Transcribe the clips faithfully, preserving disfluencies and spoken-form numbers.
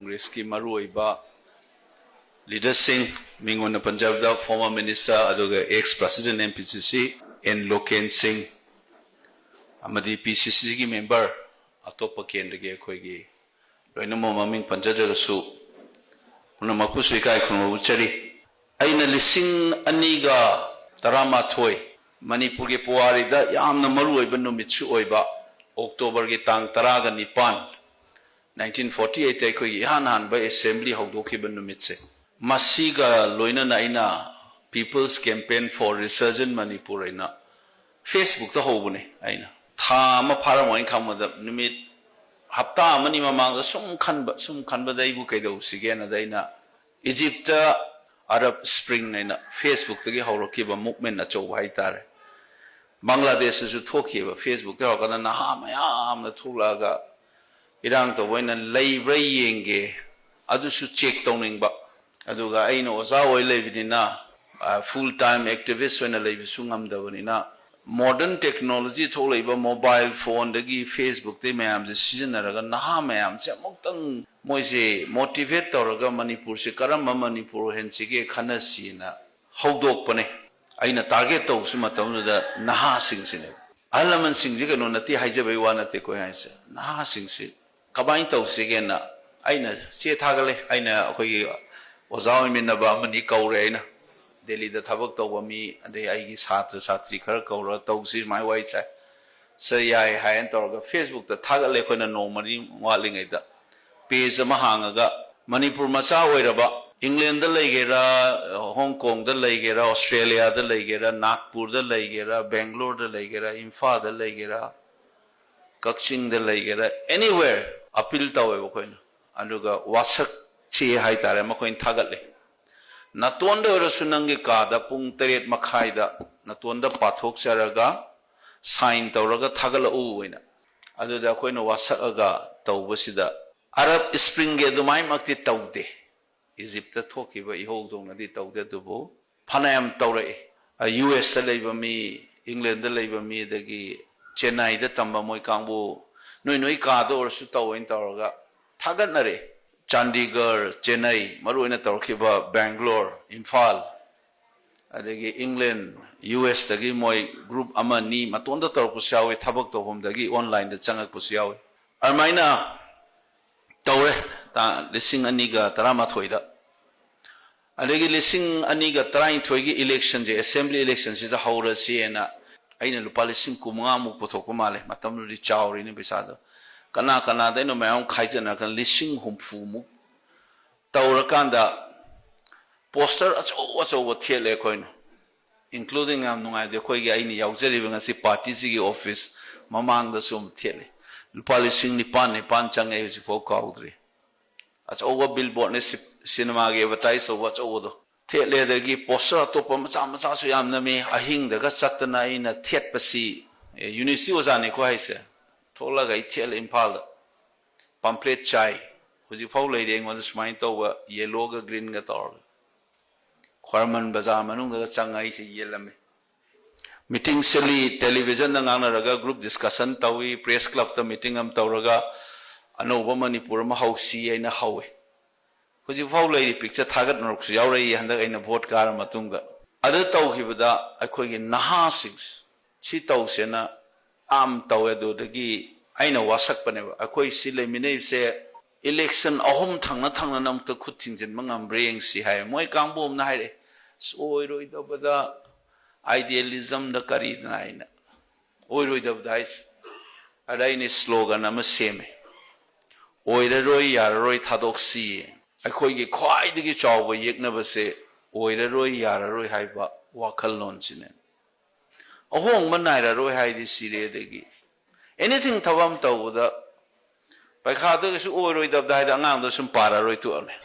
ꯀꯣꯡꯒ꯭ꯔꯦꯁꯀꯤ ꯃꯔꯨꯑꯣꯏꯕ ꯂꯤꯗꯔꯁꯤꯡ, ꯃꯤꯡ ꯑꯣꯏꯅ ꯄꯟꯖꯕꯗ former minister ꯑꯗꯨꯒ ex president M P C C N Loken Singh, ꯑꯃꯗꯤ P C C ꯒꯤ member, ꯑꯇꯣꯞꯄ ꯀꯦꯟꯗ꯭ꯔꯒꯤ ꯑꯩꯈꯣꯏꯒꯤ ꯂꯣꯏꯅꯃꯛ ꯃꯃꯤꯡ ꯄꯟꯖꯗ꯭ꯔꯒꯁꯨ ꯄꯨꯝꯅꯃꯛꯄꯨꯁꯨ ꯏꯀꯥꯏ ꯈꯨꯝꯅꯕ ꯎꯠꯆꯔꯤ꯫ ꯑꯩꯅ ꯂꯤꯁꯤꯡ ꯑꯅꯤꯒ ꯇꯔꯥꯃꯥꯊꯣꯏ ꯃꯅꯤꯄꯨꯔꯒꯤ ꯄꯨꯋꯥꯔꯤꯗ ꯌꯥꯝꯅ ꯃꯔꯨꯑꯣꯏꯕ ꯅꯨꯃꯤꯠꯁꯨ ꯑꯣꯏꯕ October ꯒꯤ ꯇꯥꯡ ꯇꯔꯥꯒ ꯅꯤꯄꯥꯟ, nineteen forty eight ꯑꯩꯈꯣꯏꯒꯤ ꯏꯍꯥꯟ ꯍꯥꯟꯕ assembly ꯍꯧꯗꯣꯛꯈꯤꯕ ꯅꯨꯃꯤꯠꯁꯦ, ꯃꯁꯤꯒ ꯂꯣꯏꯅꯅ ꯑꯩꯅ People's Campaign for Resurgent Manipur ꯑꯩꯅ Facebook ꯇ ꯍꯧꯕꯅꯦ꯫ ꯑꯩꯅ ꯊꯥ ꯑꯃ ꯐꯥꯔꯝꯃꯣꯏꯅ ꯈꯪꯕꯗ, ꯅꯨꯃꯤꯠ ꯍꯞꯇꯥ ꯑꯃꯅꯤ ꯃꯃꯥꯡꯗ ꯁꯨꯝ ꯈꯟꯕ, ꯁꯨꯝ ꯈꯟꯕꯗ ꯑꯩꯕꯨ ꯀꯩꯗꯧꯁꯤꯒꯦꯅꯗ ꯑꯩꯅ Egypt ꯇ Arab Spring ꯍꯥꯏꯅ Facebook ꯇꯒꯤ ꯍꯧꯔꯛꯈꯤꯕ movement ꯑꯆꯧꯕ ꯍꯥꯏꯇꯥꯔꯦ꯫ ꯕꯪꯒ꯭ꯂꯥꯗꯦꯁꯇꯁꯨ ꯊꯣꯛꯈꯤꯕ, Facebook ꯇ ꯍꯧꯔꯀꯥꯟꯗ ꯅꯍꯥ ꯃꯌꯥꯝꯅ ꯊꯣꯛꯂꯛꯑꯒ ꯏꯔꯥꯡ ꯇꯧꯕ ꯑꯣꯏꯅ ꯂꯩꯕ꯭ꯔꯥ ꯌꯦꯡꯒꯦ, ꯑꯗꯨꯁꯨ check ꯇꯧꯅꯤꯡꯕ꯫ ꯑꯗꯨꯒ ꯑꯩꯅ ꯑꯣꯖꯥ ꯑꯣꯏ ꯂꯩꯕꯅꯤꯅ, ꯑ, full time activist ꯑꯣꯏꯅ ꯂꯩꯕꯁꯨ ꯉꯝꯗꯕꯅꯤꯅ, modern technology ꯊꯣꯛꯂꯛꯏꯕ mobile phone ꯗꯒꯤ Facebook ꯇꯩ ꯃꯌꯥꯝꯁꯦ ꯁꯤꯖꯤꯟꯅꯔꯒ ꯅꯍꯥ ꯃꯌꯥꯝꯁꯦ ꯑꯃꯨꯛꯇꯪ ꯃꯣꯏꯁꯦ motivate ꯇꯧꯔꯒ ꯃꯅꯤꯄꯨꯔꯁꯦ ꯀꯔꯝꯕ ꯃꯅꯤꯄꯨꯔ ꯑꯣꯏꯍꯟꯁꯤꯒꯦ ꯈꯟꯅꯁꯤꯅ ꯍꯧꯗꯣꯛꯄꯅꯦ꯫ ꯑꯩꯅ target ꯇꯧꯕꯁꯨ ꯃꯇꯝꯗꯨꯗ ꯅꯍꯥꯁꯤꯡꯁꯤꯅꯦ꯫ ꯑꯍꯜ ꯂꯃꯟꯁꯤꯡꯁꯦ ꯀꯩꯅꯣ ꯅꯠꯇꯦ, ꯍꯥꯏꯖꯕꯩ ꯋꯥ ꯅꯠꯇꯦ ꯑꯩꯈꯣꯏ ꯍꯥꯏꯁꯦ꯫ ꯅꯍꯥꯁꯤꯡꯁꯤ ꯀꯃꯥꯏꯅ ꯇꯧꯁꯤꯒꯦꯅ ꯑꯩꯅ ꯆꯦ ꯊꯥꯒꯠꯂꯦ꯫ ꯑꯩꯅ ꯑꯩꯈꯣꯏꯒꯤ ꯑꯣꯖꯥ ꯑꯣꯏꯃꯤꯟꯅꯕ ꯑꯃꯅꯤ ꯀꯧꯔꯦ, ꯑꯩꯅ ꯗꯦꯜꯂꯤꯗ ꯊꯕꯛ ꯇꯧꯕ ꯃꯤ, ꯑꯗꯩ ꯑꯩꯒꯤ ꯁꯥꯇ꯭ꯔ ꯁꯥꯇ꯭ꯔꯤ ꯈꯔ ꯀꯧꯔꯒ ꯇꯧꯁꯤ ꯁꯨꯃꯥꯏꯅ ꯋꯥꯔꯤ ꯁꯥꯏ꯫ ꯁꯦ ꯌꯥꯏ ꯍꯥꯏꯅ ꯇꯧꯔꯒ Facebook ꯇ ꯊꯥꯒꯠꯂꯦ꯫ ꯑꯩꯈꯣꯏꯅ ꯅꯣꯡꯃ ꯅꯤꯅꯤ ꯋꯥꯠꯂꯤꯉꯩꯗ page ꯑꯃ ꯍꯥꯡꯉꯒ, ꯃꯅꯤꯄꯨꯔ ꯃꯆꯥ ꯑꯣꯏꯔꯕ, ꯏꯪꯂꯦꯟꯗ ꯂꯩꯒꯦꯔꯥ, ꯍꯣꯡ ꯀꯣꯡꯗ ꯂꯩꯒꯦꯔꯥ, ꯑꯣꯁꯇ꯭ꯔꯦꯂꯤꯌꯥꯗ ꯂꯩꯒꯦꯔꯥ, ꯅꯥꯒꯄꯨꯔꯗ ꯂꯩꯒꯦꯔꯥ, ꯕꯦꯡꯒ꯭ꯂꯣꯔꯗ ꯂꯩꯒꯦꯔꯥ, ꯏꯝꯐꯥꯜꯗ ꯂꯩꯒꯦꯔꯥ, ꯀꯛꯆꯤꯡꯗ ꯂꯩꯒꯦꯔꯥ, anywhere appeal ꯇꯧꯋꯦꯕ ꯑꯩꯈꯣꯏꯅ꯫ ꯑꯗꯨꯒ ꯋꯥꯁꯛ ꯆꯦ ꯍꯥꯏꯇꯥꯔꯦ, ꯃꯈꯣꯏꯅ ꯊꯥꯒꯠꯂꯦ꯫ ꯅꯇꯣꯟꯗ ꯑꯣꯏꯔꯁꯨ ꯅꯪꯒꯤ ꯀꯥꯗ ꯄꯨꯡ ꯇꯔꯦꯠ ꯃꯈꯥꯏꯗ ꯅꯇꯣꯟꯗ ꯄꯥꯊꯣꯛꯆꯔꯒ sign ꯇꯧꯔꯒ ꯊꯥꯒꯠꯂꯛꯎ ꯍꯥꯏꯅ꯫ ꯑꯗꯨꯗ ꯑꯩꯈꯣꯏꯅ ꯋꯥꯁꯛꯑꯒ ꯇꯧꯕꯁꯤꯗ, Arab Spring ꯒꯤ ꯑꯗꯨꯃꯥꯏꯃꯛꯇꯤ ꯇꯧꯗꯦ꯫ Egypt ꯇ ꯊꯣꯛꯈꯤꯕ ꯏꯍꯧꯗꯧꯅꯗꯤ ꯇꯧꯗꯦ, ꯑꯗꯨꯕꯨ ꯐꯅꯌꯥꯝ ꯇꯧꯔꯛꯏ꯫ ꯑ, U S ꯇ ꯂꯩꯕ ꯃꯤ, ꯏꯪꯂꯦꯟꯗ ꯂꯩꯕ ꯃꯤ, ꯑꯗꯒꯤ ꯆꯦꯟꯅꯥꯏꯗ ꯇꯝꯕ ꯃꯣꯏ ꯀꯥꯡꯕꯨ, ꯅꯣꯏ ꯅꯣꯏ ꯀꯥꯗ ꯑꯣꯏꯔꯁꯨ ꯇꯧꯋꯦꯅ ꯇꯧꯔꯒ ꯊꯥꯒꯠꯅꯔꯛꯏ꯫ ꯆꯥꯟꯗꯤꯒꯔ, ꯆꯦꯟꯅꯩ, ꯃꯔꯨꯑꯣꯏꯅ ꯇꯧꯔꯛꯈꯤꯕ ꯕꯦꯡꯒ꯭ꯂꯣꯔ, ꯏꯝꯐꯥꯜ, ꯑꯗꯒꯤ ꯏꯪꯂꯦꯟ, ꯌꯨ ꯑꯦꯁꯇꯒꯤ ꯃꯣꯏ ꯒ꯭ꯔꯨꯞ ꯑꯃ ꯑꯅꯤ ꯃꯇꯣꯟꯗ ꯇꯧꯔꯛꯄꯁꯨ ꯌꯥꯎꯏ, ꯊꯕꯛ ꯇꯧꯐꯝꯗꯒꯤ ꯑꯣꯟꯂꯥꯏꯟꯗ ꯆꯪꯉꯛꯄꯁꯨ ꯌꯥꯎꯏ꯫ ꯑꯗꯨꯃꯥꯏꯅ ꯇꯧꯔꯦ ꯇꯥ-, ꯂꯤꯁꯤꯡ ꯑꯅꯤꯒ ꯇꯔꯥꯃꯥꯊꯣꯏꯗ꯫ ꯑꯗꯒꯤ ꯂꯤꯁꯤꯡ ꯑꯅꯤꯒ ꯇꯔꯥꯅꯤꯊꯣꯏꯒꯤ ꯏꯂꯦꯛꯁꯟꯁꯦ, ꯑꯦꯁꯦꯝꯕ꯭ꯂꯤ ꯏꯂꯦꯛꯁꯟꯁꯤꯗ ꯍꯧꯔꯁꯤꯅ ꯑꯩꯅ ꯂꯨꯄꯥ ꯂꯤꯁꯤꯡ ꯀꯨꯟꯃꯉꯥꯃꯨꯛ ꯄꯨꯊꯣꯛꯄ ꯃꯥꯜꯂꯦ꯫ ꯃꯇꯝꯗꯨꯗꯤ ꯆꯥꯎꯔꯤꯅꯦ ꯄꯩꯁꯥꯗꯣ꯫ ꯀꯅꯥ ꯀꯅꯥꯗ ꯑꯩꯅ ꯃꯌꯥꯝ ꯈꯥꯏꯖꯅꯔꯒ ꯂꯤꯁꯤꯡ ꯍꯨꯝꯐꯨꯃꯨꯛ ꯇꯧꯔꯀꯥꯟꯗ ꯄꯣꯁꯇꯔ ꯑꯆꯧ ꯑꯆꯧꯕ ꯊꯦꯠꯂꯦ ꯑꯩꯈꯣꯏꯅ, including, ꯌꯥꯝ ꯅꯨꯡꯉꯥꯏꯕꯗꯤ, ꯑꯩꯈꯣꯏꯒꯤ, ꯑꯩꯅ ꯌꯥꯎꯖꯔꯤꯕ ꯉꯁꯤ ꯄꯥꯔꯇꯤꯁꯤꯒꯤ ꯑꯣꯐꯤꯁ ꯃꯃꯥꯡꯗꯁꯨ ꯑꯃ ꯊꯦꯠꯂꯦ꯫ ꯂꯨꯄꯥ ꯂꯤꯁꯤꯡ ꯅꯤꯄꯥꯟ, ꯅꯤꯄꯥꯟ ꯆꯪꯉꯦ, ꯍꯧꯖꯤꯛꯐꯥꯎ ꯀꯥꯎꯗ꯭ꯔꯤ꯫ ꯑꯆꯧꯕ ꯕꯤꯜꯕꯣꯔꯗꯅꯦ, ꯁꯤ-, ꯁꯤꯅꯦꯃꯥꯒꯤ ꯑꯦꯗꯚꯔꯇꯥꯏꯁ ꯇꯧꯕ ꯑꯆꯧꯕꯗꯣ ꯊꯦꯠꯂꯦ꯫ ꯑꯗꯒꯤ ꯄꯣꯁꯇꯔ ꯑꯇꯣꯞꯄ ꯃꯆꯥ ꯃꯆꯥꯁꯨ ꯌꯥꯝ ꯅꯝꯃꯤ꯫ ꯑꯍꯤꯡꯗꯒ ꯆꯠꯇꯅ ꯑꯩꯅ ꯊꯦꯠꯄꯁꯤ, ꯑꯦ, ꯌꯨꯅꯤꯚꯔꯁꯤꯇꯤ ꯑꯣꯖꯥꯅꯤꯀꯣ ꯍꯥꯏꯁꯦ, ꯊꯣꯛꯂꯒ ꯑꯩ ꯊꯦꯠꯂꯦ ꯏꯝꯐꯥꯜꯗ꯫ ꯄꯝꯐ꯭ꯂꯦꯠ ꯆꯥꯏ, ꯍꯧꯖꯤꯛꯐꯥꯎ ꯂꯩꯔꯤ ꯑꯩꯉꯣꯟꯗ ꯁꯨꯃꯥꯏꯅ ꯇꯧꯕ, ꯌꯦꯜꯂꯣꯒ ꯒ꯭ꯔꯤꯟꯒ ꯇꯧꯔꯒ꯫ ꯈ꯭ꯋꯥꯏꯔꯝꯕꯟ ꯕꯖꯥꯔ ꯃꯅꯨꯡꯗꯒ ꯆꯪꯉ ꯑꯩꯁꯦ ꯌꯦꯜꯂꯝꯃꯤ꯫ ꯃꯤꯇꯤꯡ ꯁꯤꯜꯂꯤ, ꯇꯦꯂꯤꯚꯤꯖꯟꯗ ꯉꯥꯡꯅꯔꯒ ꯒ꯭ꯔꯨꯞ ꯗꯤꯁꯀꯁꯟ ꯇꯧꯏ, ꯄ꯭ꯔꯦꯁ ꯀ꯭ꯂꯕꯇ ꯃꯤꯇꯤꯡ ꯑꯃ ꯇꯧꯔꯒ ꯑꯅꯧꯕ ꯃꯅꯤꯄꯨꯔ ꯑꯃ ꯍꯧꯁꯤ ꯍꯥꯏꯅ ꯍꯧꯏ꯫ ꯍꯧꯖꯤꯛꯐꯥꯎ ꯂꯩꯔꯤ, ꯄꯤꯛꯆꯔ ꯊꯥꯒꯠꯅꯔꯛꯄꯁꯨ ꯌꯥꯎꯔꯛꯏ ꯍꯟꯗꯛ ꯑꯩꯅ ꯚꯣꯠ ꯀꯥꯔ ꯃꯇꯨꯡꯗ꯫ ꯑꯗꯨ ꯇꯧꯈꯤꯕꯗ ꯑꯩꯈꯣꯏꯒꯤ ꯅꯍꯥꯁꯤꯡꯁꯦ ꯁꯤ ꯇꯧꯁꯦꯅ ꯌꯥꯝ ꯇꯧꯋꯦ꯫ ꯑꯗꯨꯗꯒꯤ ꯑꯩꯅ ꯋꯥꯁꯛꯄꯅꯦꯕ, ꯑꯩꯈꯣꯏ ꯁꯤ ꯂꯩꯃꯤꯟꯅꯩꯁꯦ ꯏꯂꯦꯛꯁꯟ ꯑꯍꯨꯝ ꯊꯪꯅ ꯊꯪꯅꯅ ꯑꯃꯨꯛꯇ ꯈꯨꯠ ꯊꯤꯡꯖꯤꯟꯕ ꯉꯝꯕ꯭ꯔꯥ ꯌꯦꯡꯁꯤ ꯍꯥꯏ꯫ ꯃꯣꯏ ꯀꯥꯡꯕꯨ ꯑꯃꯅ ꯍꯥꯏꯔꯛꯑꯦ, "ꯑꯁ, ꯑꯣꯏꯔꯣꯏꯗꯕꯗ, ꯑꯥꯏꯗꯤꯌꯦꯂꯤꯖꯝꯗ ꯀꯔꯤꯗꯅ?" ꯑꯩꯅ, "ꯑꯣꯏꯔꯣꯏꯗꯕꯗ ꯍꯥꯏꯁꯦ?" ꯑꯗ ꯑꯩꯅ ꯁ꯭ꯂꯣꯒꯟ ꯑꯃ ꯁꯦꯝꯃꯦ, "ꯑꯣꯏꯔꯔꯣꯏ, ꯌꯥꯔꯔꯣꯏ, ꯊꯥꯗꯣꯛꯁꯤ"꯫ ꯑꯩꯈꯣꯏꯒꯤ ꯈ꯭ꯋꯥꯏꯗꯒꯤ ꯆꯥꯎꯕ ꯌꯦꯛꯅꯕꯁꯦ ꯑꯣꯏꯔꯔꯣꯏ, ꯌꯥꯔꯔꯣꯏ ꯍꯥꯏꯕ ꯋꯥꯈꯜꯂꯣꯟꯁꯤꯅꯦ꯫ ꯑꯍꯣꯡꯕ ꯅꯥꯏꯔꯔꯣꯏ ꯍꯥꯏꯗꯤ ꯁꯤꯔꯦ꯫ ꯑꯗꯒꯤ ꯑꯦꯅꯤꯊꯤꯡ ꯊꯕꯛ ꯑꯃ ꯇꯧꯕꯗ ꯄꯩꯈꯥꯗ ꯀꯩꯁꯨ ꯑꯣꯏꯔꯣꯏꯗꯕꯗ ꯍꯥꯏꯗꯤ ꯑꯉꯥꯡꯗꯣ ꯁꯨꯝ ꯄꯥꯔꯔꯣꯏ ꯇꯣꯛꯑꯅꯤ꯫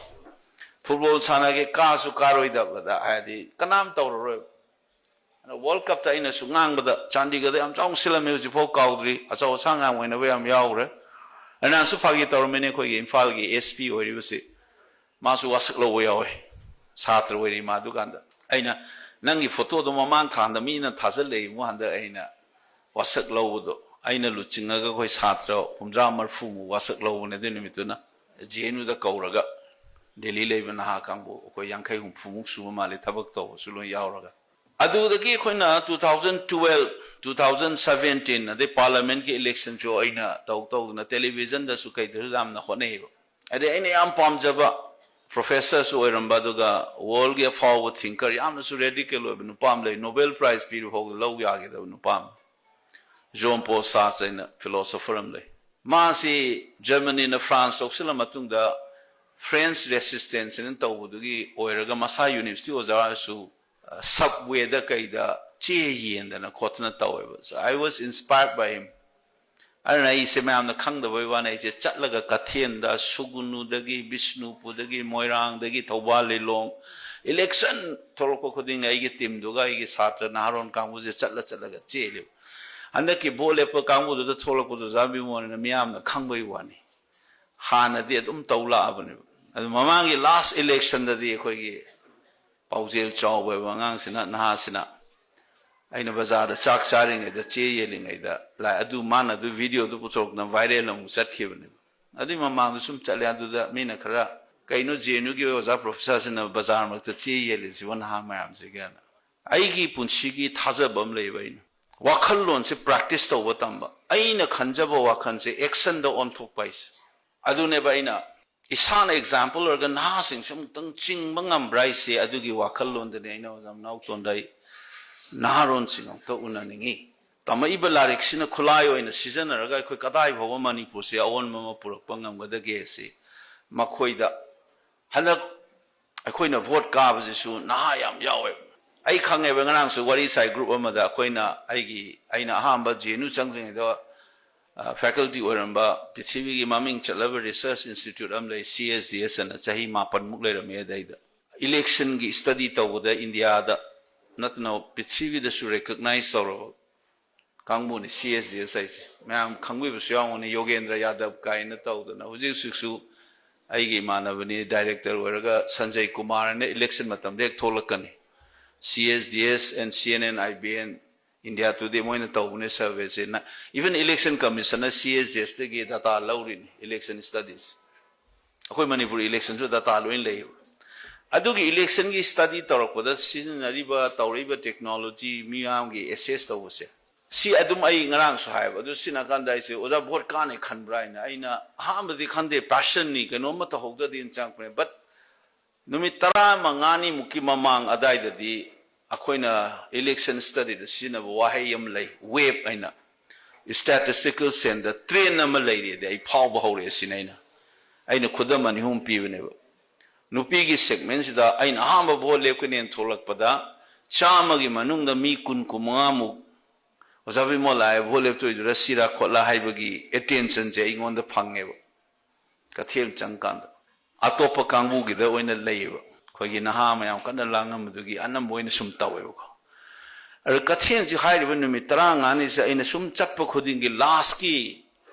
ꯐꯨꯠꯕꯣꯜ ꯁꯥꯟꯅꯒꯦ ꯀꯥꯁꯨ ꯀꯥꯔꯣꯏꯗꯕꯗ ꯍꯥꯏꯗꯤ ꯀꯅꯥꯝ ꯇꯧꯔꯔꯣꯏꯕ꯫ ꯑꯗ ꯋꯥꯔꯜ ꯀꯞꯇ ꯑꯩꯅꯁꯨ ꯉꯥꯡꯕꯗ ꯆꯥꯟꯗꯤꯒꯔꯗ ꯌꯥꯝ ꯆꯥꯎꯅ ꯁꯤꯜꯂꯝꯃꯤ, ꯍꯧꯖꯤꯛꯐꯥꯎ ꯀꯥꯎꯗ꯭ꯔꯤ꯫ ꯑꯆꯧ ꯑꯁꯥꯡ ꯌꯥꯝ ꯑꯣꯏꯅꯕ ꯌꯥꯝ ꯌꯥꯎꯈ꯭ꯔꯦ꯫ ꯑꯩꯅꯁꯨ ꯐꯥꯒꯤ ꯇꯧꯔꯝꯃꯤꯅꯦ, ꯑꯩꯈꯣꯏꯒꯤ ꯏꯝꯐꯥꯜꯒꯤ ꯑꯦꯁ ꯄꯤ ꯑꯣꯏꯔꯤꯕꯁꯤ ꯃꯥꯁꯨ ꯋꯥꯁꯛ ꯂꯧꯕ ꯌꯥꯎꯋꯦ, ꯁꯥꯇ꯭ꯔ ꯑꯣꯏꯔꯤ ꯃꯥ꯫ ꯑꯗꯨꯀꯥꯟꯗ ꯑꯩꯅ, "ꯅꯪꯒꯤ ꯐꯣꯇꯣꯗꯣ ꯃꯃꯥꯡ ꯊꯥꯗ ꯃꯤꯅ ꯊꯥꯖꯤꯜꯂꯛꯏ ꯑꯃꯨꯛ ꯍꯟꯗꯛ ꯑꯩꯅ ꯋꯥꯁꯛ ꯂꯧꯕꯗꯣ, ꯑꯩꯅ ꯂꯨꯆꯤꯡꯉꯒ ꯑꯩꯈꯣꯏ ꯁꯥꯇ꯭ꯔ ꯍꯨꯝꯗ꯭ꯔꯥ ꯃꯔꯤꯐꯨꯃꯨꯛ ꯋꯥꯁꯛ ꯂꯧꯕꯅꯦ ꯑꯗꯨ ꯅꯨꯃꯤꯠꯇꯨꯅ"꯫ ꯖꯦ ꯑꯦꯟ ꯌꯨꯗ ꯀꯧꯔꯒ, ꯗꯦꯜꯂꯤ ꯂꯩꯕ ꯅꯍꯥ ꯀꯥꯡꯕꯨ ꯑꯩꯈꯣꯏ ꯌꯥꯡꯈꯩ ꯍꯨꯝꯐꯨꯃꯨꯛ ꯁꯨꯕ ꯃꯥꯜꯂꯦ, ꯊꯕꯛ ꯇꯧꯕꯁꯨ ꯂꯣꯏ ꯌꯥꯎꯔꯒ꯫ ꯑꯗꯨꯗꯒꯤ ꯑꯩꯈꯣꯏꯅ two thousand twelve, two thousand seventeen, ꯑꯗꯩ ꯄꯥꯔꯂꯥꯃꯦꯟꯒꯤ ꯏꯂꯦꯛꯁꯟꯁꯨ ꯑꯩꯅ ꯇꯧ ꯇꯧꯗꯅ ꯇꯦꯂꯤꯚꯤꯖꯟꯗꯁꯨ ꯀꯩꯗꯁꯨ ꯌꯥꯝꯅ ꯍꯣꯠꯅꯩꯌꯦꯕ꯫ ꯑꯗꯩ ꯑꯩꯅ ꯌꯥꯝ ꯄꯥꯝꯖꯕ ꯄ꯭ꯔꯣꯐꯦꯁꯔꯁꯨ ꯑꯣꯏꯔꯝꯕ, ꯑꯗꯨꯒ ꯋꯥꯔꯜꯒꯤ ꯑꯐꯥꯎꯕ ꯊꯤꯡꯀꯔ, ꯌꯥꯝꯅꯁꯨ ꯔꯦꯗꯤꯀꯦꯜ ꯑꯣꯏꯕ ꯅꯨꯄꯥ ꯑꯃ ꯂꯩ, ꯅꯣꯕꯦꯜ ꯄ꯭ꯔꯥꯏꯖ ꯄꯤꯕ ꯐꯥꯎꯗ ꯂꯧ ꯌꯥꯒꯗꯕ ꯅꯨꯄꯥ ꯑꯃ, ꯖꯣꯟ ꯄꯣꯜ ꯁꯥꯔꯇ꯭ꯔ ꯍꯥꯏꯅ ꯐꯤꯂꯣꯁꯣꯐꯔ ꯑꯃ ꯂꯩ꯫ ꯃꯥꯁꯤ ꯖꯔꯃꯅꯤꯅ ꯐ꯭ꯔꯥꯟꯁ ꯂꯧꯁꯤꯜꯂ ꯃꯇꯨꯡꯗ ꯐ꯭ꯔꯦꯟꯁ ꯔꯦꯁꯤꯁꯇꯦꯟꯁ ꯍꯥꯏꯅ ꯇꯧꯕꯗꯨꯒꯤ ꯑꯣꯏꯔꯒ ꯃꯁꯥ ꯌꯨꯅꯤꯚꯔꯁꯤꯇꯤ ꯑꯣꯖꯥꯁꯨ, ꯑ, ꯁꯕꯋꯦꯗ ꯀꯩꯗ ꯆꯦ ꯌꯦꯟꯗꯅ ꯈꯣꯠꯇꯅ ꯇꯧꯋꯦꯕ꯫ So I was inspired by him. ꯑꯗꯨꯅ ꯑꯩꯁꯦ ꯃꯌꯥꯝꯅ ꯈꯪꯗꯕꯩ ꯋꯥꯅꯤ, ꯑꯩꯁꯦ ꯆꯠꯂꯒ ꯀꯩꯊꯦꯜꯗ, ꯁꯨꯒꯨꯅꯨꯗꯒꯤ, ꯕꯤꯁꯅꯨꯄꯨꯔꯗꯒꯤ, ꯃꯣꯏꯔꯥꯡꯗꯒꯤ, ꯊꯧꯕꯥꯜ, ꯂꯤꯂꯣꯡ, ꯏꯂꯦꯛꯁꯟ ꯊꯣꯛꯂꯛꯄ ꯈꯨꯗꯤꯡ ꯑꯩꯒꯤ ꯇꯤꯝꯗꯨꯒ ꯑꯩꯒꯤ ꯁꯥꯇ꯭ꯔ ꯅꯍꯥꯔꯣꯟ ꯀꯥꯡꯕꯨꯁꯦ ꯆꯠꯂ ꯆꯠꯂꯒ ꯆꯦꯜꯂꯦꯕ꯫ ꯍꯟꯗꯛꯀꯤ ꯚꯣꯠ ꯂꯦꯞꯄ ꯀꯥꯡꯕꯨꯗꯨꯗ ꯊꯣꯛꯂꯛꯄꯗꯨ ꯑꯣꯖꯥ ꯕꯤꯃꯣꯜꯅ ꯃꯤꯌꯥꯝꯅ ꯈꯪꯕꯩ ꯋꯥꯅꯤ꯫ ꯍꯥꯟꯅꯗꯤ ꯑꯗꯨꯝ ꯇꯧ ꯂꯥꯛꯑꯕꯅꯦꯕ꯫ ꯑꯗꯨ ꯃꯃꯥꯡꯒꯤ ꯂꯥꯁ ꯏꯂꯦꯛꯁꯟꯗꯗꯤ ꯑꯩꯈꯣꯏꯒꯤ ꯄꯥꯎꯖꯦꯜ ꯆꯥꯎꯕ ꯍꯥꯏꯕ ꯑꯉꯥꯡꯁꯤꯅ, ꯅꯍꯥꯁꯤꯅ, ꯑꯩꯅ ꯕꯖꯥꯔꯗ ꯆꯥꯛ ꯆꯥꯔꯤꯉꯩꯗ, ꯆꯦ ꯌꯦꯜꯂꯤꯉꯩꯗ ꯂꯥꯛꯑꯦ꯫ ꯑꯗꯨ ꯃꯥꯅ ꯑꯗꯨ ꯚꯤꯗꯤꯑꯣꯗꯨ ꯄꯨꯊꯣꯔꯛꯇꯅ ꯚꯥꯏꯔꯦꯜ ꯑꯃꯨꯛ ꯆꯠꯈꯤꯕꯅꯦꯕ꯫ ꯑꯗꯨꯏ ꯃꯃꯥꯡꯗ ꯁꯨꯝ ꯆꯠꯂꯦ꯫ ꯑꯗꯨꯗ ꯃꯤꯅ ꯈꯔ, "ꯀꯩꯅꯣ ꯖꯦ ꯑꯦꯟ ꯌꯨꯒꯤ ꯑꯣꯖꯥ ꯄ꯭ꯔꯣꯐꯦꯁꯔꯁꯤꯅ ꯕꯖꯥꯔ ꯃꯔꯛꯇ ꯆꯦ ꯌꯦꯜꯂꯤꯁꯤꯕꯣ ꯅꯍꯥ ꯃꯌꯥꯝꯁꯤꯒꯦꯅ?" ꯑꯩꯒꯤ ꯄꯨꯟꯁꯤꯒꯤ ꯊꯥꯖꯕ ꯑꯃ ꯂꯩꯌꯦꯕ꯫ ꯑꯩꯅ ꯋꯥꯈꯜꯂꯣꯟꯁꯦ ꯄ꯭ꯔꯦꯛꯇꯤꯁ ꯇꯧꯕ ꯇꯝꯕ, ꯑꯩꯅ ꯈꯟꯖꯕ ꯋꯥꯈꯜꯁꯦ ꯑꯦꯛꯁꯟꯗ ꯑꯣꯟꯊꯣꯛꯄ ꯍꯥꯏꯁꯦ꯫ ꯑꯗꯨꯅꯦꯕ ꯑꯩꯅ ꯏꯁꯥꯅ ꯑꯦꯛꯖꯥꯝꯄꯜ ꯑꯣꯏꯔꯒ ꯅꯍꯥꯁꯤꯡꯁꯦ ꯑꯃꯨꯛꯇꯪ ꯆꯤꯡꯕ ꯉꯝꯕ꯭ꯔꯥ ꯍꯥꯏꯁꯦ꯫ ꯑꯗꯨꯒꯤ ꯋꯥꯈꯜꯂꯣꯟꯗꯨꯅꯦ ꯑꯩꯅ ꯑꯣꯖꯥ ꯃꯅꯥꯎꯇꯣꯟꯗ ꯑꯩ ꯅꯍꯥꯔꯣꯟꯁꯤꯡ ꯑꯃꯨꯛꯇ ꯎꯅꯅꯤꯡꯉꯤ꯫ ꯇꯝꯃꯛꯏꯕ ꯂꯥꯏꯔꯤꯛꯁꯤꯅ ꯈꯨꯠꯂꯥꯏ ꯑꯣꯏꯅ ꯁꯤꯖꯤꯟꯅꯔꯒ ꯑꯩꯈꯣꯏ ꯀꯗꯥꯏ ꯐꯥꯎꯕ ꯃꯅꯤꯄꯨꯔꯁꯦ ꯑꯑꯣꯟꯕ ꯑꯃ ꯄꯨꯔꯛꯄ ꯉꯝꯒꯗꯒꯦ ꯁꯤ ꯃꯈꯣꯏꯗ ꯍꯟꯗꯛ ꯑꯩꯈꯣꯏꯅ ꯚꯣꯠ ꯀꯥꯕꯁꯤꯁꯨ ꯅꯍꯥ ꯌꯥꯝ ꯌꯥꯎꯋꯦꯕ꯫ ꯑꯩ ꯈꯪꯉꯦꯕ, ꯉꯔꯥꯡꯁꯨ ꯋꯥꯔꯤ ꯁꯥꯏ ꯒ꯭ꯔꯨꯞ ꯑꯃꯗ, ꯑꯩꯈꯣꯏꯅ, ꯑꯩꯒꯤ, ꯑꯩꯅ ꯑꯍꯥꯟꯕ ꯖꯦ ꯑꯦꯟ ꯌꯨ ꯆꯪꯗ꯭ꯔꯤꯉꯩꯗ, ꯑ, ꯐꯦꯀꯜꯇꯤ ꯑꯣꯏꯔꯝꯕ ꯄ꯭ꯔꯤꯊꯤꯕꯤꯒꯤ ꯃꯃꯤꯡ ꯆꯠꯂꯕ ꯔꯤꯁꯔꯁ ꯏꯟꯁꯇꯤꯇ꯭ꯌꯨꯠ ꯑꯃ ꯂꯩ, ꯁꯤ ꯑꯦꯁ ꯗꯤ ꯑꯦꯁ ꯑꯅ, ꯆꯍꯤ ꯃꯥꯄꯟꯃꯨꯛ ꯂꯩꯔꯝꯃꯦ ꯑꯗꯩꯗ꯫ ꯏꯂꯦꯛꯁꯟꯒꯤ ꯁ꯭ꯇꯗꯤ ꯇꯧꯕꯗ ꯏꯟꯗꯤꯌꯥꯗ ꯅꯠꯇꯅ ꯄ꯭ꯔꯤꯊꯤꯕꯤꯗꯁꯨ ꯔꯦꯀꯒꯅꯥꯏꯖ ꯇꯧꯔꯕ ꯀꯥꯡꯕꯨꯅꯤ ꯁꯤ ꯑꯦꯁ ꯗꯤ ꯑꯦꯁ ꯍꯥꯏꯁꯦ꯫ ꯃꯌꯥꯝ ꯈꯪꯕꯤꯕꯁꯨ ꯌꯥꯎꯔꯝꯒꯅꯤ, ꯌꯣꯒꯦꯟꯗ꯭ꯔ ꯌꯥꯗꯕ ꯀꯥꯏꯅ ꯇꯧꯗꯅ꯫ ꯍꯧꯖꯤꯛ ꯍꯧꯖꯤꯛꯁꯨ ꯑꯩꯒꯤ ꯏꯃꯥꯟꯅꯕꯅꯤ, ꯗꯥꯏꯔꯦꯛꯇꯔ ꯑꯣꯏꯔꯒ ꯁꯟꯖꯩ ꯀꯨꯃꯥꯔ ꯍꯥꯏꯅ ꯏꯂꯦꯛꯁꯟ ꯃꯇꯝꯗ ꯍꯦꯛ ꯊꯣꯛꯂꯛꯀꯅꯤ꯫ C S D S and C N N I B N, India Today ꯃꯣꯏꯅ ꯇꯧꯕꯅꯦ ꯁꯔꯚꯦꯁꯦ꯫ Even election commissionꯅ C S D Sꯗꯒꯤ ꯗꯇꯥ ꯂꯧꯔꯤꯅꯤ, election studies꯫ ꯑꯩꯈꯣꯏ ꯃꯅꯤꯄꯨꯔ ꯏꯂꯦꯛꯁꯟꯁꯨ ꯗꯇꯥ ꯂꯣꯏ ꯂꯩꯌꯦꯕ꯫ ꯑꯗꯨꯒꯤ ꯏꯂꯦꯛꯁꯟꯒꯤ ꯁ꯭ꯇꯗꯤ ꯇꯧꯔꯛꯄꯗ ꯁꯤꯖꯤꯟꯅꯔꯤꯕ, ꯇꯧꯔꯛꯏꯕ ꯇꯦꯛꯅꯣꯂꯣꯖꯤ, ꯃꯤꯌꯥꯝꯒꯤ ꯑꯦꯁꯦꯁ ꯇꯧꯕꯁꯦ, ꯁꯤ ꯑꯗꯨꯝ ꯑꯩ ꯉꯔꯥꯡꯁꯨ ꯍꯥꯏꯕ, ꯑꯗꯨ ꯁꯤꯖꯤꯟꯅ ꯀꯥꯟꯗ ꯑꯩꯁꯦ, "ꯑꯣꯖꯥ, ꯚꯣꯠ ꯀꯥꯅꯤ ꯈꯟꯕ꯭ꯔꯥ?" ꯍꯥꯏꯅ ꯑꯩꯅ ꯑꯍꯥꯟꯕꯗꯤ ꯈꯟꯗꯦ, ꯄꯦꯁꯟꯅꯤ, ꯀꯩꯅꯣꯝꯃ ꯇꯧꯍꯧꯗ꯭ꯔꯗꯤꯅ ꯆꯪꯉꯛꯄꯅꯦ꯫ But ꯅꯨꯃꯤꯠ ꯇꯔꯥꯃꯉꯥꯅꯤꯃꯨꯛꯀꯤ ꯃꯃꯥꯡ ꯑꯗꯥꯏꯗꯗꯤ ꯑꯩꯈꯣꯏꯅ ꯏꯂꯦꯛꯁꯟ ꯁ꯭ꯇꯗꯤꯗ ꯁꯤꯖꯤꯟꯅꯕ ꯋꯥꯍꯩ ꯑꯃ ꯂꯩ, ꯋꯦꯕ ꯍꯥꯏꯅ꯫ ꯁ꯭ꯇꯦꯇꯤꯁꯇꯤꯀꯦꯜ ꯁꯦꯟꯁꯇ ꯇ꯭ꯔꯦꯟ ꯑꯃ ꯂꯩꯔꯦꯗꯤ ꯑꯩ ꯐꯥꯎꯕ ꯍꯧꯔꯛꯑꯦ ꯁꯤꯅ ꯑꯩꯅ, ꯑꯩꯅ ꯈꯨꯗꯝ ꯑꯅꯤ ꯑꯍꯨꯝ ꯄꯤꯕꯅꯦꯕ꯫ ꯅꯨꯄꯤꯒꯤ ꯁꯦꯒꯃꯦꯟꯁꯤꯗ ꯑꯩꯅ ꯑꯍꯥꯟꯕ ꯚꯣꯠ ꯂꯦꯞꯀꯅꯦꯅ ꯊꯣꯛꯂꯛꯄꯗ ꯆꯥꯝꯃꯒꯤ ꯃꯅꯨꯡꯗ ꯃꯤ ꯀꯨꯟ, ꯀꯨꯟꯃꯉꯥꯃꯨꯛ "ꯑꯣꯖꯥ ꯕꯤꯃꯣꯜ ꯂꯥꯛꯑꯦ, ꯚꯣꯠ ꯂꯦꯞꯇꯣꯏꯗꯨꯔ ꯁꯤꯔꯥ ꯈꯣꯠꯂꯥ" ꯍꯥꯏꯕꯒꯤ ꯑꯦꯇꯦꯟꯁꯟꯁꯦ ꯑꯩꯉꯣꯟꯗ ꯐꯪꯉꯦꯕ꯫ ꯀꯩꯊꯦꯜ ꯆꯪꯀꯥꯟꯗ ꯑꯇꯣꯞꯄ ꯀꯥꯡꯕꯨꯒꯤꯗ ꯑꯣꯏꯅ ꯂꯩꯌꯦꯕ꯫ ꯑꯩꯈꯣꯏꯒꯤ ꯅꯍꯥ ꯃꯌꯥꯝ ꯀꯟꯅ ꯂꯥꯡꯉꯝꯕꯗꯨꯒꯤ ꯑꯅꯝꯕ ꯑꯣꯏꯅ ꯁꯨꯝ ꯇꯧꯋꯦꯕꯀꯣ꯫ ꯑꯗꯣ ꯀꯩꯊꯦꯜꯁꯤ ꯍꯥꯏꯔꯤꯕ ꯅꯨꯃꯤꯠ ꯇꯔꯥꯃꯉꯥꯅꯤꯁꯦ ꯑꯩꯅ ꯁꯨꯝ ꯆꯠꯄ ꯈꯨꯗꯤꯡꯒꯤ, ꯂꯥꯁꯀꯤ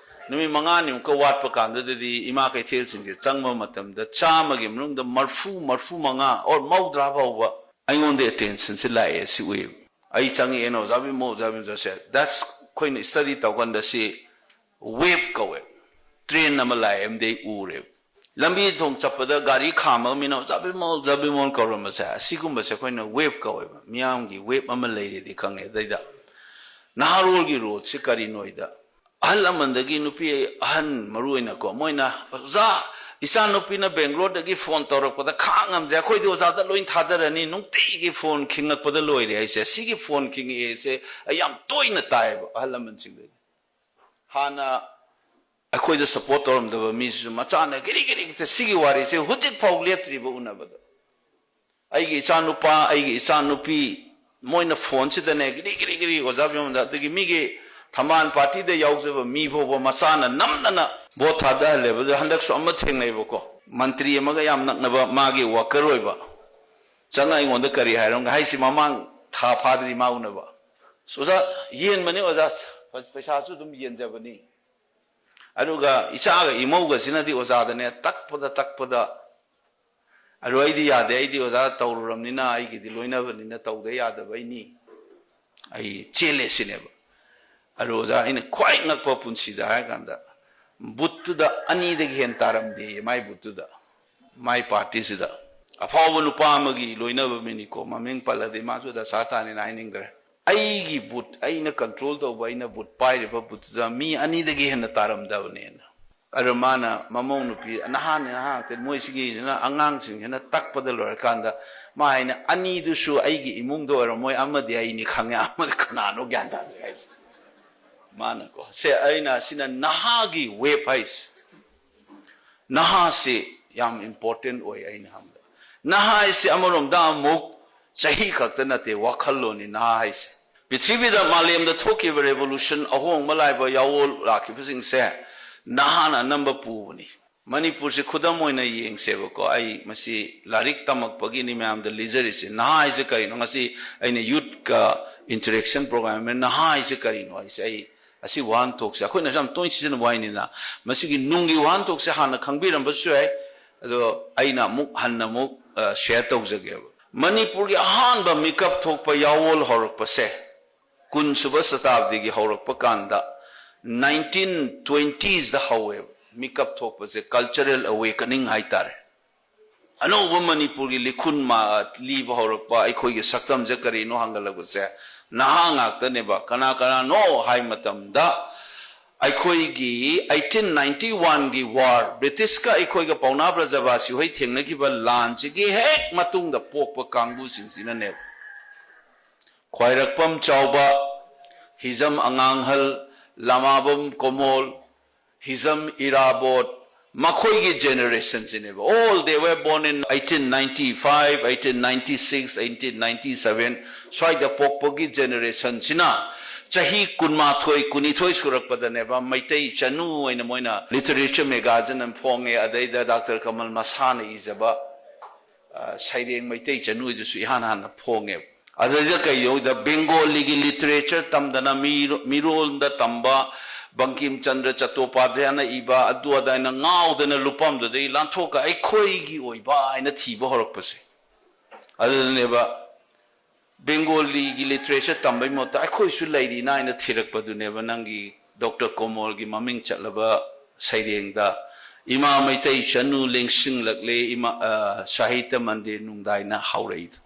ꯅꯨꯃꯤꯠ ꯃꯉꯥꯅꯤꯃꯨꯛꯀ ꯋꯥꯠꯄ ꯀꯥꯟꯗꯨꯗꯗꯤ ꯏꯃꯥ ꯀꯩꯊꯦꯜꯁꯤꯡꯁꯦ ꯆꯪꯕ ꯃꯇꯝꯗ ꯆꯥꯝꯃꯒꯤ ꯃꯅꯨꯡꯗ ꯃꯔꯐꯨ, ꯃꯔꯐꯨ ꯃꯉꯥ or ꯃꯧꯗ꯭ꯔꯥ ꯐꯥꯎꯕ ꯑꯩꯉꯣꯟꯗ ꯑꯦꯇꯦꯟꯁꯟꯁꯦ ꯂꯥꯛꯑꯦ, ꯁꯤ ꯎꯏꯌꯦꯕ꯫ ꯑꯩ ꯆꯪꯉꯛꯑꯦꯅ "ꯑꯣꯖꯥ ꯕꯤꯃꯣꯜ, ꯑꯣꯖꯥ ꯕꯤꯃꯣꯜ" ꯆꯠꯁꯦ, that's ꯑꯩꯈꯣꯏꯅ ꯁ꯭ꯇꯗꯤ ꯇꯧꯀꯥꯟꯗ ꯁꯤ ꯋꯦꯕ ꯀꯧꯋꯦ꯫ ꯇ꯭ꯔꯦꯟ ꯑꯃ ꯂꯥꯛꯑꯦ ꯑꯃꯗꯤ ꯑꯩ ꯎꯔꯦꯕ꯫ ꯂꯝꯕꯤ ꯊꯣꯡ ꯆꯠꯄꯗ ꯒꯥꯔꯤ ꯈꯥꯝꯃꯒ ꯃꯤꯅ "ꯑꯣꯖꯥ ꯕꯤꯃꯣꯜ, ꯑꯣꯖꯥ ꯕꯤꯃꯣꯜ" ꯀꯧꯔꯝꯕꯁꯦ, ꯑꯁꯤꯒꯨꯝꯕꯁꯦ ꯑꯩꯈꯣꯏꯅ ꯋꯦꯕ ꯀꯧꯋꯦꯕ꯫ ꯃꯤꯌꯥꯝꯒꯤ ꯋꯦꯕ ꯑꯃ ꯂꯩꯔꯦꯗꯤ ꯈꯪꯉꯦ꯫ ꯑꯗꯩꯗ ꯅꯍꯥꯔꯣꯜꯒꯤ ꯔꯣꯜꯁꯦ ꯀꯔꯤꯅꯣꯏꯗ, ꯑꯍꯜ ꯂꯃꯟꯗꯒꯤ ꯅꯨꯄꯤ ꯑꯍꯟ ꯃꯔꯨ ꯑꯣꯏꯅꯀꯣ, ꯃꯣꯏꯅ, "ꯑꯣꯖꯥ, ꯏꯆꯥ ꯅꯨꯄꯤꯅ ꯕꯦꯡꯒ꯭ꯂꯣꯔꯗꯒꯤ ꯐꯣꯟ ꯇꯧꯔꯛꯄꯗ ꯈꯥꯡ ꯉꯝꯗ꯭ꯔꯦ, ꯑꯩꯈꯣꯏꯗꯤ ꯑꯣꯖꯥꯗ ꯂꯣꯏ ꯊꯥꯗꯔꯅꯤ, ꯅꯨꯡꯇꯤꯒꯤ ꯐꯣꯟ ꯈꯤꯡꯉꯛꯄꯗ ꯂꯣꯏꯔꯦ" ꯍꯥꯏꯁꯦ, ꯁꯤꯒꯤ ꯐꯣꯟ ꯈꯤꯡꯉꯛꯑꯦꯁꯦ ꯑꯩ ꯌꯥꯝ ꯇꯣꯏꯅ ꯇꯥꯏꯌꯦꯕ ꯑꯍꯜ ꯂꯃꯟꯁꯤꯡꯗꯒꯤ꯫ ꯍꯥꯟꯅ ꯑꯩꯈꯣꯏꯗ ꯁꯄꯣꯔꯠ ꯇꯧꯔꯝꯗꯕ ꯃꯤꯁꯤꯁꯨ ꯃꯆꯥꯅ ꯒꯤꯔꯤ ꯒꯤꯔꯤ ꯍꯦꯛꯇ, ꯁꯤꯒꯤ ꯋꯥꯔꯤꯁꯦ ꯍꯧꯖꯤꯛ ꯐꯥꯎ ꯂꯦꯞꯇ꯭ꯔꯤꯕ ꯎꯅꯕꯗ꯫ ꯑꯩꯒꯤ ꯏꯆꯥ ꯅꯨꯄꯥ, ꯑꯩꯒꯤ ꯏꯆꯥ ꯅꯨꯄꯤ, ꯃꯣꯏꯅ ꯐꯣꯟꯁꯤꯗꯅꯦ ꯒꯤꯔꯤ ꯒꯤꯔꯤ ꯒꯤꯔꯤ ꯑꯣꯖꯥ ꯕꯤꯃꯣꯟꯗ, ꯑꯗꯒꯤ ꯃꯤꯒꯤ ꯊꯝꯕꯥꯜ ꯄꯥꯔꯇꯤꯗ ꯌꯥꯎꯖꯕ ꯃꯤ ꯐꯥꯎꯕ ꯃꯆꯥꯅ ꯅꯝꯗꯅ ꯚꯣꯠ ꯊꯥꯗꯍꯜꯂꯦꯕ꯫ ꯑꯗꯨ ꯍꯟꯗꯛꯁꯨ ꯑꯃ ꯊꯦꯡꯅꯩꯕꯀꯣ, ꯃꯟꯇ꯭ꯔꯤ ꯑꯃꯒ ꯌꯥꯝ ꯅꯛꯅꯕ, ꯃꯥꯒꯤ ꯋꯥꯀꯔ ꯑꯣꯏꯕ, ꯆꯪꯉ ꯑꯩꯉꯣꯟꯗ ꯀꯔꯤ ꯍꯥꯏꯔꯝꯒꯦ ꯍꯥꯏꯁꯤ, ꯃꯃꯥꯡ ꯊꯥ ꯐꯥꯗ꯭ꯔꯤ ꯃꯥ ꯎꯅꯕ, "ꯑꯣꯖꯥ, ꯌꯦꯟꯕꯅꯤ ꯑꯣꯖꯥ, ꯄꯩꯁꯥꯁꯨ ꯑꯗꯨꯝ ꯌꯦꯟꯖꯕꯅꯤ, ꯑꯗꯨꯒ ꯏꯆꯥꯒ ꯏꯃꯧꯒꯁꯤꯅꯗꯤ ꯑꯣꯖꯥꯗꯅꯦ ꯇꯛꯄꯗ ꯇꯛꯄꯗ, ꯑꯗꯨ ꯑꯩꯗꯤ ꯌꯥꯗꯦ, ꯑꯩꯗꯤ ꯑꯣꯖꯥ ꯇꯧꯔꯨꯔꯕꯅꯤꯅ, ꯑꯩꯒꯤꯗꯤ ꯂꯣꯏꯅꯕꯅꯤꯅ ꯇꯧꯗ ꯌꯥꯗꯕꯩꯅꯤ, ꯑꯩ ꯆꯦꯜꯂꯦ" ꯁꯤꯅꯦꯕ꯫ ꯑꯗꯨ ꯑꯣꯖꯥ, ꯑꯩꯅ ꯈ꯭ꯋꯥꯏ ꯉꯛꯄ ꯄꯨꯟꯁꯤꯗ ꯍꯥꯏꯔ ꯀꯥꯟꯗ, ꯕꯨꯠꯇꯨꯗ ꯑꯅꯤꯗꯒꯤ ꯍꯦꯟ ꯇꯥꯔꯝꯗꯦ ꯃꯥꯏ ꯕꯨꯠꯇꯨꯗ, ꯃꯥꯏ ꯄꯥꯔꯇꯤꯁꯤꯗ꯫ ꯑꯐꯥꯎꯕ ꯅꯨꯄꯥ ꯑꯃꯒꯤ ꯂꯣꯏꯅꯕ ꯃꯤꯅꯤꯀꯣ, ꯃꯃꯤꯡ ꯄꯜꯂꯗꯤ ꯃꯥꯁꯨ ꯗꯁꯥ ꯇꯥꯅꯤꯅ ꯍꯥꯏꯅꯤꯡꯗ꯭ꯔꯦ꯫ ꯑꯩꯒꯤ ꯕꯨꯠ, ꯑꯩꯅ ꯀꯟꯇ꯭ꯔꯣꯜ ꯇꯧꯕ, ꯑꯩꯅ ꯕꯨꯠ ꯄꯥꯏꯔꯤꯕ ꯕꯨꯠꯇꯨꯗ ꯃꯤ ꯑꯅꯤꯗꯒꯤ ꯍꯦꯟꯅ ꯇꯥꯔꯝꯗꯕꯅꯦꯅ꯫ ꯑꯗꯣ ꯃꯥꯅ ꯃꯃꯧ ꯅꯨꯄꯤ, ꯅꯍꯥꯅꯤ ꯅꯍꯥ ꯉꯥꯛꯇꯅꯤ, ꯃꯣꯏꯁꯤꯒꯤꯁꯤꯅ ꯑꯉꯥꯡꯁꯤꯡꯁꯤꯅ ꯇꯛꯄꯗ ꯂꯣꯏꯔꯀꯥꯟꯗ ꯃꯥ ꯍꯥꯏꯅ, "ꯑꯅꯤꯗꯨꯁꯨ ꯑꯩꯒꯤ ꯏꯃꯨꯡꯗ ꯑꯣꯏꯔꯝꯃꯣꯏ, ꯑꯃꯗꯤ ꯑꯩꯅꯤ ꯈꯪꯉꯦ, ꯑꯃꯗꯤ ꯀꯅꯥꯅꯣ ꯒ꯭ꯌꯥꯟ ꯇꯥꯗ꯭ꯔꯦ" ꯍꯥꯏꯁꯦ꯫ ꯃꯥꯅꯀꯣ, ꯁꯦ, ꯑꯩꯅ ꯁꯤꯅ ꯅꯍꯥꯒꯤ ꯋꯦꯕ ꯍꯥꯏꯁꯦ꯫ ꯅꯍꯥꯁꯤ ꯌꯥꯝ ꯏꯝꯄꯣꯔꯇꯦꯟ ꯑꯣꯏ ꯑꯩꯅ ꯈꯟꯕꯗ꯫ ꯅꯍꯥ ꯍꯥꯏꯁꯤ ꯑꯃꯔꯣꯝꯗ ꯑꯃꯨꯛ ꯆꯍꯤ ꯈꯛꯇ ꯅꯠꯇꯦ, ꯋꯥꯈꯜꯂꯣꯟꯅꯤ ꯅꯍꯥ ꯍꯥꯏꯁꯦ꯫ ꯄ꯭ꯔꯤꯊꯤꯕꯤꯗ, ꯃꯥꯂꯦꯝꯗ ꯊꯣꯛꯈꯤꯕ ꯔꯦꯚꯣꯂꯨꯁꯟ, ꯑꯍꯣꯡꯕ ꯂꯥꯏꯕ ꯌꯥꯋꯣꯜ ꯂꯥꯛꯈꯤꯕꯁꯤꯡꯁꯦ ꯅꯍꯥꯅ ꯑꯅꯝꯕ ꯄꯨꯕꯅꯤ꯫ ꯃꯅꯤꯄꯨꯔꯁꯤ ꯈꯨꯗꯝ ꯑꯣꯏꯅ ꯌꯦꯡꯁꯦꯕꯀꯣ꯫ ꯑꯩ ꯃꯁꯤ ꯂꯥꯏꯔꯤꯛ ꯇꯝꯃꯛꯄꯒꯤꯅꯤ ꯃꯌꯥꯝꯗ ꯂꯤꯖꯔꯤꯁꯦ꯫ ꯅꯍꯥ ꯍꯥꯏꯁꯦ ꯀꯔꯤꯅꯣ? ꯉꯁꯤ ꯑꯩꯅ ꯌꯨꯠꯀ ꯏꯟꯇꯔꯦꯛꯁꯟ ꯄ꯭ꯔꯣꯒ꯭ꯔꯥꯝ ꯑꯃ, "ꯅꯍꯥ ꯍꯥꯏꯁꯦ ꯀꯔꯤꯅꯣ?" ꯍꯥꯏꯁꯦ, ꯑꯩ ꯑꯁꯤ ꯋꯥꯍꯟꯊꯣꯛꯁꯦ ꯑꯩꯈꯣꯏꯅꯁꯨ ꯌꯥꯝ ꯇꯣꯏꯅ ꯁꯤꯖꯤꯟꯅꯕ ꯋꯥꯍꯩꯅꯤꯅ, ꯃꯁꯤꯒꯤ ꯅꯨꯡꯒꯤ ꯋꯥꯍꯟꯊꯣꯛꯁꯦ ꯍꯥꯟꯅ ꯈꯪꯕꯤꯔꯝꯕꯁꯨ ꯌꯥꯏ꯫ ꯑꯗꯣ ꯑꯩꯅ ꯑꯃꯨꯛ ꯍꯟꯅ ꯑꯃꯨꯛ, ꯑ, ꯁꯤꯌꯔ ꯇꯧꯖꯒꯦꯕ꯫ ꯃꯅꯤꯄꯨꯔꯒꯤ ꯑꯍꯥꯟꯕ ꯃꯤꯀꯞ ꯊꯣꯛꯄ ꯌꯥꯋꯣꯜ ꯍꯧꯔꯛꯄꯁꯦ ꯀꯨꯟꯁꯨꯕ ꯁꯇꯥꯕꯗꯤꯒꯤ ꯍꯧꯔꯛꯄ ꯀꯥꯟꯗ, ꯅꯥꯏꯟꯇꯤꯟ ꯇ꯭ꯋꯦꯟꯇꯤꯁꯇ ꯍꯧꯋꯦꯕ꯫ ꯃꯤꯀꯞ ꯊꯣꯛꯄꯁꯦ, ꯀꯜꯆꯔꯦꯜ ꯑꯋꯦꯀꯅꯤꯡ ꯍꯥꯏꯇꯥꯔꯦ꯫ ꯑꯅꯧꯕ ꯃꯅꯤꯄꯨꯔꯒꯤ ꯂꯤꯈꯨꯟ ꯃꯥ-, ꯂꯤꯕ ꯍꯧꯔꯛꯄ, ꯑꯩꯈꯣꯏꯒꯤ ꯁꯛꯇꯝꯁꯦ ꯀꯔꯤꯅꯣ ꯍꯪꯒꯠꯂꯛꯄꯁꯦ ꯅꯍꯥ ꯉꯥꯛꯇꯅꯦꯕ꯫ ꯀꯅꯥ ꯀꯅꯥꯅꯣ ꯍꯥꯏ ꯃꯇꯝꯗ, ꯑꯩꯈꯣꯏꯒꯤ ꯑꯩꯠꯇꯤꯟ ꯅꯥꯏꯟꯇꯤ ꯋꯥꯟꯒꯤ ꯋꯥꯔ, ꯕ꯭ꯔꯤꯇꯤꯁꯀ ꯑꯩꯈꯣꯏꯒ ꯄꯥꯎꯅꯥ ꯕ꯭ꯔꯖꯕꯥꯁꯤ ꯍꯣꯏ ꯊꯦꯡꯅꯈꯤꯕ ꯂꯥꯟꯁꯤꯒꯤ ꯍꯦꯛ ꯃꯇꯨꯡꯗ ꯄꯣꯛꯄ ꯀꯥꯡꯕꯨꯁꯤꯡꯁꯤꯅꯅꯦꯕ꯫ ꯈ꯭ꯋꯥꯏꯔꯥꯛꯄꯝ ꯆꯥꯎꯕ, ꯍꯤꯖꯝ ꯑꯉꯥꯡꯍꯜ, ꯂꯃꯥꯕꯝ ꯀꯣꯃꯣꯜ, ꯍꯤꯖꯝ ꯏꯔꯥꯕꯣꯠ, ꯃꯈꯣꯏꯒꯤ ꯖꯦꯅꯦꯔꯦꯁꯟꯁꯤꯅꯦꯕ꯫ All they were born in eighteen ninety-five, eighteen ninety-six, eighteen ninety-seven, ꯁ꯭ꯋꯥꯏꯗ ꯄꯣꯛꯄꯒꯤ ꯖꯦꯅꯦꯔꯦꯁꯟꯁꯤꯅ ꯆꯍꯤ ꯀꯨꯟꯃꯥꯊꯣꯏ, ꯀꯨꯟꯅꯤꯊꯣꯏ ꯁꯨꯔꯛꯄꯗꯅꯦꯕ ꯃꯩꯇꯩ ꯆꯅꯨ ꯍꯥꯏꯅ ꯃꯣꯏꯅ ꯂꯤꯇꯔꯦꯆꯔ ꯃꯦꯒꯥꯖꯤꯟ ꯑꯃ ꯐꯣꯡꯉꯦ꯫ ꯑꯗꯩꯗ ꯗꯥꯛꯇꯔ ꯀꯃꯜ ꯃꯁꯥꯅ ꯏꯖꯕ, ꯑ, ꯁꯩꯔꯦꯡ ꯃꯩꯇꯩ ꯆꯅꯨꯗꯨꯁꯨ ꯏꯍꯥꯟ ꯍꯥꯟꯅ ꯐꯣꯡꯉꯦꯕ꯫ ꯑꯗꯨꯗ ꯀꯩꯗꯧꯗ ꯕꯦꯡꯒꯣꯂꯤꯒꯤ ꯂꯤꯇꯔꯦꯆꯔ ꯇꯝꯗꯅ, ꯃꯤꯔꯣ-, ꯃꯤꯔꯣꯜꯗ ꯇꯝꯕ, ꯕꯪꯀꯤꯝ ꯆꯟꯗ꯭ꯔ ꯆꯠꯇꯣꯄꯥꯙ꯭ꯌꯥꯅ ꯏꯕ ꯑꯗꯨ ꯑꯗꯥꯏꯅ ꯉꯥꯎꯗꯅ ꯂꯨꯞꯄꯝꯗꯨꯗꯒꯤ ꯂꯥꯟꯊꯣꯛꯀ ꯑꯩꯈꯣꯏꯒꯤ ꯑꯣꯏꯕ ꯍꯥꯏꯅ ꯊꯤꯕ ꯍꯧꯔꯛꯄꯁꯦ꯫ ꯑꯗꯨꯗꯅꯦꯕ ꯕꯦꯡꯒꯣꯂꯤꯒꯤ ꯂꯤꯇꯔꯦꯆꯔ ꯇꯝꯕꯩ ꯃꯍꯨꯠꯇ ꯑꯩꯈꯣꯏꯁꯨ ꯂꯩꯔꯤꯅ ꯍꯥꯏꯅ ꯊꯤꯔꯛꯄꯗꯨꯅꯦꯕ ꯅꯪꯒꯤ ꯗꯣꯛꯇꯔ ꯀꯣꯃꯣꯜꯒꯤ ꯃꯃꯤꯡ ꯆꯠꯂꯕ ꯁꯩꯔꯦꯡꯗ "ꯏꯃꯥ ꯃꯩꯇꯩ ꯆꯅꯨ ꯂꯦꯡꯁꯤꯜꯂꯛꯂꯦ ꯏꯃꯥ, ꯑ, ꯁꯥꯍꯤꯇ꯭ꯌ ꯃꯟꯗꯤꯔ ꯅꯨꯡꯗꯥꯏꯅ" ꯍꯧꯔꯛꯏꯗꯣ꯫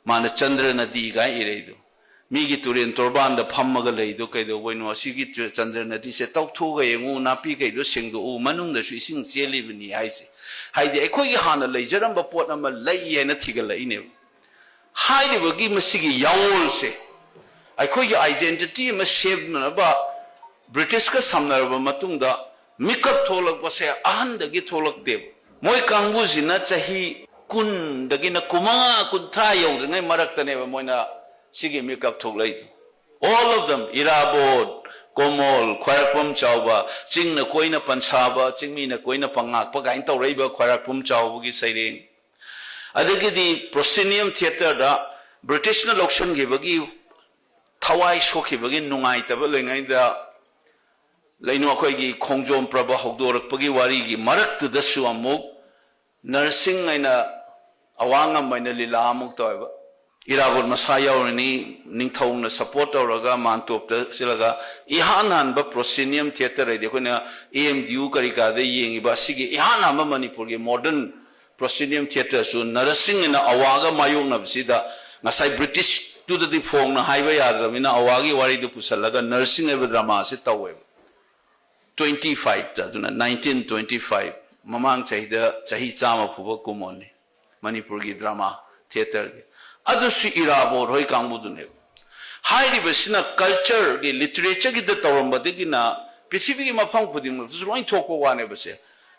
ꯃꯥꯅ "ꯆꯟꯗ꯭ꯔ ꯅꯗꯤ" ꯀꯥꯏ ꯏꯔꯛꯏꯗꯣ꯫ ꯃꯤꯒꯤ ꯇꯨꯔꯦꯟ ꯇꯣꯔꯕꯥꯟꯗ ꯐꯝꯃꯒ ꯂꯩꯗꯣ ꯀꯩꯗꯧꯕꯩꯅꯣ? ꯑꯁꯤꯒꯤ ꯆ-, ꯆꯟꯗ꯭ꯔ ꯅꯗꯤꯁꯦ ꯇꯧꯊꯣꯛꯑꯒ ꯌꯦꯡꯉꯨ, ꯅꯥꯄꯤ ꯀꯩꯗꯣ ꯁꯦꯡꯗꯣꯛꯎ, ꯃꯅꯨꯡꯗꯁꯨ ꯏꯁꯤꯡ ꯆꯦꯜꯂꯤꯕꯅꯤ ꯍꯥꯏꯁꯦ꯫ ꯍꯥꯏꯗꯤ ꯑꯩꯈꯣꯏꯒꯤ ꯍꯥꯟꯅ ꯂꯩꯖꯔꯝꯕ ꯄꯣꯠ ꯑꯃ ꯂꯩ ꯍꯥꯏꯅ ꯊꯤꯒꯠꯂꯛꯏꯅꯦꯕ꯫ ꯍꯥꯏꯔꯤꯕꯒꯤ ꯃꯁꯤꯒꯤ ꯌꯥꯑꯣꯜꯁꯦ ꯑꯩꯈꯣꯏꯒꯤ identity ꯑꯃ ꯁꯦꯝꯅꯅꯕ ꯕ꯭ꯔꯤꯇꯤꯁꯀ ꯁꯝꯅꯔꯕ ꯃꯇꯨꯡꯗ ꯃꯤꯀꯞ ꯊꯣꯛꯂꯛꯄꯁꯦ ꯑꯍꯟꯗꯒꯤ ꯊꯣꯛꯂꯛꯇꯦꯕ꯫ ꯃꯣꯏ ꯀꯥꯡꯕꯨꯁꯤꯅ ꯆꯍꯤ ꯀꯨꯟꯗꯒꯤꯅ ꯀꯨꯟꯃꯉꯥ, ꯀꯨꯟꯊ꯭ꯔꯥ ꯌꯧꯗ꯭ꯔꯤꯉꯩ ꯃꯔꯛꯇꯅꯦꯕ ꯃꯣꯏꯅ ꯁꯤꯒꯤ ꯃꯤꯀꯞ ꯊꯣꯛꯂꯛꯏꯗꯣ꯫ All of them, ꯏꯔꯥꯕꯣꯠ, ꯀꯣꯃꯣꯜ, ꯈ꯭ꯋꯥꯏꯔꯥꯛꯄꯝ ꯆꯥꯎꯕ, ꯆꯤꯡꯅ ꯀꯣꯏꯅ ꯄꯟꯁꯥꯕ, ꯆꯤꯡꯃꯤꯅ ꯀꯣꯏꯅ ꯄꯉꯥꯛꯄ ꯀꯥꯏꯅ ꯇꯧꯔꯛꯏꯕ ꯈ꯭ꯋꯥꯏꯔꯥꯛꯄꯝ ꯆꯥꯎꯕꯒꯤ ꯁꯩꯔꯦꯡ꯫ ꯑꯗꯒꯤꯗꯤ ꯄ꯭ꯔꯣꯁꯤꯅꯤꯌꯝ ꯊꯤꯌꯦꯇꯔꯗ ꯕ꯭ꯔꯤꯇꯤꯁꯅ ꯂꯧꯁꯤꯟꯈꯤꯕꯒꯤ ꯊꯋꯥꯏ ꯁꯣꯛꯈꯤꯕꯒꯤ ꯅꯨꯡꯉꯥꯏꯇꯕ ꯂꯩꯉꯩꯗ ꯂꯩꯅꯨ ꯑꯩꯈꯣꯏꯒꯤ ꯈꯣꯡꯖꯣꯝ ꯄ꯭ꯔꯕ ꯍꯧꯗꯣꯔꯛꯄꯒꯤ ꯋꯥꯔꯤꯒꯤ ꯃꯔꯛꯇꯨꯗꯁꯨ ꯑꯃꯨꯛ ꯅꯔꯁꯤꯡ ꯍꯥꯏꯅ ꯑꯋꯥꯡꯉꯝ ꯍꯥꯏꯅ ꯂꯤꯂꯥ ꯑꯃꯨꯛ ꯇꯧꯋꯦꯕ꯫ ꯏꯔꯥꯕꯣꯠ ꯃꯁꯥ ꯌꯥꯎꯔꯤꯅꯤ, ꯅꯤꯡꯊꯧꯅ ꯁꯞꯄꯣꯔꯠ ꯇꯧꯔꯒ ꯃꯥꯟꯇꯣꯞꯇ ꯆꯠꯂꯒ ꯏꯍꯥꯟ ꯍꯥꯟꯕ ꯄ꯭ꯔꯣꯁꯤꯅꯤꯌꯝ ꯊꯤꯌꯦꯇꯔ ꯍꯥꯏꯗꯤ ꯑꯩꯈꯣꯏꯅ ꯑꯦ ꯑꯦꯝ ꯗꯤ ꯌꯨ ꯀꯔꯤ ꯀꯥꯗ ꯌꯦꯡꯉꯤꯕ ꯑꯁꯤꯒꯤ ꯏꯍꯥꯟ ꯍꯥꯟꯕ ꯃꯅꯤꯄꯨꯔꯒꯤ ꯃꯣꯗꯔꯟ ꯄ꯭ꯔꯣꯁꯤꯅꯤꯌꯝ ꯊꯤꯌꯦꯇꯔꯁꯨ ꯅꯔꯁꯤꯡ ꯍꯥꯏꯅ ꯑꯋꯥꯒ ꯃꯥꯌꯣꯛꯅꯕꯁꯤꯗ ꯉꯁꯥꯏ ꯕ꯭ꯔꯤꯇꯤꯁꯇꯨꯗꯗꯤ ꯐꯣꯡꯅ ꯍꯥꯏꯕ ꯌꯥꯗ꯭ꯔꯕꯅꯤꯅ ꯑꯋꯥꯒꯤ ꯋꯥꯔꯤꯗꯨ ꯄꯨꯁꯜꯂꯒ ꯅꯔꯁꯤꯡ ꯍꯥꯏꯕ ꯗ꯭ꯔꯃꯥꯁꯤ ꯇꯧꯋꯦꯕ꯫ ꯇ꯭ꯋꯦꯟꯇꯤ ꯐꯥꯏꯚꯇ, ꯑꯗꯨꯅ ꯅꯥꯏꯟꯇꯤꯟ ꯇ꯭ꯋꯦꯟꯇꯤ ꯐꯥꯏꯚ, ꯃꯃꯥꯡ ꯆꯍꯤꯗ ꯆꯍꯤ ꯆꯥꯝꯃ ꯐꯨꯕ ꯀꯨꯝꯑꯣꯟꯅꯤ ꯃꯅꯤꯄꯨꯔꯒꯤ ꯗ꯭ꯔꯃꯥ ꯊꯤꯌꯦꯇꯔꯒꯤ꯫ ꯑꯗꯨꯁꯨ ꯏꯔꯥꯕꯣꯠ ꯍꯣꯏ ꯀꯥꯡꯕꯨꯗꯨꯅꯦꯕ꯫ ꯍꯥꯏꯔꯤꯕꯁꯤꯅ ꯀꯜꯆꯔꯒꯤ, ꯂꯤꯇꯔꯦꯆꯔꯒꯤꯗ ꯇꯧꯔꯝꯕꯗꯒꯤꯅ ꯄ꯭ꯔꯤꯊꯤꯕꯤꯒꯤ ꯃꯐꯝ ꯈꯨꯗꯤꯡꯃꯛꯇꯁꯨ ꯂꯣꯏ ꯊꯣꯛꯄ ꯋꯥꯅꯦꯕꯁꯦ꯫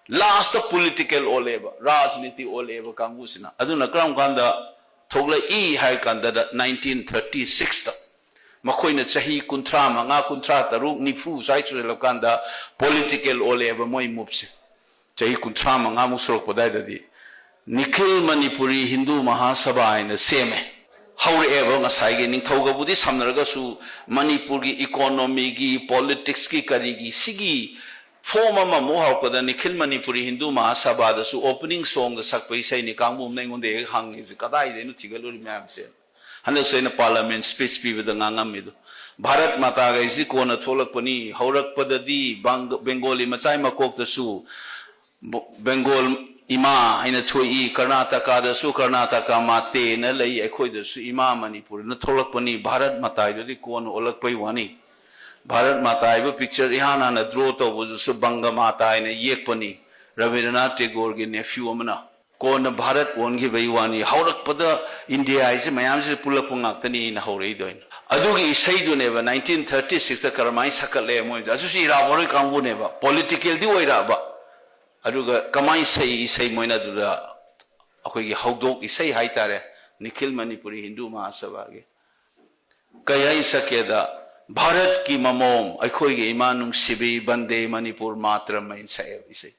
ꯂꯥꯁꯇ ꯄꯣꯂꯤꯇꯤꯀꯦꯜ ꯑꯣꯜꯂꯛꯑꯦꯕ, ꯔꯥꯖꯅꯤꯇꯤ ꯑꯣꯜꯂꯛꯑꯦꯕ ꯀꯥꯡꯕꯨꯁꯤꯅ꯫ ꯑꯗꯨꯅ ꯀꯔꯝ ꯀꯥꯟꯗ ꯊꯣꯛꯂꯛꯏ ꯍꯥꯏ ꯀꯥꯟꯗ ꯅꯥꯏꯟꯇꯤꯟ ꯊꯥꯔꯇꯤ ꯁꯤꯛꯁꯇ꯫ ꯃꯈꯣꯏꯅ ꯆꯍꯤ ꯀꯨꯟꯊ꯭ꯔꯥ ꯃꯉꯥ, ꯀꯨꯟꯊ꯭ꯔꯥ ꯇꯔꯨꯛ, ꯅꯤꯐꯨ ꯁ꯭ꯋꯥꯏ ꯁꯨꯖꯜꯂꯀꯥꯟꯗ ꯄꯣꯂꯤꯇꯤꯀꯦꯜ ꯑꯣꯜꯂꯛꯑꯦꯕ ꯃꯣꯏ ꯃꯨꯞꯁꯦ꯫ ꯆꯍꯤ ꯀꯨꯟꯊ꯭ꯔꯥ ꯃꯉꯥꯃꯨꯛ ꯁꯨꯔꯛꯄ ꯑꯗꯨꯋꯥꯏꯗꯗꯤ ꯅꯤꯈꯤꯜ ꯃꯅꯤꯄꯨꯔꯤ ꯍꯤꯟꯗꯨ ꯃꯍꯥꯁꯚꯥ ꯍꯥꯏꯅ ꯁꯦꯝꯃꯦ꯫ ꯍꯧꯔꯛꯑꯦꯕ ꯉꯁꯥꯏꯒꯤ ꯅꯤꯡꯊꯧꯒꯕꯨꯗꯤ ꯁꯝꯅꯔꯒꯁꯨ ꯃꯅꯤꯄꯨꯔꯒꯤ ꯏꯀꯣꯅꯣꯃꯤꯒꯤ, ꯄꯣꯂꯤꯇꯤꯛꯁꯀꯤ, ꯀꯔꯤꯒꯤ ꯁꯤꯒꯤ ꯐꯣꯝ ꯑꯃꯃꯨꯛ ꯍꯧꯔꯛꯄꯗ ꯅꯤꯈꯤꯜ ꯃꯅꯤꯄꯨꯔꯤ ꯍꯤꯟꯗꯨ ꯃꯍꯥꯁꯚꯥꯗꯁꯨ ꯑꯣꯄꯅꯤꯡ ꯁꯣꯡꯗ ꯁꯛꯄ ꯏꯁꯩꯅꯤ꯫ ꯀꯥꯡꯕꯨ ꯑꯃꯅ ꯑꯩꯉꯣꯟꯗ ꯍꯦꯛ ꯍꯪꯉꯤꯁꯦ, "ꯀꯗꯥꯏꯗꯩꯅꯣ ꯊꯤꯒꯠꯂꯨꯔꯤ ꯃꯌꯥꯝꯁꯦ?" ꯍꯟꯗꯛꯁꯨ ꯑꯩꯅ ꯄꯥꯔꯂꯥꯃꯦꯟ ꯁ꯭ꯄꯤꯆ ꯄꯤꯕꯗ ꯉꯥꯡꯉꯝꯃꯤꯗꯣ꯫ ꯚꯥꯔꯠ ꯃꯥꯇꯥꯒꯩꯁꯤ ꯀꯣꯟꯅ ꯊꯣꯛꯂꯛꯄꯅꯤ꯫ ꯍꯧꯔꯛꯄꯗꯗꯤ ꯕꯪ-, ꯕꯦꯡꯒꯣꯂꯤ ꯃꯆꯥꯏ ꯃꯀꯣꯛꯇꯁꯨ ꯕ-, ꯕꯦꯡꯒꯣꯜ ꯏꯃꯥ ꯍꯥꯏꯅ ꯊꯣꯛꯏ, ꯀꯔꯅꯥꯇꯀꯥꯗꯁꯨ ꯀꯔꯅꯥꯇꯀꯥ ꯃꯥꯇꯦꯅ ꯂꯩ, ꯑꯩꯈꯣꯏꯗꯁꯨ ꯏꯃꯥ ꯃꯅꯤꯄꯨꯔꯅ ꯊꯣꯛꯂꯛꯄꯅꯤ꯫ ꯚꯥꯔꯠ ꯃꯥꯇꯥ ꯍꯥꯏꯗꯨꯗꯤ ꯀꯣꯟꯅ ꯑꯣꯜꯂꯛꯄꯩ ꯋꯥꯅꯤ꯫ ꯚꯥꯔꯠ ꯃꯥꯇꯥ ꯍꯥꯏꯕ ꯄꯤꯛꯆꯔ ꯏꯍꯥꯟ ꯍꯥꯟꯅ ꯗ꯭ꯔꯣ ꯇꯧꯕꯗꯨꯁꯨ ꯕꯪꯒ ꯃꯥꯇꯥ ꯍꯥꯏꯅ ꯌꯦꯛꯄꯅꯤ, ꯔꯕꯤꯟꯗ꯭ꯔꯅꯥꯊ ꯇꯦꯒꯣꯔꯒꯤ ꯅꯦꯐ꯭ꯌꯨ ꯑꯃꯅ꯫ ꯀꯣꯟꯅ ꯚꯥꯔꯠ ꯑꯣꯟꯈꯤꯕꯒꯤ ꯋꯥꯅꯤ, ꯍꯧꯔꯛꯄꯗ ꯏꯟꯗꯤꯌꯥ ꯍꯥꯏꯁꯦ ꯃꯌꯥꯝꯁꯤꯗ ꯄꯨꯜꯂꯛꯄ ꯉꯥꯛꯇꯅꯤꯅ ꯍꯧꯔꯛꯏꯗꯣ ꯑꯩꯅ꯫ ꯑꯗꯨꯒꯤ ꯏꯁꯩꯗꯨꯅꯦꯕ ꯅꯥꯏꯟꯇꯤꯟ ꯊꯥꯔꯇꯤ ꯁꯤꯛꯁꯇ ꯀꯔꯝꯍꯥꯏꯅ ꯁꯛꯀꯠꯂꯦ ꯃꯣꯏꯗ, ꯑꯗꯨꯁꯨ ꯏꯔꯥꯕꯣꯠ ꯍꯣꯏ ꯀꯥꯡꯕꯨꯅꯦꯕ, ꯄꯣꯂꯤꯇꯤꯀꯦꯜꯗꯤ ꯑꯣꯏꯔꯛꯑꯕ꯫ ꯑꯗꯨꯒ ꯀꯃꯥꯏꯅ ꯁꯛꯏ ꯏꯁꯩ ꯃꯣꯏꯅ ꯑꯗꯨꯗ, ꯑꯩꯈꯣꯏꯒꯤ ꯍꯧꯗꯣꯛ ꯏꯁꯩ ꯍꯥꯏꯇꯥꯔꯦ, ꯅꯤꯈꯤꯜ ꯃꯅꯤꯄꯨꯔꯤ ꯍꯤꯟꯗꯨ ꯃꯍꯥꯁꯚꯥꯒꯤ꯫ ꯀꯩ ꯍꯥꯏ ꯁꯛꯀꯦꯗ, "ꯚꯥꯔꯠꯀꯤ ꯃꯃꯣꯝ ꯑꯩꯈꯣꯏꯒꯤ ꯏꯃꯥ ꯅꯨꯡꯁꯤꯕꯤ, ꯕꯟꯗꯦ ꯃꯅꯤꯄꯨꯔ ꯃꯥꯇ꯭ꯔꯝ" ꯍꯥꯏꯅ ꯁꯛꯑꯦꯕ ꯏꯁꯩ,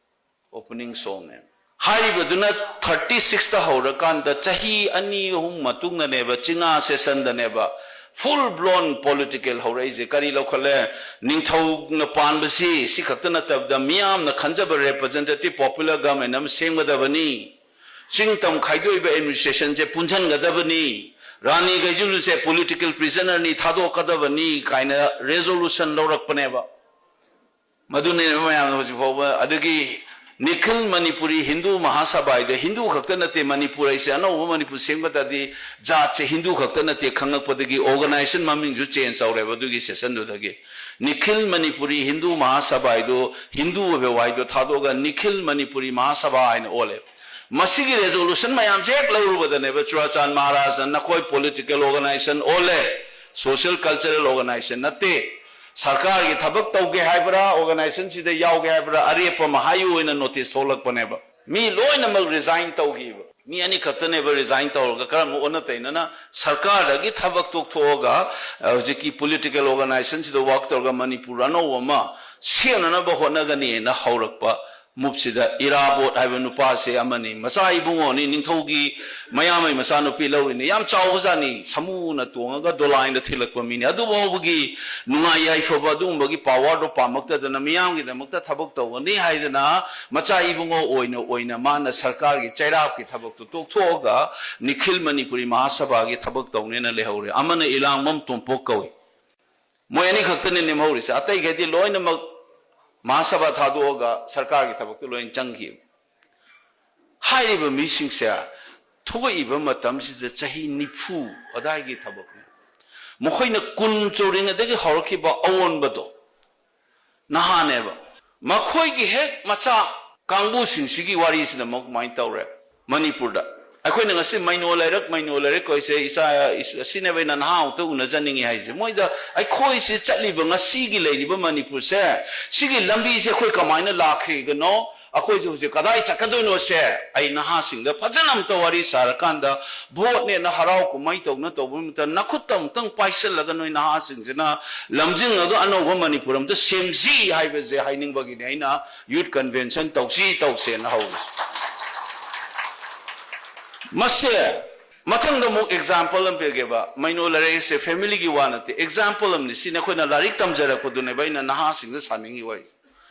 ꯑꯣꯄꯅꯤꯡ ꯁꯣꯡꯅꯦ꯫ ꯍꯥꯏꯔꯤꯕꯗꯨꯅ ꯊꯥꯔꯇꯤ ꯁꯤꯛꯁꯇ ꯍꯧꯔꯀꯥꯟꯗ ꯆꯍꯤ ꯑꯅꯤ ꯑꯍꯨꯝ ꯃꯇꯨꯡꯗꯅꯦꯕ, ꯆꯤꯉꯥ ꯁꯦꯁꯟꯗꯅꯦꯕ, ꯐꯨꯜ ꯕ꯭ꯂꯣꯟ ꯄꯣꯂꯤꯇꯤꯀꯦꯜ ꯍꯧꯔꯛꯏꯁꯦ꯫ ꯀꯔꯤ ꯂꯧꯈꯠꯂꯦ? ꯅꯤꯡꯊꯧꯅ ꯄꯥꯟꯕꯁꯤ ꯁꯤ ꯈꯛꯇ ꯅꯠꯇꯕꯗ ꯃꯤꯌꯥꯝꯅ ꯈꯟꯖꯕ ꯔꯦꯄ꯭ꯔꯖꯦꯟꯇꯦꯇꯤꯚ ꯄꯣꯄꯨꯂꯔ ꯒꯚꯔꯟꯃꯦꯟ ꯑꯃ ꯁꯦꯝꯒꯗꯕꯅꯤ, ꯆꯤꯡ ꯇꯝ ꯈꯥꯏꯗꯣꯛꯏꯕ ꯑꯦꯗꯃꯤꯅꯤꯁꯇ꯭ꯔꯦꯁꯟꯁꯦ ꯄꯨꯟꯁꯤꯟꯒꯗꯕꯅꯤ, ꯔꯥꯅꯤ ꯒꯩꯖꯨꯂꯨꯁꯦ ꯄꯣꯂꯤꯇꯤꯀꯦꯜ ꯄ꯭ꯔꯤꯖꯅꯔꯅꯤ, ꯊꯥꯗꯣꯛꯀꯗꯕꯅꯤ ꯀꯥꯏꯅ ꯔꯦꯖꯣꯂꯨꯁꯟ ꯂꯧꯔꯛꯄꯅꯦꯕ꯫ ꯃꯗꯨꯅꯦꯕ ꯃꯌꯥꯝꯅ ꯍꯧꯖꯤꯛ ꯐꯥꯎꯕ꯫ ꯑꯗꯒꯤ ꯅꯤꯈꯤꯜ ꯃꯅꯤꯄꯨꯔꯤ ꯍꯤꯟꯗꯨ ꯃꯍꯥꯁꯚꯥ ꯍꯥꯏꯗꯣ ꯍꯤꯟꯗꯨ ꯈꯛꯇ ꯅꯠꯇꯦ, ꯃꯅꯤꯄꯨꯔ ꯍꯥꯏꯁꯦ ꯑꯅꯧꯕ ꯃꯅꯤꯄꯨꯔ ꯁꯦꯝꯕ ꯇꯥꯔꯗꯤ ꯖꯥꯠꯁꯦ ꯍꯤꯟꯗꯨ ꯈꯛꯇ ꯅꯠꯇꯦ ꯈꯪꯉꯛꯄꯗꯒꯤ ꯑꯣꯔꯒꯅꯥꯏꯖꯦꯁꯟ ꯃꯃꯤꯡꯁꯨ ꯆꯦꯟꯖ ꯇꯧꯔꯦꯕ ꯑꯗꯨꯒꯤ ꯁꯦꯁꯟꯗꯨꯗꯒꯤ꯫ ꯅꯤꯈꯤꯜ ꯃꯅꯤꯄꯨꯔꯤ ꯍꯤꯟꯗꯨ ꯃꯍꯥꯁꯚꯥ ꯍꯥꯏꯗꯣ ꯍꯤꯟꯗꯨ ꯑꯣꯏꯕ ꯋꯥꯍꯩꯗꯣ ꯊꯥꯗꯣꯛꯑꯒ ꯅꯤꯈꯤꯜ ꯃꯅꯤꯄꯨꯔꯤ ꯃꯍꯥꯁꯚꯥ ꯍꯥꯏꯅ ꯑꯣꯜꯂꯦ꯫ ꯃꯁꯤꯒꯤ ꯔꯦꯖꯣꯂꯨꯁꯟ ꯃꯌꯥꯝꯁꯦ ꯍꯦꯛ ꯂꯧꯔꯨꯕꯗꯅꯦꯕ ꯆꯨꯔꯥꯆꯥꯟ ꯃꯍꯥꯔꯥꯖꯅ ꯅꯈꯣꯏ ꯄꯣꯂꯤꯇꯤꯀꯦꯜ ꯑꯣꯔꯒꯅꯥꯏꯖꯦꯁꯟ ꯑꯣꯜꯂꯦ, ꯁꯣꯁꯤꯌꯦꯜ ꯀꯜꯆꯔꯦꯜ ꯑꯣꯔꯒꯅꯥꯏꯖꯦꯁꯟ ꯅꯠꯇꯦ꯫ ꯁꯔꯀꯥꯔꯒꯤ ꯊꯕꯛ ꯇꯧꯒꯦ ꯍꯥꯏꯕ꯭ꯔꯥ, ꯑꯣꯔꯒꯅꯥꯏꯖꯦꯁꯟꯁꯤꯗ ꯌꯥꯎꯒꯦ ꯍꯥꯏꯕ꯭ꯔꯥ, ꯑꯔꯦꯞꯄ ꯑꯃ ꯍꯥꯏꯌꯨ ꯍꯥꯏꯅ ꯅꯣꯇꯤꯁ ꯊꯣꯛꯂꯛꯄꯅꯦꯕ꯫ ꯃꯤ ꯂꯣꯏꯅꯃꯛ ꯔꯤꯖꯥꯏꯟ ꯇꯧꯈꯤꯕ꯫ ꯃꯤ ꯑꯅꯤꯈꯛꯇꯅꯦꯕ ꯔꯤꯖꯥꯏꯟ ꯇꯧꯔꯒ ꯀꯔꯝꯕ ꯑꯣꯟꯅ ꯇꯩꯅꯅ ꯁꯔꯀꯥꯔꯗꯒꯤ ꯊꯕꯛ ꯇꯣꯛꯊꯣꯛꯑꯒ, ꯑ, ꯍꯧꯖꯤꯛꯀꯤ ꯄꯣꯂꯤꯇꯤꯀꯦꯜ ꯑꯣꯔꯒꯅꯥꯏꯖꯦꯁꯟꯁꯤꯗ ꯋꯥꯔꯛ ꯇꯧꯔꯒ ꯃꯅꯤꯄꯨꯔ ꯑꯅꯧꯕ ꯑꯃ ꯁꯦꯝꯅꯅꯕ ꯍꯣꯠꯅꯒꯅꯤꯅ ꯍꯧꯔꯛꯄ ꯃꯨꯞꯁꯤꯗ ꯏꯔꯥꯕꯣꯠ ꯍꯥꯏꯕ ꯅꯨꯄꯥꯁꯦ ꯑꯃꯅꯤ, ꯃꯆꯥ ꯏꯕꯨꯡꯉꯣꯅꯤ, ꯅꯤꯡꯊꯧꯒꯤ ꯃꯌꯥꯝꯕꯩ ꯃꯆꯥꯅꯨꯄꯤ ꯂꯧꯔꯤꯅꯤ, ꯌꯥꯝ ꯆꯥꯎꯕꯖꯥꯠꯅꯤ, ꯁꯃꯨꯅ ꯇꯣꯡꯉꯒ ꯗꯣꯂꯥꯏꯅ ꯊꯤꯜꯂꯛꯄ ꯃꯤꯅꯤ꯫ ꯑꯗꯨꯐꯥꯎꯕꯒꯤ ꯅꯨꯡꯉꯥꯏ ꯌꯥꯏꯐꯕ ꯑꯗꯨꯒꯨꯝꯕꯒꯤ ꯄꯥꯋꯔꯗꯣ ꯄꯥꯝꯃꯛꯇꯗꯅ ꯃꯤꯌꯥꯝꯒꯤꯗꯃꯛꯇ ꯊꯕꯛ ꯇꯧꯒꯅꯤ ꯍꯥꯏꯗꯅ ꯃꯆꯥ ꯏꯕꯨꯡꯉꯣ ꯑꯣꯏꯅ ꯑꯣꯏꯅ ꯃꯥꯅ ꯁꯔꯀꯥꯔꯒꯤ ꯆꯩꯔꯥꯛꯀꯤ ꯊꯕꯛꯇꯣ ꯇꯣꯛꯊꯣꯛꯑꯒ ꯅꯤꯈꯤꯜ ꯃꯅꯤꯄꯨꯔꯤ ꯃꯍꯥꯁꯚꯥꯒꯤ ꯊꯕꯛ ꯇꯧꯅꯦꯅ ꯂꯩꯍꯧꯔꯦ꯫ ꯑꯃꯅ ꯏꯂꯥꯡꯕꯝ ꯇꯣꯝꯄꯣꯛ ꯀꯧꯏ꯫ ꯃꯣꯏ ꯑꯅꯤꯈꯛꯇꯅꯤ ꯅꯦꯝꯍꯧꯔꯤꯁꯦ, ꯑꯇꯩꯈꯩꯗꯤ ꯂꯣꯏꯅꯃꯛ ꯃꯍꯥꯁꯚꯥ ꯊꯥꯗꯣꯛꯑꯒ ꯁꯔꯀꯥꯔꯒꯤ ꯊꯕꯛꯇ ꯂꯣꯏꯅ ꯆꯪꯈꯤꯕ꯫ ꯍꯥꯏꯔꯤꯕ ꯃꯤꯁꯤꯡꯁꯦ ꯊꯣꯛꯂꯛꯏꯕ ꯃꯇꯝꯁꯤꯗ ꯆꯍꯤ ꯅꯤꯐꯨ ꯑꯗꯥꯏꯒꯤ ꯊꯕꯛꯅꯤ꯫ ꯃꯈꯣꯏꯅ ꯀꯨꯟ ꯆꯧꯔꯤꯉꯩꯗꯒꯤ ꯍꯧꯔꯛꯈꯤꯕ ꯑꯑꯣꯟꯕꯗꯣ ꯅꯍꯥꯅꯦꯕ꯫ ꯃꯈꯣꯏꯒꯤ ꯍꯦꯛ ꯃꯆꯥ ꯀꯥꯡꯕꯨꯁꯤꯡꯁꯤꯒꯤ ꯋꯥꯔꯤꯁꯤꯅ ꯑꯃꯨꯛ ꯀꯃꯥꯏꯅ ꯇꯧꯔꯦ? ꯃꯅꯤꯄꯨꯔꯗ ꯑꯩꯈꯣꯏꯅ ꯉꯁꯤ ꯃꯩꯅꯣ ꯂꯩꯔꯛ, ꯃꯩꯅꯣ ꯂꯩꯔꯛ ꯀꯣꯏꯁꯦ, ꯏꯆꯥ, ꯑꯁꯤꯅꯦꯕ ꯑꯩꯅ ꯅꯍꯥ ꯑꯃꯨꯛꯇ ꯎꯅꯖꯅꯤꯡꯉꯤ ꯍꯥꯏꯁꯦ꯫ ꯃꯣꯏꯗ ꯑꯩꯈꯣꯏꯁꯤ ꯆꯠꯂꯤꯕ ꯉꯁꯤꯒꯤ ꯂꯩꯔꯤꯕ ꯃꯅꯤꯄꯨꯔꯁꯦ, ꯁꯤꯒꯤ ꯂꯝꯕꯤꯁꯦ ꯑꯩꯈꯣꯏ ꯀꯃꯥꯏꯅ ꯂꯥꯛꯈ꯭ꯔꯤꯕꯅꯣ, ꯑꯩꯈꯣꯏꯁꯦ ꯍꯧꯖꯤꯛ ꯀꯗꯥꯏ ꯆꯠꯀꯗꯣꯏꯅꯣꯁꯦ ꯑꯩ ꯅꯍꯥꯁꯤꯡꯗ ꯐꯖꯅ ꯑꯝꯇ ꯋꯥꯔꯤ ꯁꯥꯔꯀꯥꯟꯗ, ꯚꯣꯠꯅꯦꯅ ꯍꯔꯥꯎ ꯀꯨꯝꯍꯩ ꯇꯧꯅ ꯇꯧꯕ ꯃꯇꯝꯗ ꯅꯈꯨꯠꯇ ꯑꯃꯨꯛꯇꯪ ꯄꯥꯏꯁꯤꯜꯂꯒ ꯅꯣꯏ ꯅꯍꯥꯁꯤꯡꯁꯤꯅ ꯂꯝꯖꯤꯡꯉꯒ ꯑꯅꯧꯕ ꯃꯅꯤꯄꯨꯔ ꯑꯝꯇ ꯁꯦꯝꯁꯤ ꯍꯥꯏꯕꯁꯦ ꯍꯥꯏꯅꯤꯡꯕꯒꯤꯅꯤ ꯑꯩꯅ ꯌꯨꯠ ꯀꯟꯚꯦꯟꯁꯟ ꯇꯧꯁꯤ ꯇꯧꯁꯦꯅ ꯍꯧꯔꯤꯁꯦ꯫ ꯃꯁꯦ ꯃꯊꯪꯗ ꯑꯃꯨꯛ ꯑꯦꯛꯖꯥꯝꯄꯜ ꯑꯃ ꯄꯤꯒꯦꯕ꯫ ꯃꯩꯅꯣ ꯂꯩꯔꯛꯁꯦ ꯐꯦꯃꯤꯂꯤꯒꯤ ꯋꯥ ꯅꯠꯇꯦ, ꯑꯦꯛꯖꯥꯝꯄꯜ ꯑꯃꯅꯤ꯫ ꯁꯤꯅ ꯑꯩꯈꯣꯏꯅ ꯂꯥꯏꯔꯤꯛ ꯇꯝꯖꯔꯛꯄꯗꯨꯅꯦꯕ ꯑꯩꯅ ꯅꯍꯥꯁꯤꯡꯗ ꯁꯥꯅꯤꯡꯉꯤ ꯋꯥꯔꯤꯁꯦ꯫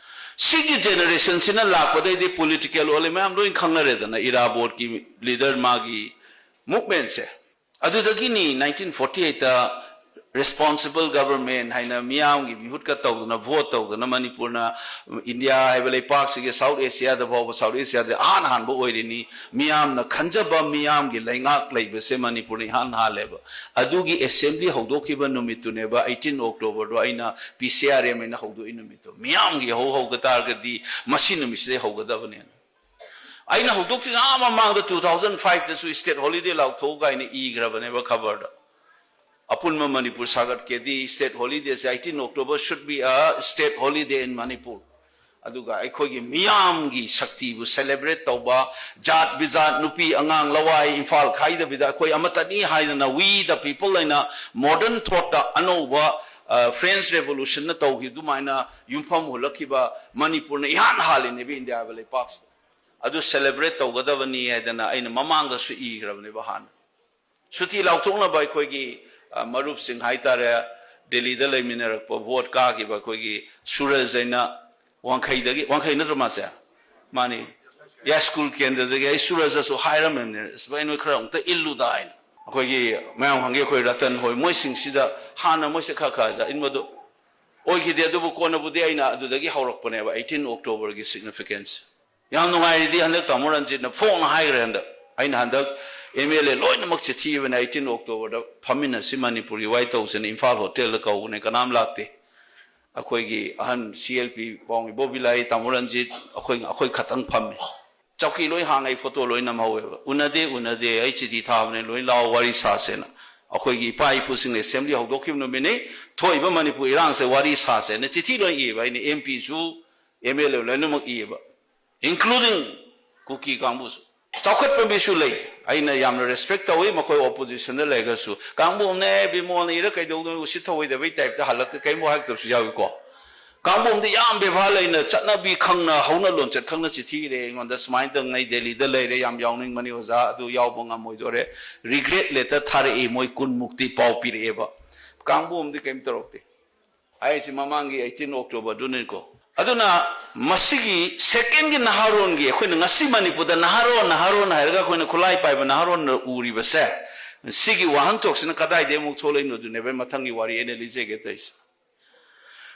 ꯁꯤꯒꯤ ꯖꯦꯅꯦꯔꯦꯁꯟꯁꯤꯅ ꯂꯥꯛꯄꯗꯩꯗꯤ ꯄꯣꯂꯤꯇꯤꯀꯦꯜ ꯑꯣꯜꯂꯦ ꯃꯌꯥꯝ ꯂꯣꯏ ꯈꯪꯅꯔꯦꯗꯅ, ꯏꯔꯥꯕꯣꯠꯀꯤ ꯂꯤꯗꯔ ꯃꯥꯒꯤ ꯃꯨꯚꯃꯦꯟꯁꯦ꯫ ꯑꯗꯨꯗꯒꯤꯅꯤ ꯅꯥꯏꯟꯇꯤꯟ ꯐꯣꯔꯇꯤ ꯑꯩꯠꯇ ꯔꯦꯁꯄꯣꯟꯁꯤꯕꯜ ꯒꯕꯔꯃꯦꯟ ꯍꯥꯏꯅ ꯃꯤꯌꯥꯝꯒꯤ ꯃꯤꯍꯨꯠꯀ ꯇꯧꯗꯅ ꯚꯣꯠ ꯇꯧꯗꯅ ꯃꯅꯤꯄꯨꯔꯅ ꯏꯟꯗꯤꯌꯥ ꯍꯥꯏꯕ ꯂꯩꯄꯥꯛꯁꯤꯒꯤ ꯁꯥꯎꯠ ꯑꯦꯁꯤꯌꯥꯗ ꯐꯥꯎꯕ, ꯁꯥꯎꯠ ꯑꯦꯁꯤꯌꯥꯗ ꯑꯍꯥꯟ ꯑꯍꯥꯟꯕ ꯑꯣꯏꯔꯤꯅꯤ꯫ ꯃꯤꯌꯥꯝꯅ ꯈꯟꯖꯕ ꯃꯤꯌꯥꯝꯒꯤ ꯂꯩꯉꯥꯛ ꯂꯩꯕꯁꯦ ꯃꯅꯤꯄꯨꯔꯅ ꯏꯍꯥꯟ ꯍꯥꯜꯂꯦꯕ꯫ ꯑꯗꯨꯒꯤ ꯑꯦꯁꯦꯝꯕ꯭ꯂꯤ ꯍꯧꯗꯣꯛꯈꯤꯕ ꯅꯨꯃꯤꯠꯇꯨꯅꯦꯕ ꯑꯩꯠꯇꯤꯟ ꯑꯣꯛꯇꯣꯕꯔꯗꯣ ꯑꯩꯅ ꯄꯤ ꯁꯤ ꯑꯥꯔ ꯑꯦꯝ ꯑꯩꯅ ꯍꯧꯗꯣꯛꯏ ꯅꯨꯃꯤꯠꯇꯣ꯫ ꯃꯤꯌꯥꯝꯒꯤ ꯍꯧ ꯍꯧꯒ ꯇꯥꯔꯒꯗꯤ ꯃꯁꯤ ꯅꯨꯃꯤꯠꯁꯤꯗꯩ ꯍꯧꯒꯗꯕꯅꯦꯅ꯫ ꯑꯩꯅ ꯍꯧꯗꯣꯛꯇ꯭ꯔꯤꯉꯩ ꯑꯥ ꯃꯃꯥꯡꯗ ꯇꯨ ꯊꯥꯎꯖꯟ ꯐꯥꯏꯚꯇꯁꯨ ꯁ꯭ꯇꯦꯠ ꯍꯣꯂꯤꯗꯦ ꯂꯥꯎꯊꯣꯛꯎ ꯀꯥꯏꯅ ꯏꯈ꯭ꯔꯕꯅꯦꯕ ꯈꯕꯔꯗ꯫ ꯑꯄꯨꯟꯕ Manipur ꯁꯥꯒꯠꯀꯦꯗꯤ state holiday say eighteen October should be a state holiday in Manipur꯫ ꯑꯗꯨꯒ ꯑꯩꯈꯣꯏꯒꯤ ꯃꯤꯌꯥꯝꯒꯤ ꯁꯛꯇꯤꯕꯨ ꯁꯦꯂꯦꯕ꯭ꯔꯦꯠ ꯇꯧꯕ, ꯖꯥꯠ ꯕꯤꯖꯥꯠ, ꯅꯨꯄꯤ ꯑꯉꯥꯡ ꯂꯋꯥꯏ ꯏꯝꯐꯥꯜ ꯈꯥꯏꯗꯕꯤꯗ ꯑꯩꯈꯣꯏ ꯑꯃꯠꯇꯅꯤ ꯍꯥꯏꯗꯅ we the people ꯑꯩꯅ ꯃꯣꯗꯔꯟ ꯊꯣꯠꯇ ꯑꯅꯧꯕ, ꯑ, ꯐ꯭ꯔꯦꯟꯁ ꯔꯦꯚꯣꯂꯨꯁꯟꯅ ꯇꯧꯈꯤꯕ ꯑꯗꯨꯃꯥꯏꯅ ꯌꯨꯝꯐꯝ ꯍꯨꯜꯂꯛꯈꯤꯕ ꯃꯅꯤꯄꯨꯔꯅ ꯏꯍꯥꯟ ꯍꯥꯜꯂꯤꯅꯦꯕ ꯏꯟꯗꯤꯌꯥ ꯍꯥꯏꯕ ꯂꯩꯄꯥꯛꯁꯤꯗ꯫ ꯑꯗꯨ ꯁꯦꯂꯦꯕ꯭ꯔꯦꯠ ꯇꯧꯒꯗꯕꯅꯤ ꯍꯥꯏꯗꯅ ꯑꯩꯅ ꯃꯃꯥꯡꯗꯁꯨ ꯏꯈ꯭ꯔꯕꯅꯦꯕ ꯍꯥꯟꯅ꯫ ꯁꯨꯇꯤ ꯂꯥꯎꯊꯣꯛꯅꯕ ꯑꯩꯈꯣꯏꯒꯤ, ꯑ, ꯃꯔꯨꯞꯁꯤꯡ ꯍꯥꯏꯇꯥꯔꯦ, ꯗꯦꯜꯂꯤꯗ ꯂꯩꯃꯤꯟꯅꯔꯛꯄ ꯚꯣꯠ ꯀꯥꯈꯤꯕ ꯑꯩꯈꯣꯏꯒꯤ ꯁꯨꯔꯖ ꯍꯥꯏꯅ ꯋꯥꯡꯈꯩꯗꯒꯤ, ꯋꯥꯡꯈꯩ ꯅꯠꯇ꯭ꯔꯣ ꯃꯥꯁꯦ? ꯃꯥꯅꯤ꯫ ꯌꯥꯏꯁ꯭ꯀꯨꯜ ꯀꯦꯟꯗ꯭ꯔꯗꯒꯤ ꯑꯩ ꯁꯨꯔꯖꯁꯨ ꯍꯥꯏꯔꯝꯃꯤꯕꯅꯦ, "ꯑꯁ ꯚꯥꯏ, ꯅꯣꯏ ꯈꯔ ꯑꯃꯨꯛꯇ ꯏꯜꯂꯨꯗ" ꯍꯥꯏꯅ꯫ ꯑꯩꯈꯣꯏꯒꯤ ꯃꯌꯥꯝ ꯈꯪꯒꯦ, ꯑꯩꯈꯣꯏ ꯔꯇꯟ ꯍꯣꯏ, ꯃꯣꯏꯁꯤꯡꯁꯤꯗ ꯍꯥꯟꯅ ꯃꯣꯏꯁꯦ ꯈꯔ ꯈꯔ ꯏꯟꯕꯗꯣ ꯑꯣꯏꯈꯤꯗꯦ꯫ ꯑꯗꯨꯕꯨ ꯀꯣꯟꯅꯕꯨꯗꯤ ꯑꯩꯅ ꯑꯗꯨꯗꯒꯤ ꯍꯧꯔꯛꯄꯅꯦꯕ eighteen Octoberꯒꯤ significance꯫ ꯌꯥꯝ ꯅꯨꯡꯉꯥꯏꯔꯤꯗꯤ ꯍꯟꯗꯛ ꯇꯥꯃꯣ ꯔꯟꯖꯤꯠꯅ ꯐꯣꯡꯅ ꯍꯥꯏꯈ꯭ꯔꯦ꯫ ꯍꯟꯗꯛ ꯑꯩꯅ ꯍꯟꯗꯛ MLA ꯂꯣꯏꯅꯃꯛ ꯆꯤꯊꯤ ꯏꯕꯅꯦ, eighteen Octoberꯗ ꯐꯝꯃꯤꯟꯅꯁꯤ, ꯃꯅꯤꯄꯨꯔꯒꯤ ꯋꯥꯔꯤ ꯇꯧꯁꯤꯅ ꯏꯝꯐꯥꯜ ꯍꯣꯇꯦꯜꯗ ꯀꯧꯕꯅꯦ, ꯀꯅꯥꯝ ꯂꯥꯛꯇꯦ꯫ ꯑꯩꯈꯣꯏꯒꯤ ꯑꯍꯟ CLP ꯄꯥꯎꯃꯤ ꯕꯣꯕꯤꯂꯥꯏ, ꯇꯥꯃꯣ ꯔꯟꯖꯤꯠ, ꯑꯩꯈꯣꯏ, ꯑꯩꯈꯣꯏ ꯈꯛꯇꯪ ꯐꯝꯃꯤ꯫ ꯆꯧꯀꯤ ꯂꯣꯏ ꯍꯥꯡꯉ ꯑꯩ ꯐꯣꯇꯣ ꯂꯣꯏ ꯅꯝꯍꯧꯋꯦꯕ꯫ "ꯎꯅꯗꯦ, ꯎꯅꯗꯦ, ꯑꯩ ꯆꯤꯊꯤ ꯊꯥꯕꯅꯦ, ꯂꯣꯏ ꯂꯥꯛꯑꯣ ꯋꯥꯔꯤ ꯁꯥꯁꯦꯅ꯫ ꯑꯩꯈꯣꯏꯒꯤ ꯏꯄꯥ ꯏꯄꯨꯁꯤꯡꯅ assembly ꯍꯧꯗꯣꯛꯈꯤꯕ ꯅꯨꯃꯤꯠꯅꯤ, ꯊꯣꯛꯏꯕ ꯃꯅꯤꯄꯨꯔ ꯏꯔꯥꯡꯁꯦ ꯋꯥꯔꯤ ꯁꯥꯁꯦꯅ" ꯆꯤꯊꯤ ꯂꯣꯏ ꯏꯌꯦꯕ꯫ ꯑꯩꯅ MPꯁꯨ, MLA ꯂꯣꯏꯅꯃꯛ ꯏꯌꯦꯕ, including ꯀꯨꯀꯤ ꯀꯥꯡꯕꯨꯁꯨ꯫ ꯆꯥꯎꯈꯠꯄ ꯃꯤꯁꯨ ꯂꯩ, ꯑꯩꯅ ꯌꯥꯝꯅ respect ꯇꯧꯏ, ꯃꯈꯣꯏ oppositionꯗ ꯂꯩꯔꯒꯁꯨ꯫ ꯀꯥꯡꯕꯨ ꯑꯃꯅ, "ꯑꯦ, ꯕꯤꯃꯣꯜꯅ ꯏꯔ ꯀꯩꯗꯧꯗꯣꯏꯅꯣ?" ꯎꯁꯤꯠ ꯊꯧꯑꯣꯏꯗꯕꯩ typeꯇ ꯍꯜꯂꯛꯇ ꯀꯔꯤꯝ ꯍꯥꯏꯔꯛꯇꯕꯁꯨ ꯌꯥꯎꯏꯀꯣ꯫ ꯀꯥꯡꯕꯨ ꯑꯃꯗꯤ ꯌꯥꯝ ꯕꯦꯕꯥꯔ ꯂꯩꯅ, ꯆꯠꯅꯕꯤ ꯈꯪꯅ, ꯍꯧꯅ ꯂꯣꯟꯆꯠ ꯈꯪꯅ ꯆꯤꯊꯤ ꯏꯔꯦ ꯑꯩꯉꯣꯟꯗ, "ꯁꯨꯃꯥꯏꯅ ꯇꯧꯅ ꯑꯩ ꯗꯦꯜꯂꯤꯗ ꯂꯩꯔꯦ, ꯌꯥꯝ ꯌꯥꯎꯅꯤꯡꯕꯅꯤ ꯑꯣꯖꯥ, ꯑꯗꯨ ꯌꯥꯎꯕ ꯉꯝꯃꯣꯏꯗꯣꯔꯦ, regret letter ꯊꯥꯔꯛꯏ", ꯃꯣꯏ ꯀꯨꯟꯃꯨꯛꯇꯤ ꯄꯥꯎ ꯄꯤꯔꯛꯑꯦꯕ꯫ ꯀꯥꯡꯕꯨ ꯑꯃꯗꯤ ꯀꯔꯤꯝ ꯇꯧꯔꯛꯇꯦ꯫ ꯑꯩꯁꯤ ꯃꯃꯥꯡꯒꯤ eighteen Octoberꯗꯨꯅꯤꯀꯣ꯫ ꯑꯗꯨꯅ ꯃꯁꯤꯒꯤ secondꯒꯤ ꯅꯍꯥꯔꯣꯟꯒꯤ, ꯑꯩꯈꯣꯏꯅ ꯉꯁꯤ ꯃꯅꯤꯄꯨꯔꯗ ꯅꯍꯥꯔꯣꯟ, ꯅꯍꯥꯔꯣꯟ ꯍꯥꯏꯔꯒ ꯑꯩꯈꯣꯏꯅ ꯈꯨꯠꯂꯥꯏ ꯄꯥꯏꯕ ꯅꯍꯥꯔꯣꯟꯅ ꯎꯔꯤꯕꯁꯦ, ꯁꯤꯒꯤ ꯋꯥꯍꯟꯊꯣꯛꯁꯤꯅ ꯀꯗꯥꯏꯗꯒꯤ ꯑꯃꯨꯛ ꯊꯣꯛꯂꯛꯏꯅꯣꯗꯨꯅꯦꯕ ꯑꯩ ꯃꯊꯪꯒꯤ ꯋꯥꯔꯤ ꯑꯩꯅ ꯂꯤꯖꯒꯦ ꯇꯧꯔꯤꯁꯦ꯫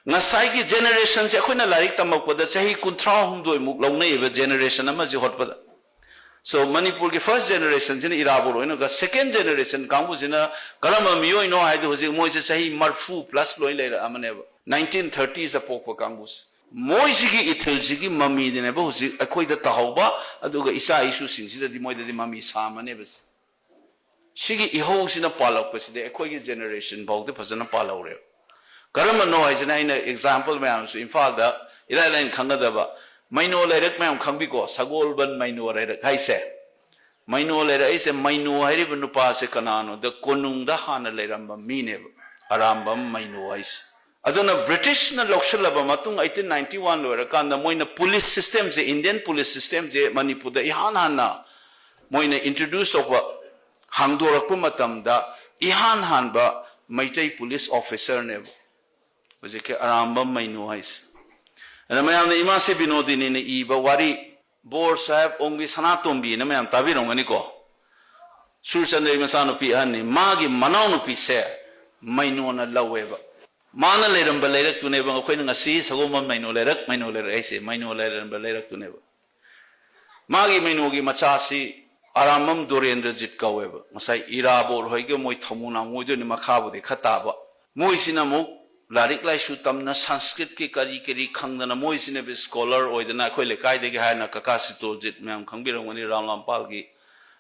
ꯉꯁꯥꯏꯒꯤ generationꯁꯦ ꯑꯩꯈꯣꯏꯅ ꯂꯥꯏꯔꯤꯛ ꯇꯝꯃꯛꯄꯗ ꯆꯍꯤ ꯀꯨꯟꯊ꯭ꯔꯥ ꯍꯨꯝꯗꯣꯏꯃꯨꯛ ꯂꯧꯅꯩꯌꯦꯕ generation ꯑꯃꯁꯦ ꯍꯣꯠꯄꯗ꯫ So, ꯃꯅꯤꯄꯨꯔꯒꯤ first generationꯁꯤꯅ ꯏꯔꯥꯕꯣꯠ ꯑꯣꯏꯅꯒ, second generation ꯀꯥꯡꯕꯨꯁꯤꯅ ꯀꯔꯝꯕ ꯃꯤꯑꯣꯏꯅꯣ ꯍꯥꯏꯗꯤ, ꯍꯧꯖꯤꯛ ꯃꯣꯏꯁꯦ ꯆꯍꯤ ꯃꯔꯐꯨ plus ꯂꯣꯏ ꯂꯩꯔꯛꯑꯃꯅꯦꯕ, nineteen thirtiesꯇ ꯄꯣꯛꯄ ꯀꯥꯡꯕꯨꯁꯦ꯫ ꯃꯣꯏꯁꯤꯒꯤ ꯏꯊꯤꯜꯁꯤꯒꯤ ꯃꯃꯤꯗꯨꯅꯦꯕ ꯍꯧꯖꯤꯛ ꯑꯩꯈꯣꯏꯗ ꯇꯥꯍꯧꯕ, ꯑꯗꯨꯒ ꯏꯆꯥ ꯏꯁꯨꯁꯤꯡꯁꯤꯗꯗꯤ, ꯃꯣꯏꯗꯗꯤ ꯃꯃꯤ ꯁꯥꯃꯅꯦꯕ ꯁꯦ꯫ ꯁꯤꯒꯤ ꯏꯍꯧꯁꯤꯅ ꯄꯥꯜꯂꯛꯄꯁꯤꯗꯤ ꯑꯩꯈꯣꯏꯒꯤ generation ꯐꯥꯎꯗꯤ ꯐꯖꯅ ꯄꯥꯜꯍꯧꯔꯦꯕ꯫ ꯀꯔꯝꯕꯅꯣ ꯍꯥꯏꯁꯤꯅ, ꯑꯩꯅ example ꯃꯌꯥꯝꯁꯨ ꯏꯝꯐꯥꯜꯗ ꯏꯔꯥꯏ ꯂꯥꯏꯅ ꯈꯪꯒꯗꯕ, ꯃꯩꯅꯣ ꯂꯩꯔꯛ ꯃꯌꯥꯝ ꯈꯪꯕꯤꯀꯣ, ꯁꯒꯣꯜꯕꯟ ꯃꯩꯅꯣ ꯂꯩꯔꯛ ꯍꯥꯏꯁꯦ꯫ ꯃꯩꯅꯣ ꯂꯩꯔꯛ ꯍꯥꯏꯁꯦ, ꯃꯩꯅꯣ ꯍꯥꯏꯔꯤꯕ ꯅꯨꯄꯥꯁꯦ ꯀꯅꯥꯅꯣꯗ, ꯀꯣꯅꯨꯡꯗ ꯍꯥꯟꯅ ꯂꯩꯔꯝꯕ ꯃꯤꯅꯦꯕ, ꯑꯔꯥꯝꯕꯝ ꯃꯩꯅꯣ ꯍꯥꯏꯁꯦ꯫ ꯑꯗꯨꯅ Britishꯅ ꯂꯧꯁꯤꯜꯂꯕ ꯃꯇꯨꯡ, eighteen ninety one ꯂꯣꯏꯔꯀꯥꯟꯗ, ꯃꯣꯏꯅ police systemꯁꯦ, Indian police systemꯁꯦ ꯃꯅꯤꯄꯨꯔꯗ ꯏꯍꯥꯟ ꯍꯥꯟꯅ ꯃꯣꯏꯅ introduce ꯇꯧꯕ, ꯍꯥꯡꯗꯣꯔꯛꯄ ꯃꯇꯝꯗ ꯏꯍꯥꯟ ꯍꯥꯟꯕ ꯃꯩꯇꯩ police officerꯅꯦꯕ ꯍꯧꯖꯤꯛꯀꯤ ꯑꯔꯥꯝꯕꯝ ꯃꯩꯅꯣ ꯍꯥꯏꯁꯦ꯫ ꯑꯗ ꯃꯌꯥꯝꯅ ꯏꯃꯥꯁꯤ ꯕꯤꯅꯣꯗꯤꯅꯤꯅ ꯏꯕ ꯋꯥꯔꯤ, ꯕꯣꯔ ꯁꯥꯍꯦꯕ ꯑꯣꯡꯕꯤ ꯁꯅꯥꯇꯣꯝꯕꯤꯅ ꯃꯌꯥꯝ ꯇꯥꯕꯤꯔꯝꯒꯅꯤꯀꯣ꯫ ꯁꯨꯔꯆꯟꯗ꯭ꯔꯒꯤ ꯃꯆꯥꯅꯨꯄꯤ ꯑꯍꯟꯅꯤ꯫ ꯃꯥꯒꯤ ꯃꯅꯥꯎꯅꯨꯄꯤꯁꯦ ꯃꯩꯅꯣꯅ ꯂꯧꯋꯦꯕ꯫ ꯃꯥꯅ ꯂꯩꯔꯝꯕ ꯂꯩꯔꯛꯇꯨꯅꯦꯕ ꯑꯩꯈꯣꯏꯅ ꯉꯁꯤ ꯁꯒꯣꯜꯕꯟ ꯃꯩꯅꯣ ꯂꯩꯔꯛ, ꯃꯩꯅꯣ ꯂꯩꯔꯛ ꯍꯥꯏꯁꯦ꯫ ꯃꯩꯅꯣ ꯂꯩꯔꯝꯕ ꯂꯩꯔꯛꯇꯨꯅꯦꯕ꯫ ꯃꯥꯒꯤ ꯃꯩꯅꯣꯒꯤ ꯃꯆꯥꯁꯤ ꯑꯔꯥꯝꯕꯝ ꯗꯣꯔꯦꯟꯗ꯭ꯔꯖꯤꯠ ꯀꯧꯋꯦꯕ꯫ ꯉꯁꯥꯏ ꯏꯔꯥꯕꯣꯠ ꯍꯣꯏꯒ ꯃꯣꯏ ꯊꯃꯨꯅꯥꯡ ꯑꯣꯏꯗꯣꯏꯅꯤ, ꯃꯈꯥꯕꯨꯗꯤ ꯈꯔ ꯇꯥꯕ꯫ ꯃꯣꯏꯁꯤꯅ ꯑꯃꯨꯛ ꯂꯥꯏꯔꯤꯛ ꯂꯥꯏꯁꯨ ꯇꯝꯅ, ꯁꯪꯁꯀ꯭ꯔꯤꯠꯀꯤ ꯀꯔꯤ ꯀꯔꯤ ꯈꯪꯗꯅ, ꯃꯣꯏꯁꯤꯅꯦꯕ ꯁ꯭ꯀꯣꯂꯔ ꯑꯣꯏꯗꯅ, ꯑꯩꯈꯣꯏ ꯂꯩꯀꯥꯏꯗꯒꯤ ꯍꯥꯏꯅ ꯀꯀꯥ ꯁꯤꯇꯣꯜꯖꯤꯠ, ꯃꯌꯥꯝ ꯈꯪꯕꯤꯔꯝꯒꯅꯤ, ꯔꯥꯝꯂꯥꯝꯄꯥꯜꯒꯤ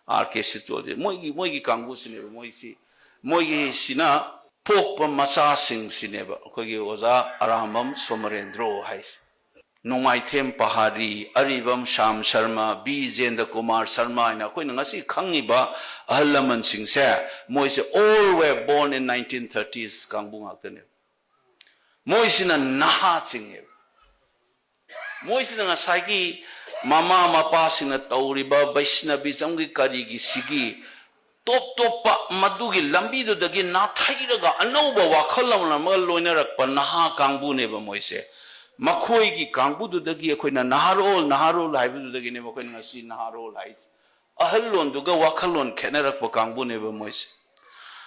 ꯑꯥꯔ ꯀꯦ ꯁꯤꯇꯣꯜꯖꯤꯠ, ꯃꯣꯏꯒꯤ, ꯃꯣꯏꯒꯤ ꯀꯥꯡꯕꯨꯁꯤꯅꯦꯕ꯫ ꯃꯣꯏꯁꯤ, ꯃꯣꯏꯒꯤꯁꯤꯅ ꯄꯣꯛꯄ ꯃꯆꯥꯁꯤꯡꯁꯤꯅꯦꯕ ꯑꯩꯈꯣꯏꯒꯤ ꯑꯣꯖꯥ ꯑꯔꯥꯝꯕꯝ ꯁꯣꯃꯔꯦꯟꯗ꯭ꯔꯣ ꯍꯥꯏꯁꯦ꯫ ꯅꯣꯡꯃꯥꯏꯊꯦꯝ ꯄꯍꯥꯔꯤ, ꯑꯔꯤꯕꯝ ꯁ꯭ꯌꯥꯝ ꯁꯔꯃ, ꯕꯤ ꯖꯦꯟꯗ꯭ꯔ ꯀꯨꯃꯥꯔ ꯁꯔꯃ ꯍꯥꯏꯅ ꯑꯩꯈꯣꯏꯅ ꯉꯁꯤ ꯈꯪꯉꯤꯕ ꯑꯍꯜ ꯂꯃꯟꯁꯤꯡꯁꯦ, ꯃꯣꯏꯁꯦ all were born in nineteen thirties ꯀꯥꯡꯕꯨ ꯉꯥꯛꯇꯅꯦꯕ꯫ ꯃꯣꯏꯁꯤꯅ ꯅꯍꯥ ꯆꯤꯡꯉꯦꯕ꯫ ꯃꯣꯏꯁꯤꯅ ꯉꯁꯥꯏꯒꯤ ꯃꯃꯥ ꯃꯄꯥꯁꯤꯡꯅ ꯇꯧꯔꯤꯕ ꯕꯩꯁꯅꯕꯤꯖꯝꯒꯤ ꯀꯔꯤꯒꯤ ꯁꯤꯒꯤ ꯇꯣꯞ ꯇꯣꯞꯄ ꯃꯗꯨꯒꯤ ꯂꯝꯕꯤꯗꯨꯗꯒꯤ ꯅꯥꯊꯩꯔꯒ ꯑꯅꯧꯕ ꯋꯥꯈꯜꯂꯣꯟ ꯑꯃꯒ ꯂꯣꯏꯅꯔꯛꯄ ꯅꯍꯥ ꯀꯥꯡꯕꯨꯅꯦꯕ ꯃꯣꯏꯁꯦ꯫ ꯃꯈꯣꯏꯒꯤ ꯀꯥꯡꯕꯨꯗꯨꯗꯒꯤ ꯑꯩꯈꯣꯏꯅ ꯅꯍꯥꯔꯣꯜ, ꯅꯍꯥꯔꯣꯜ ꯍꯥꯏꯕꯗꯨꯗꯒꯤꯅꯦꯕ ꯑꯩꯈꯣꯏꯅ ꯉꯁꯤ ꯅꯍꯥꯔꯣꯜ ꯍꯥꯏꯁꯦ꯫ ꯑꯍꯜꯂꯣꯟꯗꯨꯒ ꯋꯥꯈꯜꯂꯣꯟ ꯈꯦꯠꯅꯔꯛꯄ ꯀꯥꯡꯕꯨꯅꯦꯕ ꯃꯣꯏꯁꯦ꯫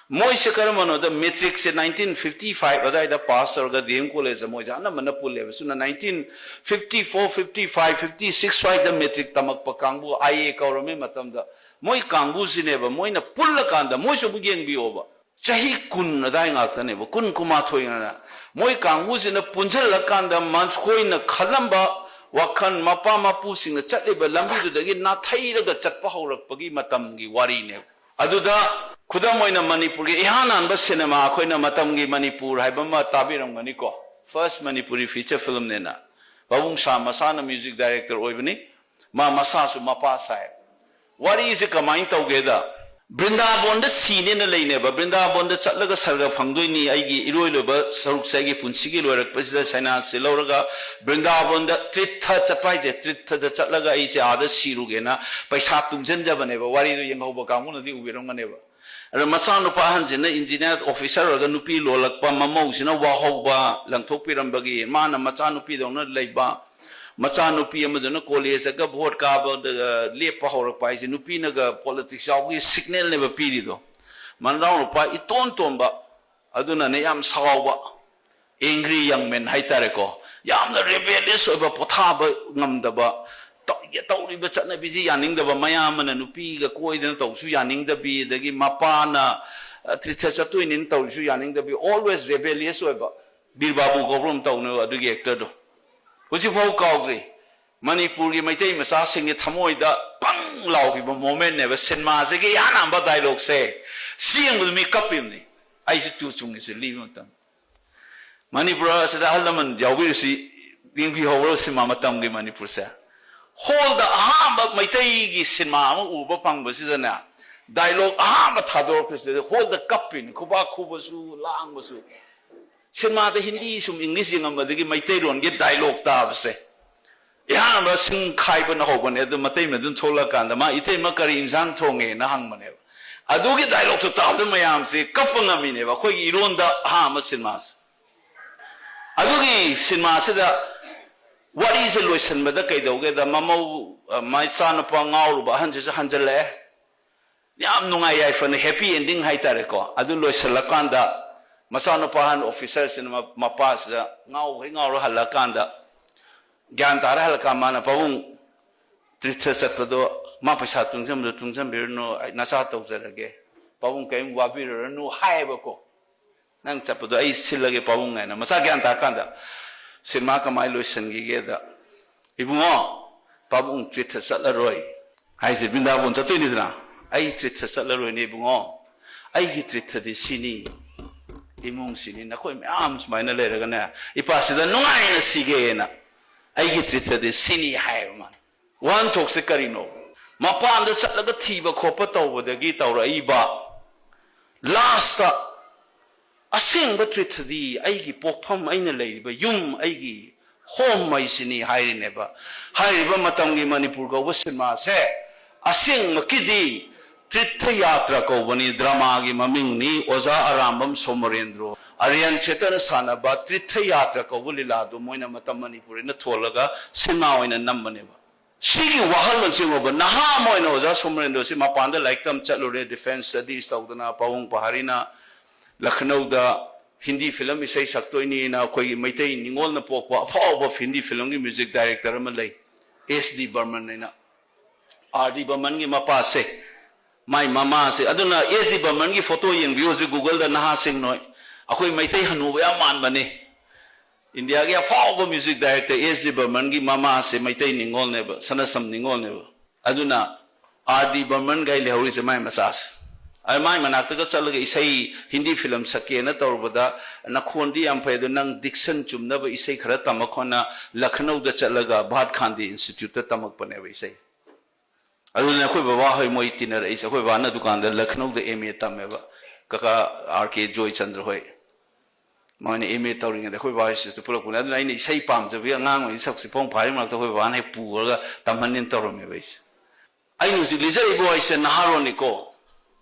ꯃꯣꯏꯁꯦ ꯀꯔꯝꯕꯅꯣꯗ, ꯃꯦꯇ꯭ꯔꯤꯛꯁꯦ nineteen fifty five ꯑꯗꯥꯏꯗ ꯄꯥꯁ ꯇꯧꯔꯒ ꯗꯤ ꯑꯦꯝ ꯀꯣꯂꯦꯖꯇ ꯃꯣꯏꯁꯦ ꯑꯅꯝꯕꯅ ꯄꯨꯜꯂꯦꯕ꯫ ꯁꯨꯝꯅ nineteen fifty four, fifty five, fifty six ꯁ꯭ꯋꯥꯏꯗ ꯃꯦꯇ꯭ꯔꯤꯛ ꯇꯝꯃꯛꯄ ꯀꯥꯡꯕꯨ, ꯑꯥꯏ ꯑꯦ ꯀꯧꯔꯝꯃꯤ ꯃꯇꯝꯗ, ꯃꯣꯏ ꯀꯥꯡꯕꯨꯁꯤꯅꯦꯕ ꯃꯣꯏꯅ ꯄꯨꯜꯂꯀꯥꯟꯗ, ꯃꯣꯏꯁꯨ ꯑꯃꯨꯛ ꯌꯦꯡꯕꯤꯌꯣꯕ, ꯆꯍꯤ ꯀꯨꯟ ꯑꯗꯥꯏ ꯉꯥꯛꯇꯅꯦꯕ, ꯀꯨꯟ, ꯀꯨꯟꯃꯥꯊꯣꯏ ꯉꯥꯛꯇ꯫ ꯃꯣꯏ ꯀꯥꯡꯕꯨꯁꯤꯅ ꯄꯨꯟꯁꯤꯜꯂꯀꯥꯟꯗ ꯃꯈꯣꯏꯅ ꯈꯜꯂꯝꯕ ꯋꯥꯈꯜ, ꯃꯄꯥ ꯃꯄꯨꯁꯤꯡꯅ ꯆꯠꯂꯤꯕ ꯂꯝꯕꯤꯗꯨꯗꯒꯤ ꯅꯥꯊꯩꯔꯒ ꯆꯠꯄ ꯍꯧꯔꯛꯄꯒꯤ ꯃꯇꯝꯒꯤ ꯋꯥꯔꯤꯅꯦꯕ꯫ ꯑꯗꯨꯗ ꯈꯨꯗꯝ ꯑꯣꯏꯅ ꯃꯅꯤꯄꯨꯔꯒꯤ ꯏꯍꯥꯟ ꯍꯥꯟꯕ ꯁꯤꯅꯦꯃꯥ, ꯑꯩꯈꯣꯏꯅ ꯃꯇꯝꯒꯤ ꯃꯅꯤꯄꯨꯔ ꯍꯥꯏꯕ ꯑꯃ ꯇꯥꯕꯤꯔꯝꯒꯅꯤꯀꯣ, first Manipuri feature filmꯅꯦꯅ꯫ ꯄꯥꯕꯨꯡ ꯁꯥ ꯃꯁꯥꯅ ꯃ꯭ꯌꯨꯖꯤꯛ ꯗꯥꯏꯔꯦꯛꯇꯔ ꯑꯣꯏꯕꯅꯤ, ꯃꯥ ꯃꯁꯥꯁꯨ ꯃꯄꯥ ꯁꯥꯏ꯫ ꯋꯥꯔꯤꯁꯦ ꯀꯃꯥꯏꯅ ꯇꯧꯒꯦꯗ, ꯕ꯭ꯔꯤꯟꯗꯥꯕꯣꯟꯗ ꯁꯤꯅꯦꯅ ꯂꯩꯅꯦꯕ, ꯕ꯭ꯔꯤꯟꯗꯥꯕꯣꯟꯗ ꯆꯠꯂꯒ ꯁꯔꯒ ꯐꯪꯗꯣꯏꯅꯤ, ꯑꯩꯒꯤ ꯏꯔꯣꯏ ꯂꯣꯏꯕ ꯁꯔꯨꯛꯁꯦ ꯑꯩꯒꯤ ꯄꯨꯟꯁꯤꯒꯤ ꯂꯣꯏꯔꯛꯄꯁꯤꯗ ꯁꯩꯅꯥꯁꯦ ꯂꯧꯔꯒ ꯕ꯭ꯔꯤꯟꯗꯥꯕꯣꯟꯗ ꯇ꯭ꯔꯤꯠꯊ ꯆꯠꯄ ꯍꯥꯏꯁꯦ, ꯇ꯭ꯔꯤꯠꯊꯗ ꯆꯠꯂꯒ ꯑꯩꯁꯦ ꯑꯥꯗ ꯁꯤꯔꯨꯒꯦꯅ ꯄꯩꯁꯥ ꯇꯨꯡꯁꯤꯟꯖꯕꯅꯦꯕ꯫ ꯋꯥꯔꯤꯗꯣ ꯌꯦꯡꯍꯧꯕ ꯀꯥꯡꯕꯨꯅꯗꯤ ꯎꯕꯤꯔꯝꯒꯅꯦꯕ꯫ ꯑꯗ ꯃꯆꯥꯅꯨꯄꯥ ꯑꯍꯟꯁꯤꯅ ꯏꯟꯖꯤꯅꯤꯌꯥꯔ ꯑꯣꯐꯤꯁꯥꯔ ꯑꯣꯏꯔꯒ ꯅꯨꯄꯤ ꯂꯣꯜꯂꯛꯄ, ꯃꯃꯧꯁꯤꯅ ꯋꯥꯍꯧꯕ, ꯂꯪꯊꯣꯛꯄꯤꯔꯝꯕꯒꯤ ꯃꯥꯅ ꯃꯆꯥꯅꯨꯄꯤꯗꯧꯅ ꯂꯩꯕ, ꯃꯆꯥꯅꯨꯄꯤ ꯑꯃꯗꯨꯅ ꯀꯣꯂꯦꯖꯇꯒ ꯚꯣꯠ ꯀꯥꯕꯗ ꯂꯦꯞꯄ ꯍꯧꯔꯛꯄ ꯍꯥꯏꯁꯦ ꯅꯨꯄꯤꯅꯒ ꯄꯣꯂꯤꯇꯤꯛꯁ ꯌꯥꯎꯕꯒꯤ ꯁꯤꯒꯅꯦꯜꯅꯦꯕ ꯄꯤꯔꯤꯗꯣ꯫ ꯃꯅꯥꯎ ꯅꯨꯄꯥ ꯏꯇꯣꯟ ꯇꯣꯟꯕ ꯑꯗꯨꯅꯅꯦ ꯌꯥꯝ ꯁꯥꯎꯕ, ꯑꯦꯡꯒ꯭ꯔꯤ ꯌꯪ ꯃꯦꯟ ꯍꯥꯏꯇꯥꯔꯦꯀꯣ꯫ ꯌꯥꯝꯅ ꯔꯦꯕꯦꯂꯤꯌꯁ ꯑꯣꯏꯕ, ꯄꯣꯊꯥꯕ ꯉꯝꯗꯕ, ꯇꯧ- ꯇꯧꯔꯤꯕ ꯆꯠꯅꯕꯤꯁꯤ ꯌꯥꯅꯤꯡꯗꯕ, ꯃꯌꯥꯝ ꯑꯃꯅ ꯅꯨꯄꯤꯒ ꯀꯣꯏꯗꯅ ꯇꯧꯁꯨ ꯌꯥꯅꯤꯡꯗꯕꯤ, ꯑꯗꯒꯤ ꯃꯄꯥꯅ ꯑ, ꯇꯤꯔꯊ ꯆꯠꯇꯣꯏꯅꯦꯅ ꯇꯧꯔꯤꯁꯨ ꯌꯥꯅꯤꯡꯗꯕꯤ, ꯑꯣꯜꯋꯦꯁ ꯔꯦꯕꯦꯂꯤꯌꯁ ꯑꯣꯏꯕ꯫ ꯕꯤꯔ ꯕꯥꯕꯨ ꯀꯧꯕ꯭ꯔ ꯑꯃ ꯇꯧꯅꯦꯕ ꯑꯗꯨꯒꯤ ꯑꯦꯛꯇꯔꯗꯣ꯫ ꯍꯧꯖꯤꯛꯐꯥꯎ ꯀꯥꯎꯗ꯭ꯔꯤ꯫ ꯃꯅꯤꯄꯨꯔꯒꯤ ꯃꯩꯇꯩ ꯃꯆꯥꯁꯤꯡꯒꯤ ꯊꯃꯣꯏꯗ ꯄꯪ ꯂꯥꯎꯈꯤꯕ ꯃꯣꯃꯦꯟꯅꯦꯕ ꯁꯤꯅꯦꯃꯥꯁꯤꯒꯤ ꯑꯍꯥꯟꯕ ꯗꯥꯏꯂꯣꯛꯁꯦ꯫ ꯁꯤ ꯌꯦꯡꯕꯗ ꯃꯤ ꯀꯞꯄꯤꯕꯅꯤ꯫ ꯑꯩꯁꯨ ꯇꯨ ꯆꯨꯡꯉꯤꯁꯦ ꯂꯤꯕ ꯃꯇꯝ꯫ ꯃꯅꯤꯄꯨꯔ ꯑꯁꯤꯗ ꯑꯍꯜ ꯂꯃꯟ ꯌꯥꯎꯕꯤꯔꯤꯁꯤ ꯌꯦꯡꯕꯤꯍꯧꯕ꯭ꯔꯣ? ꯁꯤꯅꯦꯃꯥ ꯃꯇꯝꯒꯤ ꯃꯅꯤꯄꯨꯔꯁꯦ꯫ ꯍꯣꯜꯗ ꯑꯍꯥꯟꯕ ꯃꯩꯇꯩꯒꯤ ꯁꯤꯅꯦꯃꯥ ꯑꯃ ꯎꯕ ꯐꯪꯕꯁꯤꯗꯅꯦ, ꯗꯥꯏꯂꯣꯛ ꯑꯍꯥꯟꯕ ꯊꯥꯗꯣꯔꯛꯄꯁꯤꯗ ꯍꯣꯜꯗ ꯀꯞꯄꯤꯅꯤ, ꯈꯨꯕꯥꯛ ꯈꯨꯕꯁꯨ ꯂꯥꯡꯕꯁꯨ꯫ ꯁꯤꯅꯦꯃꯥꯗ ꯍꯤꯟꯗꯤ ꯁꯨꯝ ꯏꯪꯂꯤꯁ ꯌꯦꯡꯉꯝꯕꯗꯒꯤ ꯃꯩꯇꯩꯂꯣꯟꯒꯤ ꯗꯥꯏꯂꯣꯛ ꯇꯥꯕꯁꯦ ꯏꯍꯥꯟꯕ ꯁꯤꯡ ꯈꯥꯏꯕꯅ ꯍꯧꯕꯅꯦ꯫ ꯑꯗꯨ ꯃꯇꯩꯃ ꯑꯗꯨꯝ ꯊꯣꯛꯂꯛꯀꯥꯟꯗ ꯃꯥ, "ꯏꯇꯩꯃ ꯀꯔꯤ ꯏꯟꯁꯥꯡ ꯊꯣꯡꯉꯦꯅ?" ꯍꯪꯕꯅꯦꯕ꯫ ꯑꯗꯨꯒꯤ ꯗꯥꯏꯂꯣꯛꯇꯣ ꯇꯥꯕꯗ ꯃꯌꯥꯝꯁꯦ ꯀꯞꯄ ꯉꯝꯃꯤꯅꯦꯕ, ꯑꯩꯈꯣꯏꯒꯤ ꯏꯔꯣꯟꯗ ꯑꯍꯥꯟꯕ ꯁꯤꯅꯦꯃꯥꯁꯦ꯫ ꯑꯗꯨꯒꯤ ꯁꯤꯅꯦꯃꯥꯁꯤꯗ ꯋꯥꯔꯤꯁꯦ ꯂꯣꯏꯁꯤꯟꯕꯗ ꯀꯩꯗꯧꯒꯦꯗ, ꯃꯃꯧ, ꯑ, ꯃꯆꯥꯅꯨꯄꯥ ꯉꯥꯎꯔꯨꯕ ꯑꯍꯟꯁꯤꯁꯨ ꯍꯟꯖꯜꯂꯛꯑꯦ꯫ ꯌꯥꯝ ꯅꯨꯡꯉꯥꯏ ꯌꯥꯏꯐꯅ, ꯍꯦꯄꯤ ꯑꯦꯟꯗꯤꯡ ꯍꯥꯏꯇꯥꯔꯦꯀꯣ꯫ ꯑꯗꯨ ꯂꯣꯏꯁꯤꯜꯂꯀꯥꯟꯗ ꯃꯆꯥꯅꯨꯄꯥ ꯑꯍꯟ ꯑꯣꯐꯤꯁꯔꯁꯤꯅ ꯃ-, ꯃꯄꯥꯁꯤꯗ ꯉꯥꯎꯈꯩ ꯉꯥꯎꯔ ꯍꯜꯂꯛꯀꯥꯟꯗ, ꯒ꯭ꯌꯥꯟ ꯇꯥꯔ ꯍꯜꯂꯛꯀꯥꯟꯗ ꯃꯥꯅ, "ꯄꯥꯕꯨꯡ, ꯇꯤꯔꯊ ꯆꯠꯄꯗꯣ ꯃꯥ ꯄꯩꯁꯥ ꯇꯨꯡꯁꯤꯟꯕꯗꯣ ꯇꯨꯡꯁꯤꯟꯕꯤꯔꯨꯅꯨ, ꯑꯩ ꯅꯆꯥ ꯇꯧꯖꯔꯒꯦ, ꯄꯥꯕꯨꯡ ꯀꯔꯤꯝ ꯋꯥꯕꯤꯔꯨꯔꯅꯨ" ꯍꯥꯏꯌꯦꯕꯀꯣ꯫ "ꯅꯪ ꯆꯠꯄꯗꯣ ꯑꯩ ꯁꯤꯜꯂꯒꯦ ꯄꯥꯕꯨꯡ" ꯍꯥꯏꯅ꯫ ꯃꯆꯥ ꯒ꯭ꯌꯥꯟ ꯇꯥꯔꯀꯥꯟꯗ ꯁꯤꯅꯦꯃꯥ ꯀꯃꯥꯏꯅ ꯂꯣꯏꯁꯤꯟꯈꯤꯒꯦꯗ, "ꯏꯕꯨꯡꯉꯣ, ꯄꯥꯕꯨꯡ ꯇꯤꯔꯊ ꯆꯠꯂꯔꯣꯏ" ꯍꯥꯏꯁꯦ, ꯕ꯭ꯔꯤꯟꯗꯥꯕꯣꯟ ꯆꯠꯇꯣꯏꯅꯤꯗꯅ, "ꯑꯩ ꯇꯤꯔꯊ ꯆꯠꯂꯔꯣꯏꯅꯦ ꯏꯕꯨꯡꯉꯣ, ꯑꯩꯒꯤ ꯇꯤꯔꯊꯗꯤ ꯁꯤꯅꯤ, ꯏꯃꯨꯡꯁꯤꯅꯤ, ꯅꯈꯣꯏ ꯃꯌꯥꯝ ꯁꯨꯃꯥꯏꯅ ꯂꯩꯔꯒꯅꯦ, ꯏꯄꯥꯁꯤꯗ ꯅꯨꯡꯉꯥꯏꯅ ꯁꯤꯒꯦꯅ ꯑꯩꯒꯤ ꯇꯤꯔꯊꯗꯤ ꯁꯤꯅꯤ" ꯍꯥꯏꯌꯦꯕ ꯃꯥꯅ꯫ ꯋꯥꯍꯟꯊꯣꯛꯁꯦ ꯀꯔꯤꯅꯣ? ꯃꯄꯥꯟꯗ ꯆꯠꯂꯒ ꯊꯤꯕ ꯈꯣꯠꯄ ꯇꯧꯕꯗꯒꯤ ꯇꯧꯔꯛꯏꯕ, ꯂꯥꯁꯇ ꯑꯁꯦꯡꯕ ꯇꯤꯔꯊꯗꯤ ꯑꯩꯒꯤ ꯄꯣꯛꯐꯝ, ꯑꯩꯅ ꯂꯩꯔꯤꯕ ꯌꯨꯝ, ꯑꯩꯒꯤ ꯍꯣꯝ ꯍꯥꯏꯁꯤꯅꯤ ꯍꯥꯏꯔꯤꯅꯦꯕ꯫ ꯍꯥꯏꯔꯤꯕ ꯃꯇꯝꯒꯤ ꯃꯅꯤꯄꯨꯔ ꯀꯧꯕ ꯁꯤꯅꯦꯃꯥꯁꯦ ꯑꯁꯦꯡꯕꯀꯤꯗꯤ ꯇꯤꯔꯊ ꯌꯥꯇ꯭ꯔꯥ ꯀꯧꯕꯅꯤ, ꯗ꯭ꯔꯃꯥꯒꯤ ꯃꯃꯤꯡꯅꯤ, ꯑꯣꯖꯥ ꯑꯔꯥꯝꯕꯝ ꯁꯣꯃꯣꯔꯦꯟꯗ꯭ꯔꯣ꯫ ꯑꯥꯔꯌꯟ ꯊꯤꯌꯦꯇꯔꯅ ꯁꯥꯟꯅꯕ ꯇꯤꯔꯊ ꯌꯥꯇ꯭ꯔ ꯀꯧꯕ ꯂꯤꯂꯥꯗꯣ ꯃꯣꯏꯅ ꯃꯇꯝ ꯃꯅꯤꯄꯨꯔꯤꯅ ꯊꯣꯜꯂꯒ ꯁꯤꯅꯦꯃꯥ ꯑꯣꯏꯅ ꯅꯝꯕꯅꯦꯕ꯫ ꯁꯤꯒꯤ ꯋꯥꯈꯜꯂꯣꯟꯁꯦ ꯌꯦꯡꯉꯣꯕ, ꯅꯍꯥ ꯑꯃ ꯑꯣꯏꯅ ꯑꯣꯖꯥ ꯁꯣꯃꯣꯔꯦꯟꯗ꯭ꯔꯣꯁꯤ ꯃꯄꯥꯟꯗ ꯂꯥꯏꯔꯤꯛ ꯇꯝ ꯆꯠꯂꯨꯔꯦ, ꯗꯤꯐꯦꯟꯁ ꯁ꯭ꯇꯗꯤꯁ ꯇꯧꯗꯅ ꯄꯥꯕꯨꯡ ꯄꯍꯥꯔꯤꯅ ꯂꯈꯅꯧꯗ ꯍꯤꯟꯗꯤ ꯐꯤꯂꯝ ꯏꯁꯩ ꯁꯛꯇꯣꯏꯅꯤꯅ ꯑꯩꯈꯣꯏꯒꯤ ꯃꯩꯇꯩ ꯅꯤꯉꯣꯜꯅ ꯄꯣꯛꯄ ꯑꯐꯥꯎꯕ ꯍꯤꯟꯗꯤ ꯐꯤꯂꯝꯒꯤ ꯃ꯭ꯌꯨꯖꯤꯛ ꯗꯥꯏꯔꯦꯛꯇꯔ ꯑꯃ ꯂꯩ, ꯑꯦꯁ ꯗꯤ ꯕꯔꯃꯟ ꯍꯥꯏꯅ꯫ ꯑꯥꯔ ꯗꯤ ꯕꯔꯃꯟꯒꯤ ꯃꯄꯥꯁꯦ, ꯃꯥꯏ ꯃꯃꯥꯁꯦ꯫ ꯑꯗꯨꯅ ꯑꯦꯁ ꯗꯤ ꯕꯔꯃꯟꯒꯤ ꯐꯣꯇꯣ ꯌꯦꯡꯕꯤꯌꯨ ꯍꯧꯖꯤꯛ ꯒꯨꯒꯜꯗ, ꯅꯍꯥꯁꯤꯡ ꯅꯣꯏ꯫ ꯑꯩꯈꯣꯏ ꯃꯩꯇꯩ ꯍꯅꯨꯕ ꯌꯥꯝ ꯃꯥꯟꯕꯅꯤ꯫ ꯏꯟꯗꯤꯌꯥꯒꯤ ꯑꯐꯥꯎꯕ ꯃ꯭ꯌꯨꯖꯤꯛ ꯗꯥꯏꯔꯦꯛꯇꯔ ꯑꯦꯁ ꯗꯤ ꯕꯔꯃꯟꯒꯤ ꯃꯃꯥꯁꯦ ꯃꯩꯇꯩ ꯅꯤꯉꯣꯜꯅꯦꯕ, ꯁꯅꯥꯁꯝ ꯅꯤꯉꯣꯜꯅꯦꯕ꯫ ꯑꯗꯨꯅ ꯑꯥꯔ ꯗꯤ ꯕꯔꯃꯟꯒꯥꯏ ꯂꯩꯍꯧꯔꯤꯁꯦ ꯃꯥꯏ ꯃꯆꯥꯁꯦ꯫ ꯑꯗ ꯃꯥꯏ ꯃꯅꯥꯛꯇꯒ ꯆꯠꯂꯒ ꯏꯁꯩ ꯍꯤꯟꯗꯤ ꯐꯤꯂꯝ ꯁꯛꯀꯦꯅ ꯇꯧꯔꯨꯕꯗ, "ꯅꯈꯣꯟꯗꯤ ꯌꯥꯝ ꯐꯩ, ꯑꯗꯣ ꯅꯪ ꯗꯤꯛꯁꯟ ꯆꯨꯝꯅꯕ ꯏꯁꯩ ꯈꯔ ꯇꯝꯃꯛꯈꯣꯅ ꯂꯈꯅꯧꯗ ꯆꯠꯂꯒ ꯚꯥꯠ ꯈꯥꯟꯗꯦ ꯏꯟꯁꯇꯤꯇ꯭ꯌꯨꯠꯇ ꯇꯝꯃꯛꯄꯅꯦꯕ ꯏꯁꯩ"꯫ ꯑꯗꯨꯅ ꯑꯩꯈꯣꯏ ꯕꯕꯥ ꯍꯣꯏ ꯃꯣꯏ ꯇꯤꯟꯅꯔꯛꯏꯁꯦ꯫ ꯑꯩꯈꯣꯏ ꯕꯕꯥꯅ ꯗꯨꯀꯥꯟꯗ ꯂꯈꯅꯧꯗ ꯑꯦꯝ ꯑꯦ ꯇꯝꯃꯦꯕ, ꯀꯀꯥ ꯑꯥꯔ ꯀꯦ ꯖꯣꯏꯆꯟꯗ꯭ꯔ ꯍꯣꯏ꯫ ꯃꯣꯏꯅ ꯑꯦꯝ ꯑꯦ ꯇꯧꯔꯤꯉꯩꯗ ꯑꯩꯈꯣꯏ ꯕꯕꯥ ꯍꯣꯏ ꯁꯤꯗ ꯄꯨꯔꯛꯄꯅꯦ꯫ ꯑꯗꯨꯅ ꯑꯩꯅ ꯏꯁꯩ ꯄꯥꯝꯖꯕꯒꯤ ꯑꯉꯥꯡ ꯑꯣꯏꯔꯤꯉꯩ ꯁꯛꯁꯤ ꯄꯣꯡ ꯐꯥꯔꯤ ꯃꯔꯛꯇ ꯑꯩꯈꯣꯏ ꯕꯕꯥꯅ ꯍꯦꯛ ꯄꯨꯔꯒ ꯇꯝꯍꯟꯅꯤꯅ ꯇꯧꯔꯝꯃꯦꯕ ꯑꯩꯁꯦ꯫ ꯑꯩꯅ ꯍꯧꯖꯤꯛ ꯂꯤꯖꯔꯤꯕ ꯋꯥꯍꯩꯁꯦ ꯅꯍꯥꯔꯣꯟꯅꯤꯀꯣ꯫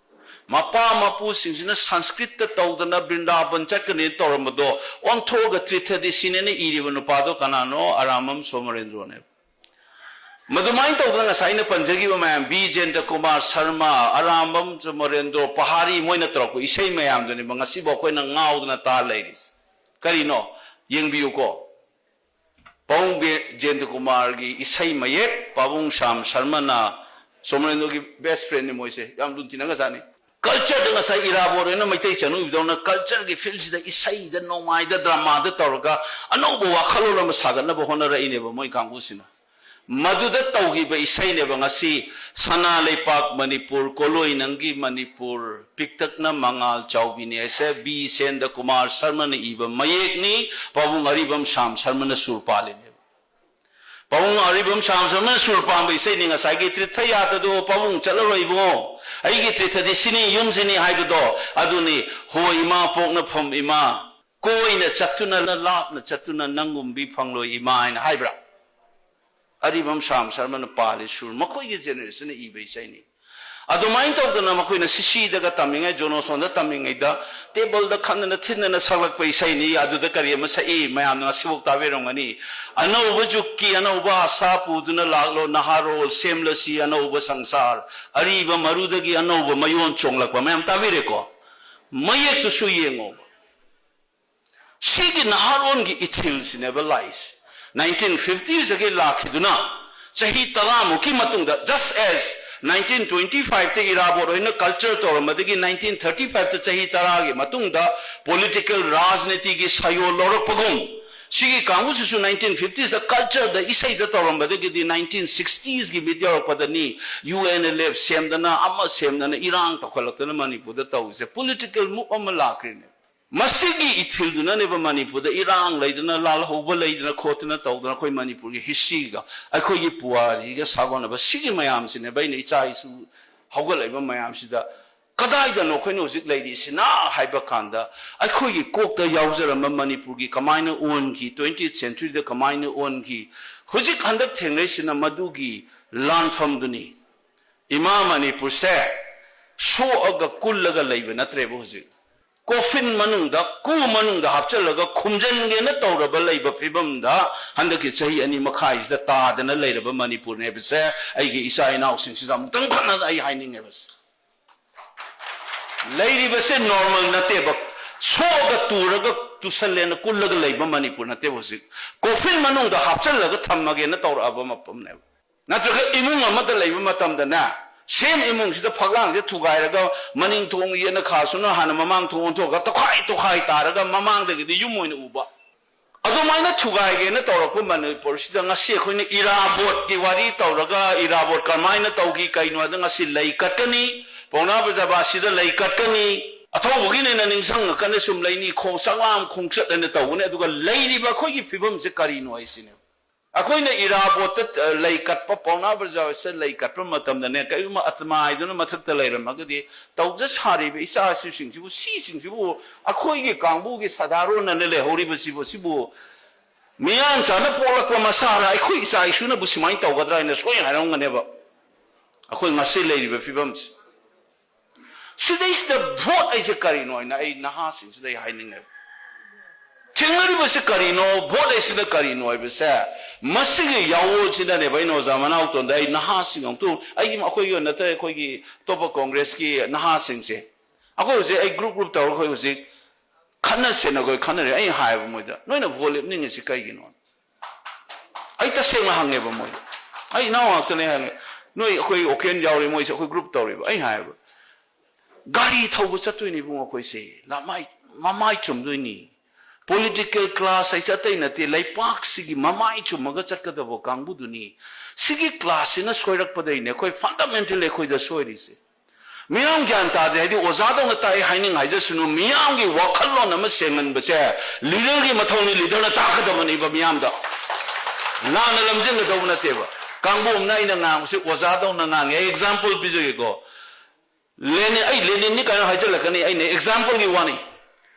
ꯃꯄꯥ ꯃꯄꯨꯁꯤꯡꯁꯤꯅ ꯁꯪꯁꯀ꯭ꯔꯤꯠꯇ ꯇꯧꯗꯅ ꯕ꯭ꯔꯤꯟꯗꯥꯕꯟ ꯆꯠꯀꯅꯤ ꯇꯧꯔꯝꯕꯗꯣ ꯑꯣꯟꯊꯣꯛꯑꯒ ꯇ꯭ꯔꯤꯊꯗꯤꯁꯤꯅꯦꯅ ꯏꯔꯤꯕ ꯅꯨꯄꯥꯗꯣ ꯀꯅꯥꯅꯣ? ꯑꯔꯥꯝꯕꯝ ꯁꯣꯃꯔꯦꯟꯗ꯭ꯔꯣꯅꯦꯕ꯫ ꯃꯗꯨꯃꯥꯏꯅ ꯇꯧꯗꯅ ꯉꯁꯥꯏ ꯑꯩꯅ ꯄꯟꯖꯈꯤꯕ ꯃꯌꯥꯝ, ꯕꯤ ꯖꯦꯟꯗ꯭ꯔ ꯀꯨꯃꯥꯔ ꯁꯔꯃ, ꯑꯔꯥꯝꯕꯝ ꯁꯣꯃꯔꯦꯟꯗ꯭ꯔꯣ, ꯄꯍꯥꯔꯤ, ꯃꯣꯏꯅ ꯇꯧꯔꯛꯄ ꯏꯁꯩ ꯃꯌꯥꯝꯗꯨꯅꯦꯕ ꯉꯁꯤꯐꯥꯎ ꯑꯩꯈꯣꯏꯅ ꯉꯥꯎꯗꯅ ꯇꯥ ꯂꯩꯔꯤꯁꯦ꯫ ꯀꯔꯤꯅꯣ? ꯌꯦꯡꯕꯤꯌꯨꯀꯣ꯫ ꯄꯥꯕꯨꯡ ꯕꯦ-, ꯖꯦꯟꯗ꯭ꯔ ꯀꯨꯃꯥꯔꯒꯤ ꯏꯁꯩ ꯃꯌꯦꯛ, ꯄꯥꯕꯨꯡ ꯁ꯭ꯌꯥꯝ ꯁꯔꯃꯅ, ꯁꯣꯃꯔꯦꯟꯗ꯭ꯔꯣꯒꯤ ꯕꯦꯁ ꯐ꯭ꯔꯦꯟꯅꯤ ꯃꯣꯏꯁꯦ, ꯌꯥꯝ ꯂꯨꯅ ꯇꯤꯟꯅꯈ꯭ꯔꯖꯥꯠꯅꯤ꯫ ꯀꯜꯆꯔꯗ ꯉꯁꯥꯏ ꯏꯔꯥꯕꯣꯠ ꯍꯣꯏꯅ ꯃꯩꯇꯩ ꯆꯅꯨ ꯏꯕꯗꯧꯅ ꯀꯜꯆꯔꯒꯤ ꯐꯤꯜꯁꯤꯗ ꯏꯁꯩꯗ, ꯅꯣꯡꯃꯥꯏꯗ, ꯗ꯭ꯔꯃꯥꯗ ꯇꯧꯔꯒ ꯑꯅꯧꯕ ꯋꯥꯈꯜꯂꯣꯟ ꯑꯃ ꯁꯥꯒꯠꯅꯕ ꯍꯣꯠꯅꯔꯛꯏꯅꯦꯕ ꯃꯣꯏ ꯀꯥꯡꯕꯨꯁꯤꯅ꯫ ꯃꯗꯨꯗ ꯇꯧꯈꯤꯕ ꯏꯁꯩꯅꯦꯕ ꯉꯁꯤ "ꯁꯅꯥ ꯂꯩꯄꯥꯛ ꯃꯅꯤꯄꯨꯔ, ꯀꯣꯂꯣꯏ ꯅꯪꯒꯤ ꯃꯅꯤꯄꯨꯔ, ꯄꯤꯛꯇꯛꯅ ꯃꯉꯥꯜ ꯆꯥꯎꯕꯤꯅꯤ" ꯍꯥꯏꯁꯦ ꯕꯤ ꯁꯦꯟꯗ ꯀꯨꯃꯥꯔ ꯁꯔꯃꯅ ꯏꯕ ꯃꯌꯦꯛꯅꯤ, ꯄꯥꯕꯨꯡ ꯑꯔꯤꯕꯝ ꯁ꯭ꯌꯥꯝ ꯁꯔꯃꯅ ꯁꯨꯔ ꯄꯥꯜꯂꯤꯅꯦꯕ꯫ ꯄꯥꯕꯨꯡ ꯑꯔꯤꯕꯝ ꯁ꯭ꯌꯥꯝ ꯁꯔꯃꯅ ꯁꯨꯔ ꯄꯥꯟꯕ ꯏꯁꯩꯅꯤ꯫ ꯉꯁꯥꯏꯒꯤ "ꯇꯤꯔꯊ ꯌꯥꯇ꯭ꯔꯗꯣ ꯄꯥꯕꯨꯡ ꯆꯠꯂꯔꯣꯏ ꯏꯕꯨꯡꯉꯣ, ꯑꯩꯒꯤ ꯇꯤꯔꯊꯗꯤ ꯁꯤꯅꯤ, ꯌꯨꯝꯁꯤꯅꯤ" ꯍꯥꯏꯕꯗꯣ ꯑꯗꯨꯅꯤ꯫ "ꯍꯣ ꯏꯃꯥ ꯄꯣꯛꯅꯐꯝ ꯏꯃꯥ, ꯀꯣꯏꯅ ꯆꯠꯇꯨꯅ ꯂꯥꯞꯅ ꯆꯠꯇꯨꯅ ꯅꯪꯒꯨꯝꯕꯤ ꯐꯪꯂꯣꯏ ꯏꯃꯥ" ꯍꯥꯏꯅ ꯍꯥꯏꯕ꯭ꯔꯥ? ꯑꯔꯤꯕꯝ ꯁ꯭ꯌꯥꯝ ꯁꯔꯃꯅ ꯄꯥꯜꯂꯤ ꯁꯨꯔ, ꯃꯈꯣꯏꯒꯤ ꯖꯦꯅꯦꯔꯦꯁꯟꯅ ꯏꯕ ꯏꯁꯩꯅꯤ꯫ ꯑꯗꯨꯃꯥꯏꯅ ꯇꯧꯗꯅ ꯃꯈꯣꯏꯅ ꯁꯤꯁꯤꯗꯒ ꯇꯝꯃꯤꯉꯩ, ꯖꯣꯅꯣꯁꯣꯟꯗ ꯇꯝꯃꯤꯉꯩꯗ ꯇꯦꯕꯜꯗ ꯈꯟꯗꯅ ꯊꯤꯟꯗꯅ ꯁꯛꯂꯛꯄ ꯏꯁꯩꯅꯤ꯫ ꯑꯗꯨꯗ ꯀꯔꯤ ꯑꯃ ꯁꯛꯏ, ꯃꯌꯥꯝꯅ ꯉꯁꯤꯐꯥꯎ ꯇꯥꯕꯤꯔꯝꯒꯅꯤ꯫ "ꯑꯅꯧꯕ ꯖꯨꯒꯀꯤ ꯑꯅꯧꯕ ꯑꯁꯥ ꯄꯨꯗꯨꯅ ꯂꯥꯛꯂꯣ, ꯅꯍꯥꯔꯣꯜ ꯁꯦꯝꯂꯁꯤ ꯑꯅꯧꯕ ꯁꯪꯁꯥꯔ, ꯑꯔꯤꯕ ꯃꯔꯨꯗꯒꯤ ꯑꯅꯧꯕ ꯃꯌꯣꯟ ꯆꯣꯡꯂꯛꯄ", ꯃꯌꯥꯝ ꯇꯥꯕꯤꯔꯦꯀꯣ? ꯃꯌꯦꯛꯇꯨꯁꯨ ꯌꯦꯡꯉꯣꯕ꯫ ꯁꯤꯒꯤ ꯅꯍꯥꯔꯣꯟꯒꯤ ꯏꯊꯤꯜꯁꯤꯅꯦꯕ ꯂꯥꯛꯏꯁꯦ꯫ ꯅꯥꯏꯟꯇꯤꯟ ꯐꯤꯐꯇꯤꯁꯇꯒꯤ ꯂꯥꯛꯈꯤꯗꯨꯅ ꯆꯍꯤ ꯇꯔꯥꯃꯨꯛꯀꯤ ꯃꯇꯨꯡꯗ, just as ꯅꯥꯏꯟꯇꯤꯟ ꯇ꯭ꯋꯦꯟꯇꯤ ꯐꯥꯏꯚꯇ ꯏꯔꯥꯕꯣꯠ ꯍꯣꯏꯅ ꯀꯜꯆꯔ ꯇꯧꯔꯝꯕꯗꯒꯤ ꯅꯥꯏꯟꯇꯤꯟ ꯊꯥꯔꯇꯤ ꯐꯥꯏꯚꯇ ꯆꯍꯤ ꯇꯔꯥꯒꯤ ꯃꯇꯨꯡꯗ ꯄꯣꯂꯤꯇꯤꯀꯦꯜ ꯔꯥꯖꯅꯤꯇꯤꯒꯤ ꯁꯌꯣꯜ ꯂꯧꯔꯛꯄꯒꯨꯝ, ꯁꯤꯒꯤ ꯀꯥꯡꯕꯨꯁꯤꯁꯨ ꯅꯥꯏꯟꯇꯤꯟ ꯐꯤꯐꯇꯤꯁꯇ ꯀꯜꯆꯔꯗ, ꯏꯁꯩꯗ ꯇꯧꯔꯝꯕꯗꯒꯤꯗꯤ ꯅꯥꯏꯟꯇꯤꯟ ꯁꯤꯛꯁꯇꯤꯁꯀꯤ ꯃꯤꯠ ꯌꯧꯔꯛꯄꯗꯅꯤ ꯌꯨ ꯑꯦꯟ ꯑꯦꯜ ꯑꯦꯐ ꯁꯦꯝꯗꯅ, ꯑꯃ ꯁꯦꯝꯗꯅ, ꯏꯔꯥꯡ ꯇꯧꯈꯠꯂꯛꯇꯅ ꯃꯅꯤꯄꯨꯔꯗ ꯇꯧꯔꯤꯁꯦ꯫ ꯄꯣꯂꯤꯇꯤꯀꯦꯜ ꯃꯨꯚ ꯑꯃ ꯂꯥꯛꯈ꯭ꯔꯤꯅꯦ꯫ ꯃꯁꯤꯒꯤ ꯏꯊꯤꯜꯗꯨꯅꯅꯦꯕ ꯃꯅꯤꯄꯨꯔꯗ ꯏꯔꯥꯡ ꯂꯩꯗꯅ, ꯂꯥꯜꯍꯧꯕ ꯂꯩꯗꯅ ꯈꯣꯠꯇꯅ ꯇꯧꯗꯅ, ꯑꯩꯈꯣꯏ ꯃꯅꯤꯄꯨꯔꯒꯤ ꯍꯤꯁꯇ꯭ꯔꯤꯒ ꯑꯩꯈꯣꯏꯒꯤ ꯄꯨꯋꯥꯔꯤꯒ ꯁꯥꯒꯣꯟꯅꯕ ꯁꯤꯒꯤ ꯃꯌꯥꯝꯁꯤꯅꯦꯕ ꯑꯩꯅ ꯏꯆꯥ ꯏꯁꯨ ꯍꯧꯒꯠꯂꯛꯏꯕ ꯃꯌꯥꯝꯁꯤꯗ ꯀꯗꯥꯏꯗꯅꯣ ꯑꯩꯈꯣꯏꯅ ꯍꯧꯖꯤꯛ ꯂꯩꯔꯤꯁꯤꯅ ꯍꯥꯏꯕ ꯀꯥꯟꯗ, ꯑꯩꯈꯣꯏꯒꯤ ꯀꯣꯛꯇ ꯌꯥꯎꯖꯔꯝꯕ ꯃꯅꯤꯄꯨꯔꯒꯤ ꯀꯃꯥꯏꯅ ꯑꯣꯟꯈꯤ, ꯇ꯭ꯋꯦꯟꯇꯤ ꯁꯦꯟꯆꯨꯔꯤꯗ ꯀꯃꯥꯏꯅ ꯑꯣꯟꯈꯤ, ꯍꯧꯖꯤꯛ ꯍꯟꯗꯛ ꯊꯦꯡꯅꯔꯤꯁꯤꯅ ꯃꯗꯨꯒꯤ ꯂꯥꯟꯐꯝꯗꯨꯅꯤ꯫ ꯏꯃꯥ ꯃꯅꯤꯄꯨꯔꯁꯦ ꯁꯣꯛꯑꯒ ꯀꯨꯜꯂꯒ ꯂꯩꯕ ꯅꯠꯇ꯭ꯔꯦꯕ ꯍꯧꯖꯤꯛ꯫ ꯀꯣꯐꯤꯟ ꯃꯅꯨꯡꯗ, ꯀꯨ ꯃꯅꯨꯡꯗ ꯍꯥꯞꯆꯤꯜꯂꯒ ꯈꯨꯝꯖꯤꯟꯒꯦꯅ ꯇꯧꯔꯕ ꯂꯩꯕ ꯐꯤꯕꯝꯗ ꯍꯟꯗꯛꯀꯤ ꯆꯍꯤ ꯑꯅꯤ ꯃꯈꯥꯏꯁꯤꯗ ꯇꯥꯗꯅ ꯂꯩꯔꯕ ꯃꯅꯤꯄꯨꯔꯅꯦꯕꯁꯦ ꯑꯩꯒꯤ ꯏꯆꯥ ꯏꯅꯥꯎꯁꯤꯡꯁꯤꯗ ꯑꯃꯨꯛꯇꯪ ꯈꯠꯅꯗ ꯑꯩ ꯍꯥꯏꯅꯤꯡꯉꯦꯕ꯫ ꯂꯩꯔꯤꯕꯁꯦ ꯅꯣꯔꯃꯦꯜ ꯅꯠꯇꯦꯕ꯫ ꯁꯣꯛꯑꯒ ꯇꯨꯔꯒ ꯇꯨꯁꯜꯂꯦꯅ ꯀꯨꯜꯂꯒ ꯂꯩꯕ ꯃꯅꯤꯄꯨꯔ ꯅꯠꯇꯦꯕ ꯍꯧꯖꯤꯛ꯫ ꯀꯣꯐꯤꯟ ꯃꯅꯨꯡꯗ ꯍꯥꯞꯆꯤꯜꯂꯒ ꯊꯝꯃꯒꯦꯅ ꯇꯧꯔꯛꯑꯕ ꯃꯐꯝꯅꯦꯕ꯫ ꯅꯠꯇ꯭ꯔꯒ ꯏꯃꯨꯡ ꯑꯃꯗ ꯂꯩꯕ ꯃꯇꯝꯗꯅꯦ, ꯁꯦꯝ ꯏꯃꯨꯡꯁꯤꯗ ꯐꯛꯂꯥꯡꯁꯦ ꯊꯨꯒꯥꯏꯔꯒ ꯃꯅꯤꯡ ꯊꯣꯡ ꯌꯦꯠꯅ ꯈꯥꯁꯨꯅ ꯍꯥꯟꯅ ꯃꯃꯥꯡ ꯊꯣꯡ ꯑꯣꯟꯊꯣꯛꯑꯒ ꯇꯣꯈꯥꯏ ꯇꯣꯈꯥꯏ ꯇꯥꯔꯒ ꯃꯃꯥꯡꯗꯒꯤꯗꯤ ꯌꯨꯝ ꯑꯣꯏꯅ ꯎꯕ꯫ ꯑꯗꯨꯃꯥꯏꯅ ꯊꯨꯒꯥꯏꯒꯦꯅ ꯇꯧꯔꯛꯄ ꯃꯅꯤꯄꯨꯔꯁꯤꯗ ꯉꯁꯤ ꯑꯩꯈꯣꯏꯅ ꯏꯔꯥꯕꯣꯠꯀꯤ ꯋꯥꯔꯤ ꯇꯧꯔꯒ, ꯏꯔꯥꯕꯣꯠ ꯀꯔꯝꯍꯥꯏꯅ ꯇꯧꯈꯤ, ꯀꯩꯅꯣ ꯍꯥꯏꯗ ꯉꯁꯤ ꯂꯩ ꯀꯠꯀꯅꯤ, ꯄꯥꯎꯅꯥ ꯕꯖꯥꯔ ꯑꯁꯤꯗ ꯂꯩ ꯀꯠꯀꯅꯤ, ꯑꯊꯧꯕꯒꯤꯅꯦꯅ ꯅꯤꯡꯁꯤꯡꯉꯛꯀꯅꯤ, ꯁꯨꯝ ꯂꯩꯅꯤ, ꯈꯣꯡ ꯆꯥꯛꯂꯥꯝ ꯈꯣꯡꯆꯠ ꯍꯥꯏꯅ ꯇꯧꯒꯅꯤ꯫ ꯑꯗꯨꯒ ꯂꯩꯔꯤꯕ ꯑꯩꯈꯣꯏꯒꯤ ꯐꯤꯕꯝꯁꯦ ꯀꯔꯤꯅꯣ ꯍꯥꯏꯁꯤꯅꯦ꯫ ꯑꯩꯈꯣꯏꯅ ꯏꯔꯥꯕꯣꯠꯇ, ꯑ, ꯂꯩ ꯀꯠꯄ, ꯄꯥꯎꯅꯥ ꯕꯖꯥꯔꯁꯤꯗ ꯂꯩ ꯀꯠꯄ ꯃꯇꯝꯗꯅꯦ, ꯀꯔꯤꯒꯨꯝꯕ ꯑꯇꯃꯥꯏꯗꯨꯅ ꯃꯊꯛꯇ ꯂꯩꯔꯝꯃꯒꯗꯤ, ꯇꯧꯖ ꯁꯥꯔꯤꯕ ꯏꯆꯥ ꯏꯁꯨꯁꯤꯡꯁꯤꯕꯨ, ꯁꯤꯁꯤꯡꯁꯤꯕꯨ ꯑꯩꯈꯣꯏꯒꯤ ꯀꯥꯡꯕꯨꯒꯤ ꯁꯥꯗꯥꯔꯣꯟꯅꯅ ꯂꯩꯍꯧꯔꯤꯕꯁꯤꯕꯨ, ꯁꯤꯕꯨ ꯃꯤꯌꯥꯟ ꯆꯥꯅ ꯄꯣꯛꯂꯛꯄ ꯃꯁꯥꯅ ꯑꯩꯈꯣꯏ ꯏꯆꯥ ꯏꯁꯨꯅꯕꯨ ꯁꯨꯃꯥꯏꯅ ꯇꯧꯒꯗ꯭ꯔꯥ ꯍꯥꯏꯅ ꯁꯣꯏ ꯍꯥꯏꯔꯝꯒꯅꯦꯕ꯫ ꯑꯩꯈꯣꯏ ꯉꯁꯤ ꯂꯩꯔꯤꯕ ꯐꯤꯕꯝꯁꯦ꯫ ꯁꯤꯗꯩꯁꯤꯗ ꯚꯣꯠ ꯑꯩꯁꯦ ꯀꯔꯤꯅꯣ ꯍꯥꯏꯅ ꯑꯩ ꯅꯍꯥꯁꯤꯡꯁꯤꯗ ꯑꯩ ꯍꯥꯏꯅꯤꯡꯉꯦꯕ꯫ ꯊꯦꯡꯅꯔꯤꯕꯁꯤ ꯀꯔꯤꯅꯣ, ꯚꯣꯠ ꯑꯁꯤꯅ ꯀꯔꯤꯅꯣ ꯍꯥꯏꯕꯁꯦ, ꯃꯁꯤꯒꯤ ꯌꯥꯋꯣꯜꯁꯤꯅꯅꯦꯕ ꯑꯩꯅ ꯑꯣꯖꯥ ꯃꯅꯥꯎꯇꯣꯟꯗ ꯑꯩ ꯅꯍꯥꯁꯤꯡ ꯑꯃꯨꯛꯇ, ꯑꯩꯒꯤ, ꯑꯩꯈꯣꯏꯒꯤ ꯅꯠꯇ꯭ꯔꯦ, ꯑꯩꯈꯣꯏꯒꯤ ꯑꯇꯣꯞꯄ ꯀꯣꯡꯒ꯭ꯔꯦꯁꯀꯤ ꯅꯍꯥꯁꯤꯡꯁꯦ, ꯑꯩꯈꯣꯏ ꯍꯧꯖꯤꯛ ꯑꯩ ꯒ꯭ꯔꯨꯞ ꯒ꯭ꯔꯨꯞ ꯇꯧꯔꯒ ꯑꯩꯈꯣꯏ ꯍꯧꯖꯤꯛ ꯈꯠꯅ ꯁꯦꯟꯅꯈꯣꯏ ꯈꯟꯅꯔꯦ꯫ ꯑꯩ ꯍꯥꯏꯌꯦꯕ ꯃꯣꯏꯗ, "ꯅꯣꯏꯅ ꯚꯣꯠ ꯂꯦꯞꯅꯤꯡꯉꯤꯁꯤ ꯀꯩꯒꯤꯅꯣ?" ꯑꯩ ꯇꯁꯦꯡꯅ ꯍꯪꯉꯦꯕ ꯃꯣꯏꯗ, ꯑꯩ ꯏꯅꯥꯎ ꯉꯥꯛꯇꯅꯦ ꯍꯪꯉꯦ, "ꯅꯣꯏ ꯑꯩꯈꯣꯏ ꯋꯥꯈꯦꯟ ꯌꯥꯎꯔꯤ, ꯃꯣꯏꯁꯦ ꯑꯩꯈꯣꯏ ꯒ꯭ꯔꯨꯞ ꯇꯧꯔꯤꯕ?" ꯑꯩ ꯍꯥꯏꯌꯦꯕ, "ꯒꯥꯔꯤ ꯊꯧꯕ ꯆꯠꯇꯣꯏꯅꯤ ꯏꯕꯨꯡ ꯑꯩꯈꯣꯏꯁꯦ, ꯂꯃꯥꯏ ꯃꯃꯥꯏ ꯆꯨꯝꯗꯣꯏꯅꯤ꯫ ꯄꯣꯂꯤꯇꯤꯀꯦꯜ ꯀ꯭ꯂꯥꯁ ꯍꯥꯏꯁꯦ ꯑꯇꯩ ꯅꯠꯇꯦ, ꯂꯩꯄꯥꯛꯁꯤꯒꯤ ꯃꯃꯥꯏ ꯆꯨꯝꯃꯒ ꯆꯠꯀꯗꯕ ꯀꯥꯡꯕꯨꯗꯨꯅꯤ꯫ ꯁꯤꯒꯤ ꯀ꯭ꯂꯥꯁꯁꯤꯅ ꯁꯣꯏꯔꯛꯄꯗꯩꯅꯦ ꯑꯩꯈꯣꯏ ꯐꯟꯗꯥꯃꯦꯟꯇꯦꯜ ꯑꯩꯈꯣꯏꯗ ꯁꯣꯏꯔꯤꯁꯦ꯫ ꯃꯤꯌꯥꯝ ꯒ꯭ꯌꯥꯟ ꯇꯥꯗꯦ ꯍꯥꯏꯗꯤ ꯑꯣꯖꯥꯗꯧꯅ ꯇꯥꯛꯑꯦ ꯍꯥꯏꯅꯤꯡ ꯍꯥꯏꯖꯁꯅꯨ, ꯃꯤꯌꯥꯝꯒꯤ ꯋꯥꯈꯜꯂꯣꯟ ꯑꯃ ꯁꯦꯡꯍꯟꯕꯁꯦ ꯂꯤꯗꯔꯒꯤ ꯃꯊꯧꯅꯤ, ꯂꯤꯗꯔꯅ ꯇꯥꯛꯀꯗꯕꯅꯦꯕ ꯃꯤꯌꯥꯝꯗ꯫ ꯂꯥꯟꯅ ꯂꯝꯖꯤꯡꯒꯗꯧꯕ ꯅꯠꯇꯦꯕ꯫ ꯀꯥꯡꯕꯨ ꯑꯃꯅ ꯑꯩꯅ ꯉꯥꯡꯕꯁꯦ ꯑꯣꯖꯥꯗꯧꯅ ꯉꯥꯡꯉꯦ꯫ ꯑꯩ ꯑꯦꯛꯖꯥꯝꯄꯜ ꯄꯤꯖꯒꯦꯀꯣ꯫ ꯂꯦꯅꯤꯟ, ꯑꯩ ꯂꯦꯅꯤꯟꯅꯤ ꯀꯥꯏꯅ ꯍꯥꯏꯖꯤꯜꯂꯛꯀꯅꯤ, ꯑꯩꯅ ꯑꯦꯛꯖꯥꯝꯄꯜꯒꯤ ꯋꯥꯅꯤ꯫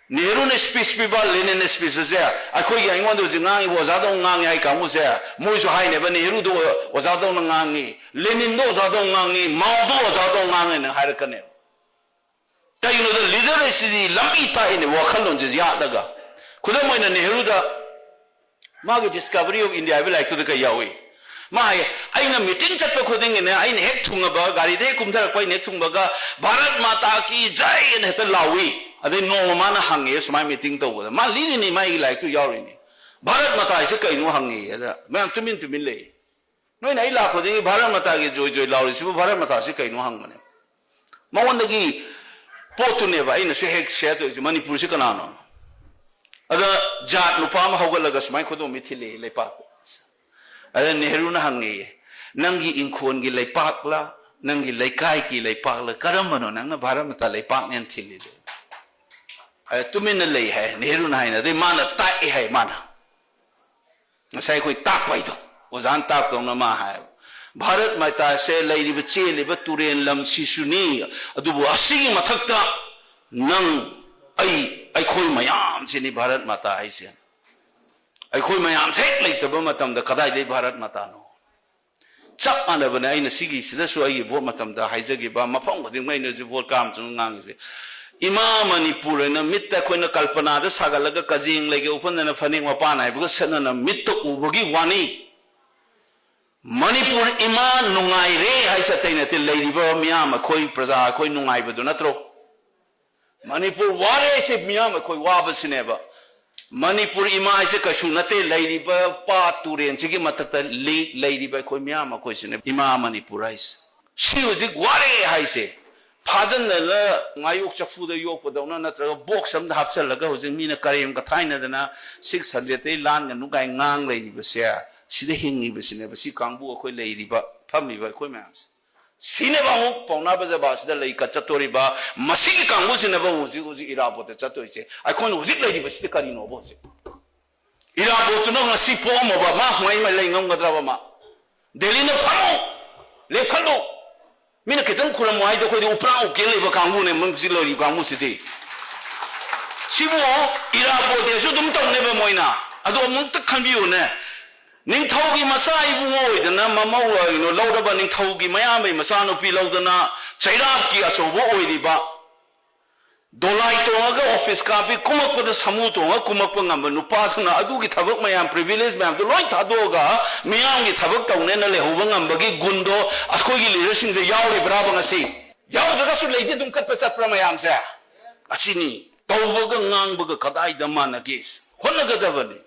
ꯅꯦꯍꯔꯨꯅ ꯁ꯭ꯄꯤꯆ ꯄꯤꯕ, ꯂꯦꯅꯤꯟꯅ ꯁ꯭ꯄꯤꯆꯁꯦ ꯑꯩꯈꯣꯏꯒꯤ ꯑꯩꯉꯣꯟꯗ ꯍꯧꯖꯤꯛ ꯉꯥꯡꯉꯤꯕ ꯑꯣꯖꯥꯗꯧꯅ ꯉꯥꯡꯉꯤ ꯍꯥꯏ ꯀꯥꯡꯕꯨꯁꯦ ꯃꯣꯏꯁꯨ ꯍꯥꯏꯅꯦꯕ, "ꯅꯦꯍꯔꯨꯗꯣ ꯑꯣꯖꯥꯗꯧꯅ ꯉꯥꯡꯉꯤ, ꯂꯦꯅꯤꯟꯗꯣ ꯑꯣꯖꯥꯗꯧꯅ ꯉꯥꯡꯉꯤ, ꯃꯥꯎꯗꯣ ꯑꯣꯖꯥꯗꯧꯅ ꯉꯥꯡꯉꯤꯅ" ꯍꯥꯏꯔꯛꯀꯅꯦꯕ꯫ ꯀꯩꯒꯤꯅꯣꯗ ꯂꯤꯗꯔ ꯑꯁꯤꯗꯤ ꯂꯝꯕꯤ ꯇꯥꯛꯏꯅꯦ, ꯋꯥꯈꯜꯂꯣꯟꯁꯦ ꯌꯥꯠꯂꯒ꯫ ꯈꯨꯗꯝ ꯑꯣꯏꯅ ꯅꯦꯍꯔꯨꯗ ꯃꯥꯒꯤ ꯗꯤꯁꯀꯚꯔꯤ ꯑꯣꯐ ꯏꯟꯗꯤꯌꯥ ꯍꯥꯏꯕ ꯂꯥꯏꯔꯤꯛꯇꯨꯗ ꯀꯩ ꯌꯥꯎꯏ? ꯃꯥ ꯍꯥꯏ, "ꯑꯩꯅ ꯃꯤꯇꯤꯡ ꯆꯠꯄ ꯈꯨꯗꯤꯡꯒꯤꯅꯦ, ꯑꯩꯅ ꯍꯦꯛ ꯊꯨꯡꯉꯕ, ꯒꯥꯔꯤꯗ ꯍꯦꯛ ꯀꯨꯝꯊꯔꯛꯄ, ꯑꯩꯅ ꯍꯦꯛ ꯊꯨꯡꯕꯒ 'ꯚꯥꯔꯠ ꯃꯥꯇꯥ ꯀꯤ ꯖꯥꯏ' ꯑꯅ ꯍꯦꯛꯇ ꯂꯥꯎꯏ"꯫ ꯑꯗꯩ ꯅꯣꯡꯃ ꯃꯥꯅ ꯍꯪꯉꯦ ꯁꯨꯃꯥꯏꯅ ꯃꯤꯇꯤꯡ ꯇꯧꯕꯗ, ꯃꯥ ꯂꯤꯔꯤꯅꯤ, ꯃꯥꯒꯤ ꯂꯥꯏꯔꯤꯛꯇꯨ ꯌꯥꯎꯔꯤꯅꯤ, "ꯚꯥꯔꯠ ꯃꯥꯇꯥ ꯍꯥꯏꯁꯦ ꯀꯩꯅꯣ?" ꯍꯪꯉꯦ꯫ ꯑꯗ ꯃꯌꯥꯝ ꯇꯨꯃꯤꯟ ꯇꯨꯃꯤꯟ ꯂꯩ꯫ ꯅꯣꯏꯅ ꯑꯩ ꯂꯥꯛꯄꯗꯒꯤ ꯚꯥꯔꯠ ꯃꯥꯇꯥꯒꯤ ꯖꯣꯏ ꯖꯣꯏ ꯂꯥꯎꯔꯤꯁꯤꯕꯨ ꯚꯥꯔꯠ ꯃꯥꯇꯥꯁꯤ ꯀꯩꯅꯣ ꯍꯪꯕꯅꯦ꯫ ꯃꯉꯣꯟꯗꯒꯤ ꯄꯣꯠꯇꯨꯅꯦꯕ ꯑꯩꯅꯁꯨ ꯍꯦꯛ ꯁꯤꯌꯔ ꯇꯧꯔꯤꯁꯦ, "ꯃꯅꯤꯄꯨꯔꯁꯤ ꯀꯅꯥꯅꯣ?" ꯑꯗ ꯖꯥꯠ ꯅꯨꯄꯥ ꯑꯃ ꯍꯧꯒꯠꯂꯒ ꯁꯨꯃꯥꯏꯅ ꯈꯨꯗꯣꯝꯕꯤ ꯊꯤꯜꯂꯛꯑꯦ ꯂꯩꯄꯥꯛꯇ꯫ ꯑꯗ ꯅꯦꯍꯔꯨꯅ ꯍꯪꯉꯦꯌꯦ, "ꯅꯪꯒꯤ ꯏꯪꯈꯣꯜꯒꯤ ꯂꯩꯄꯥꯛꯂ, ꯅꯪꯒꯤ ꯂꯩꯀꯥꯏꯒꯤ ꯂꯩꯄꯥꯛꯂ, ꯀꯔꯝꯕꯅꯣ ꯅꯪꯅ ꯚꯥꯔꯠ ꯃꯥꯇꯥ ꯂꯩꯄꯥꯛꯅꯦꯅ ꯊꯤꯜꯂꯤꯗꯣ?" ꯑꯗ ꯇꯨꯃꯤꯟꯅ ꯂꯩ ꯍꯥꯏ ꯅꯦꯍꯔꯨꯅ ꯍꯥꯏꯅ꯫ ꯑꯗꯩ ꯃꯥꯅ ꯇꯥꯛꯑꯦ ꯍꯥꯏ, ꯃꯥꯅ ꯉꯁꯥꯏ ꯑꯩꯈꯣꯏ ꯇꯥꯛꯄ ꯍꯥꯏꯗꯣ, ꯑꯣꯖꯥꯅ ꯇꯥꯛꯇꯧꯅ ꯃꯥ ꯍꯥꯏꯌꯦꯕ, "ꯚꯥꯔꯠ ꯃꯥꯇꯥꯁꯦ ꯂꯩꯔꯤꯕ ꯆꯦꯜꯂꯤꯕ ꯇꯨꯔꯦꯟ ꯂꯝꯁꯤꯁꯨꯅꯤ, ꯑꯗꯨꯕꯨ ꯑꯁꯤꯒꯤ ꯃꯊꯛꯇ ꯅꯪ, ꯑꯩ, ꯑꯩꯈꯣꯏ ꯃꯌꯥꯝꯁꯤꯅꯤ ꯚꯥꯔꯠ ꯃꯥꯇꯥ ꯍꯥꯏꯁꯦ꯫ ꯑꯩꯈꯣꯏ ꯃꯌꯥꯝꯁꯦ ꯍꯦꯛ ꯂꯩꯇꯕ ꯃꯇꯝꯗ ꯀꯗꯥꯏꯗꯒꯤ ꯚꯥꯔꯠ ꯃꯥꯇꯥꯅꯣ?" ꯆꯞ ꯃꯥꯟꯅꯕꯅꯦ꯫ ꯑꯩꯅ ꯁꯤꯒꯤꯁꯤꯗꯁꯨ ꯑꯩꯒꯤ ꯚꯣꯠ ꯃꯇꯝꯗ ꯍꯥꯏꯖꯈꯤꯕ, ꯃꯐꯝ ꯈꯨꯗꯤꯡꯃꯛ ꯑꯩꯅ ꯍꯧꯖꯤꯛ ꯚꯣꯠ ꯀꯥꯝ ꯆꯨꯝ ꯉꯥꯡꯉꯤꯁꯦ꯫ ꯏꯃꯥ ꯃꯅꯤꯄꯨꯔ ꯍꯥꯏꯅ ꯃꯤꯠꯇ ꯑꯩꯈꯣꯏꯅ ꯀꯜꯄꯅꯥꯗ ꯁꯥꯒꯠꯂꯒ ꯀꯖꯦꯡ ꯂꯩꯒ ꯎꯞꯍꯟꯗꯅ ꯐꯅꯦꯛ ꯃꯄꯥꯟ ꯍꯥꯏꯕꯒ ꯁꯦꯠꯅꯅ ꯃꯤꯠꯇ ꯎꯕꯒꯤ ꯋꯥꯅꯤ꯫ ꯃꯅꯤꯄꯨꯔ ꯏꯃꯥ ꯅꯨꯡꯉꯥꯏꯔꯦ ꯍꯥꯏꯁꯦ ꯑꯇꯩ ꯅꯠꯇꯦ, ꯂꯩꯔꯤꯕ ꯃꯤꯌꯥꯝ ꯑꯩꯈꯣꯏ ꯄ꯭ꯔꯖꯥ ꯑꯩꯈꯣꯏ ꯅꯨꯡꯉꯥꯏꯕꯗꯨ ꯅꯠꯇ꯭ꯔꯣ? ꯃꯅꯤꯄꯨꯔ ꯋꯥꯔꯦ ꯍꯥꯏꯁꯦ ꯃꯤꯌꯥꯝ ꯑꯩꯈꯣꯏ ꯋꯥꯕꯁꯤꯅꯦꯕ꯫ ꯃꯅꯤꯄꯨꯔ ꯏꯃꯥ ꯍꯥꯏꯁꯦ ꯀꯩꯁꯨ ꯅꯠꯇꯦ, ꯂꯩꯔꯤꯕ ꯄꯥꯠ ꯇꯨꯔꯦꯟꯁꯤꯒꯤ ꯃꯊꯛꯇ ꯂꯤ-, ꯂꯩꯔꯤꯕ ꯑꯩꯈꯣꯏ ꯃꯤꯌꯥꯝ ꯑꯩꯈꯣꯏꯁꯤꯅꯦ ꯏꯃꯥ ꯃꯅꯤꯄꯨꯔ ꯍꯥꯏꯁꯦ꯫ ꯁꯤ ꯍꯧꯖꯤꯛ ꯋꯥꯔꯦ ꯍꯥꯏꯁꯦ ꯐꯥꯖꯤꯟꯗꯅ ꯉꯥꯌꯣꯛ ꯆꯐꯨꯗ ꯌꯣꯛꯄꯗꯧꯅ ꯅꯠꯇ꯭ꯔꯒ ꯕꯣꯛꯁ ꯑꯃꯗ ꯍꯥꯞꯆꯜꯂꯒ ꯍꯧꯖꯤꯛ ꯃꯤꯅ ꯀꯔꯦꯝ ꯀꯊꯥꯏꯅꯗꯅ ꯁꯤꯛꯁ ꯍꯟꯗ꯭ꯔꯦꯗꯇꯩ ꯂꯥꯟꯒꯅꯨ ꯀꯥꯏ ꯉꯥꯡ ꯂꯩꯔꯤꯕꯁꯦ, ꯁꯤꯗ ꯍꯤꯡꯉꯤꯕꯁꯤꯅꯦꯕ ꯁꯤ ꯀꯥꯡꯕꯨ ꯑꯩꯈꯣꯏ ꯂꯩꯔꯤꯕ ꯐꯝꯃꯤꯕ ꯑꯩꯈꯣꯏ ꯃꯌꯥꯝꯁꯦ꯫ ꯁꯤꯅꯦꯕ ꯑꯃꯨꯛ ꯄꯥꯎꯅꯥ ꯕꯖꯥꯕꯥꯁꯤꯗ ꯂꯩ ꯀꯠ ꯆꯠꯇꯣꯔꯤꯕ ꯃꯁꯤꯒꯤ ꯀꯥꯡꯕꯨꯁꯤꯅꯦꯕ ꯍꯧꯖꯤꯛ ꯍꯧꯖꯤꯛ ꯏꯔꯥꯕꯣꯠꯇ ꯆꯠꯇꯣꯏꯁꯦ꯫ ꯑꯩꯈꯣꯏꯅ ꯍꯧꯖꯤꯛ ꯂꯩꯔꯤꯕꯁꯤꯗꯤ ꯀꯔꯤꯅꯣꯕ ꯍꯧꯖꯤꯛ? ꯏꯔꯥꯕꯣꯠꯇꯨꯅ ꯉꯁꯤ ꯄꯣꯛꯑꯝꯃꯕ ꯃꯥ ꯍꯨꯃꯥꯏ ꯃꯥꯏ ꯂꯩ ꯉꯝꯒꯗ꯭ꯔꯕ ꯃꯥ? ꯗꯦꯜꯂꯤꯅ ꯐꯝꯃꯨ, ꯂꯦꯞꯈꯠꯂꯨ꯫ ꯃꯤꯅ ꯈꯤꯇꯪ ꯈꯨꯔꯝꯃꯨ ꯍꯥꯏꯗꯣ ꯑꯩꯈꯣꯏꯗꯤ ꯎꯄ꯭ꯔꯥꯡ ꯎꯞꯀꯦ ꯂꯩꯕ ꯀꯥꯡꯕꯨꯅꯦ ꯃꯁꯤ ꯂꯩꯔꯤꯕ ꯀꯥꯡꯕꯨꯁꯤꯗꯤ꯫ ꯁꯤꯕꯨ ꯏꯔꯥꯕꯣꯠꯇꯦꯁꯨ ꯑꯗꯨꯝ ꯇꯧꯅꯦꯕ ꯃꯣꯏꯅ꯫ ꯑꯗꯣ ꯑꯃꯨꯛꯇ ꯈꯟꯕꯤꯌꯨꯅꯦ꯫ ꯅꯤꯡꯊꯧꯒꯤ ꯃꯆꯥ ꯏꯕꯨꯡꯉꯣ ꯑꯣꯏꯗꯅ ꯃꯃꯧ ꯑꯣꯏꯅ ꯂꯧꯔꯕ ꯅꯤꯡꯊꯧꯒꯤ ꯃꯌꯥꯝꯕꯩ ꯃꯆꯥꯅꯨꯄꯤ ꯂꯧꯗꯅ ꯆꯩꯔꯥꯛꯀꯤ ꯑꯆꯧꯕ ꯑꯣꯏꯔꯤꯕ ꯗꯣꯂꯥꯏ ꯇꯣꯡꯉꯒ ꯑꯣꯐꯤꯁ ꯀꯥꯞꯄꯤ ꯀꯨꯝꯃꯛꯄꯗ ꯁꯥꯃꯨ ꯇꯣꯡꯉꯒ ꯀꯨꯝꯃꯛꯄ ꯉꯝꯕ ꯅꯨꯄꯥꯗꯨꯅ ꯑꯗꯨꯒꯤ ꯊꯕꯛ ꯃꯌꯥꯝ ꯄ꯭ꯔꯤꯚꯤꯂꯦꯖ ꯃꯌꯥꯝꯗꯨ ꯂꯣꯏ ꯊꯥꯗꯣꯛꯑꯒ ꯃꯤꯌꯥꯝꯒꯤ ꯊꯕꯛ ꯇꯧꯅꯦꯅ ꯂꯩꯍꯧꯕ ꯉꯝꯕꯒꯤ ꯒꯨꯟꯗꯣ ꯑꯩꯈꯣꯏꯒꯤ ꯂꯤꯗꯔꯁꯤꯡꯗ ꯌꯥꯎꯔꯤꯕ꯭ꯔꯥꯕ ꯉꯁꯤ? ꯌꯥꯎꯗ꯭ꯔꯒꯁꯨ ꯂꯩꯗꯤ ꯑꯗꯨꯝ ꯀꯠꯄ ꯆꯠꯄ꯭ꯔꯥ ꯃꯌꯥꯝꯁꯦ? ꯑꯁꯤꯅꯤ ꯇꯧꯕꯒ ꯉꯥꯡꯕꯒ ꯀꯗꯥꯏꯗ ꯃꯥꯟꯅꯒꯦ? ꯍꯣꯠꯅꯒꯗꯕꯅꯤ꯫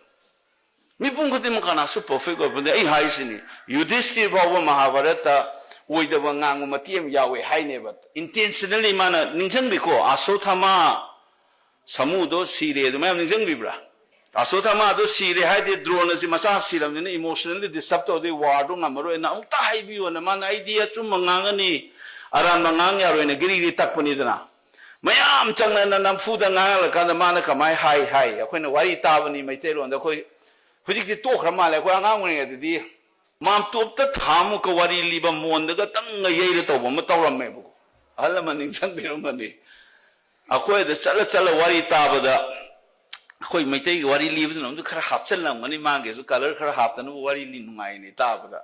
ꯃꯤꯄꯨꯝ ꯈꯨꯗꯤꯡꯃꯛ ꯀꯅꯥꯁꯨ ꯄꯔꯐꯦꯛ ꯑꯣꯏꯕ ꯅꯠꯇꯦ꯫ ꯑꯩꯅ ꯍꯥꯏꯁꯤꯅꯤ, ꯌꯨꯙꯤꯁꯇꯤꯔ ꯐꯥꯎꯕ ꯃꯍꯥꯚꯥꯔꯠꯇ ꯑꯣꯏꯗꯕ ꯉꯥꯡꯕ ꯃꯇꯦꯛ ꯑꯃ ꯌꯥꯎꯋꯦ ꯍꯥꯏꯅꯦꯕ꯫ ꯏꯟꯇꯦꯟꯁꯅꯦꯜꯂꯤ ꯃꯥꯅ ꯅꯤꯡꯁꯤꯡꯕꯤꯀꯣ, ꯑꯁꯣꯊꯥꯃꯥ ꯁꯥꯃꯨꯗꯣ ꯁꯤꯔꯦ ꯑꯗꯨ ꯃꯌꯥꯝ ꯅꯤꯡꯁꯤꯡꯕꯤꯕ꯭ꯔꯥ? ꯑꯁꯣꯊꯥꯃꯥꯗꯣ ꯁꯤꯔꯦ ꯍꯥꯏꯗꯤ ꯗ꯭ꯔꯣꯅꯁꯤ ꯃꯆꯥ ꯁꯤꯔꯕꯅꯤꯅ ꯏꯃꯣꯁꯅꯦꯜꯂꯤ ꯗꯤꯁꯇꯔꯕ ꯇꯧꯔꯗꯤ ꯋꯥꯔꯗꯣ ꯉꯝꯃꯔꯣꯏꯅ ꯑꯃꯨꯛꯇ ꯍꯥꯏꯕꯤꯌꯣꯅ ꯃꯥꯅ ꯑꯩꯗꯤ ꯑꯆꯨꯝꯕ ꯉꯥꯡꯒꯅꯤ, ꯑꯔꯥꯟꯕ ꯉꯥꯡ ꯌꯥꯔꯣꯏꯅ ꯒꯤꯔꯤꯒꯤꯔꯤ ꯇꯛꯄꯅꯤꯗꯅ꯫ ꯃꯌꯥꯝ ꯆꯪꯅꯅ ꯅꯝꯐꯨꯗ ꯉꯥꯡꯍꯜꯂꯀꯥꯟꯗ ꯃꯥꯅ ꯀꯃꯥꯏ ꯍꯥꯏ ꯍꯥꯏ? ꯑꯩꯈꯣꯏꯅ ꯋꯥꯔꯤ ꯇꯥꯕꯅꯤ ꯃꯩꯇꯩꯂꯣꯟꯗ꯫ ꯑꯩꯈꯣꯏ ꯍꯧꯖꯤꯛꯇꯤ ꯇꯣꯛꯈ꯭ꯔ ꯃꯥꯜꯂꯦ꯫ ꯑꯩꯈꯣꯏ ꯑꯉꯥꯡ ꯑꯣꯏꯔꯤꯉꯩꯗꯗꯤ ꯃꯥꯝꯇꯣꯞꯇ ꯊꯥꯃꯨꯛꯀ ꯋꯥꯔꯤ ꯂꯤꯕ, ꯃꯣꯟꯗꯒ ꯇꯪꯒ ꯌꯩꯔ ꯇꯧꯕ ꯑꯃ ꯇꯧꯔꯝꯃꯦꯕꯀꯣ꯫ ꯑꯍꯜ ꯂꯃꯟ ꯅꯤꯡꯁꯤꯡꯕꯤꯔꯝꯒꯅꯤ꯫ ꯑꯩꯈꯣꯏꯗ ꯆꯠꯂ ꯆꯠꯂ ꯋꯥꯔꯤ ꯇꯥꯕꯗ ꯑꯩꯈꯣꯏ ꯃꯩꯇꯩꯒꯤ ꯋꯥꯔꯤ ꯂꯤꯕꯗꯨꯅ ꯑꯃꯨꯛ ꯈꯔ ꯍꯥꯞꯆꯜꯂꯝꯒꯅꯤ, ꯃꯥꯒꯤꯁꯨ ꯀꯂꯔ ꯈꯔ ꯍꯥꯞꯇꯅꯕ ꯋꯥꯔꯤ ꯂꯤ ꯅꯨꯡꯉꯥꯏꯅꯦ ꯇꯥꯕꯗ꯫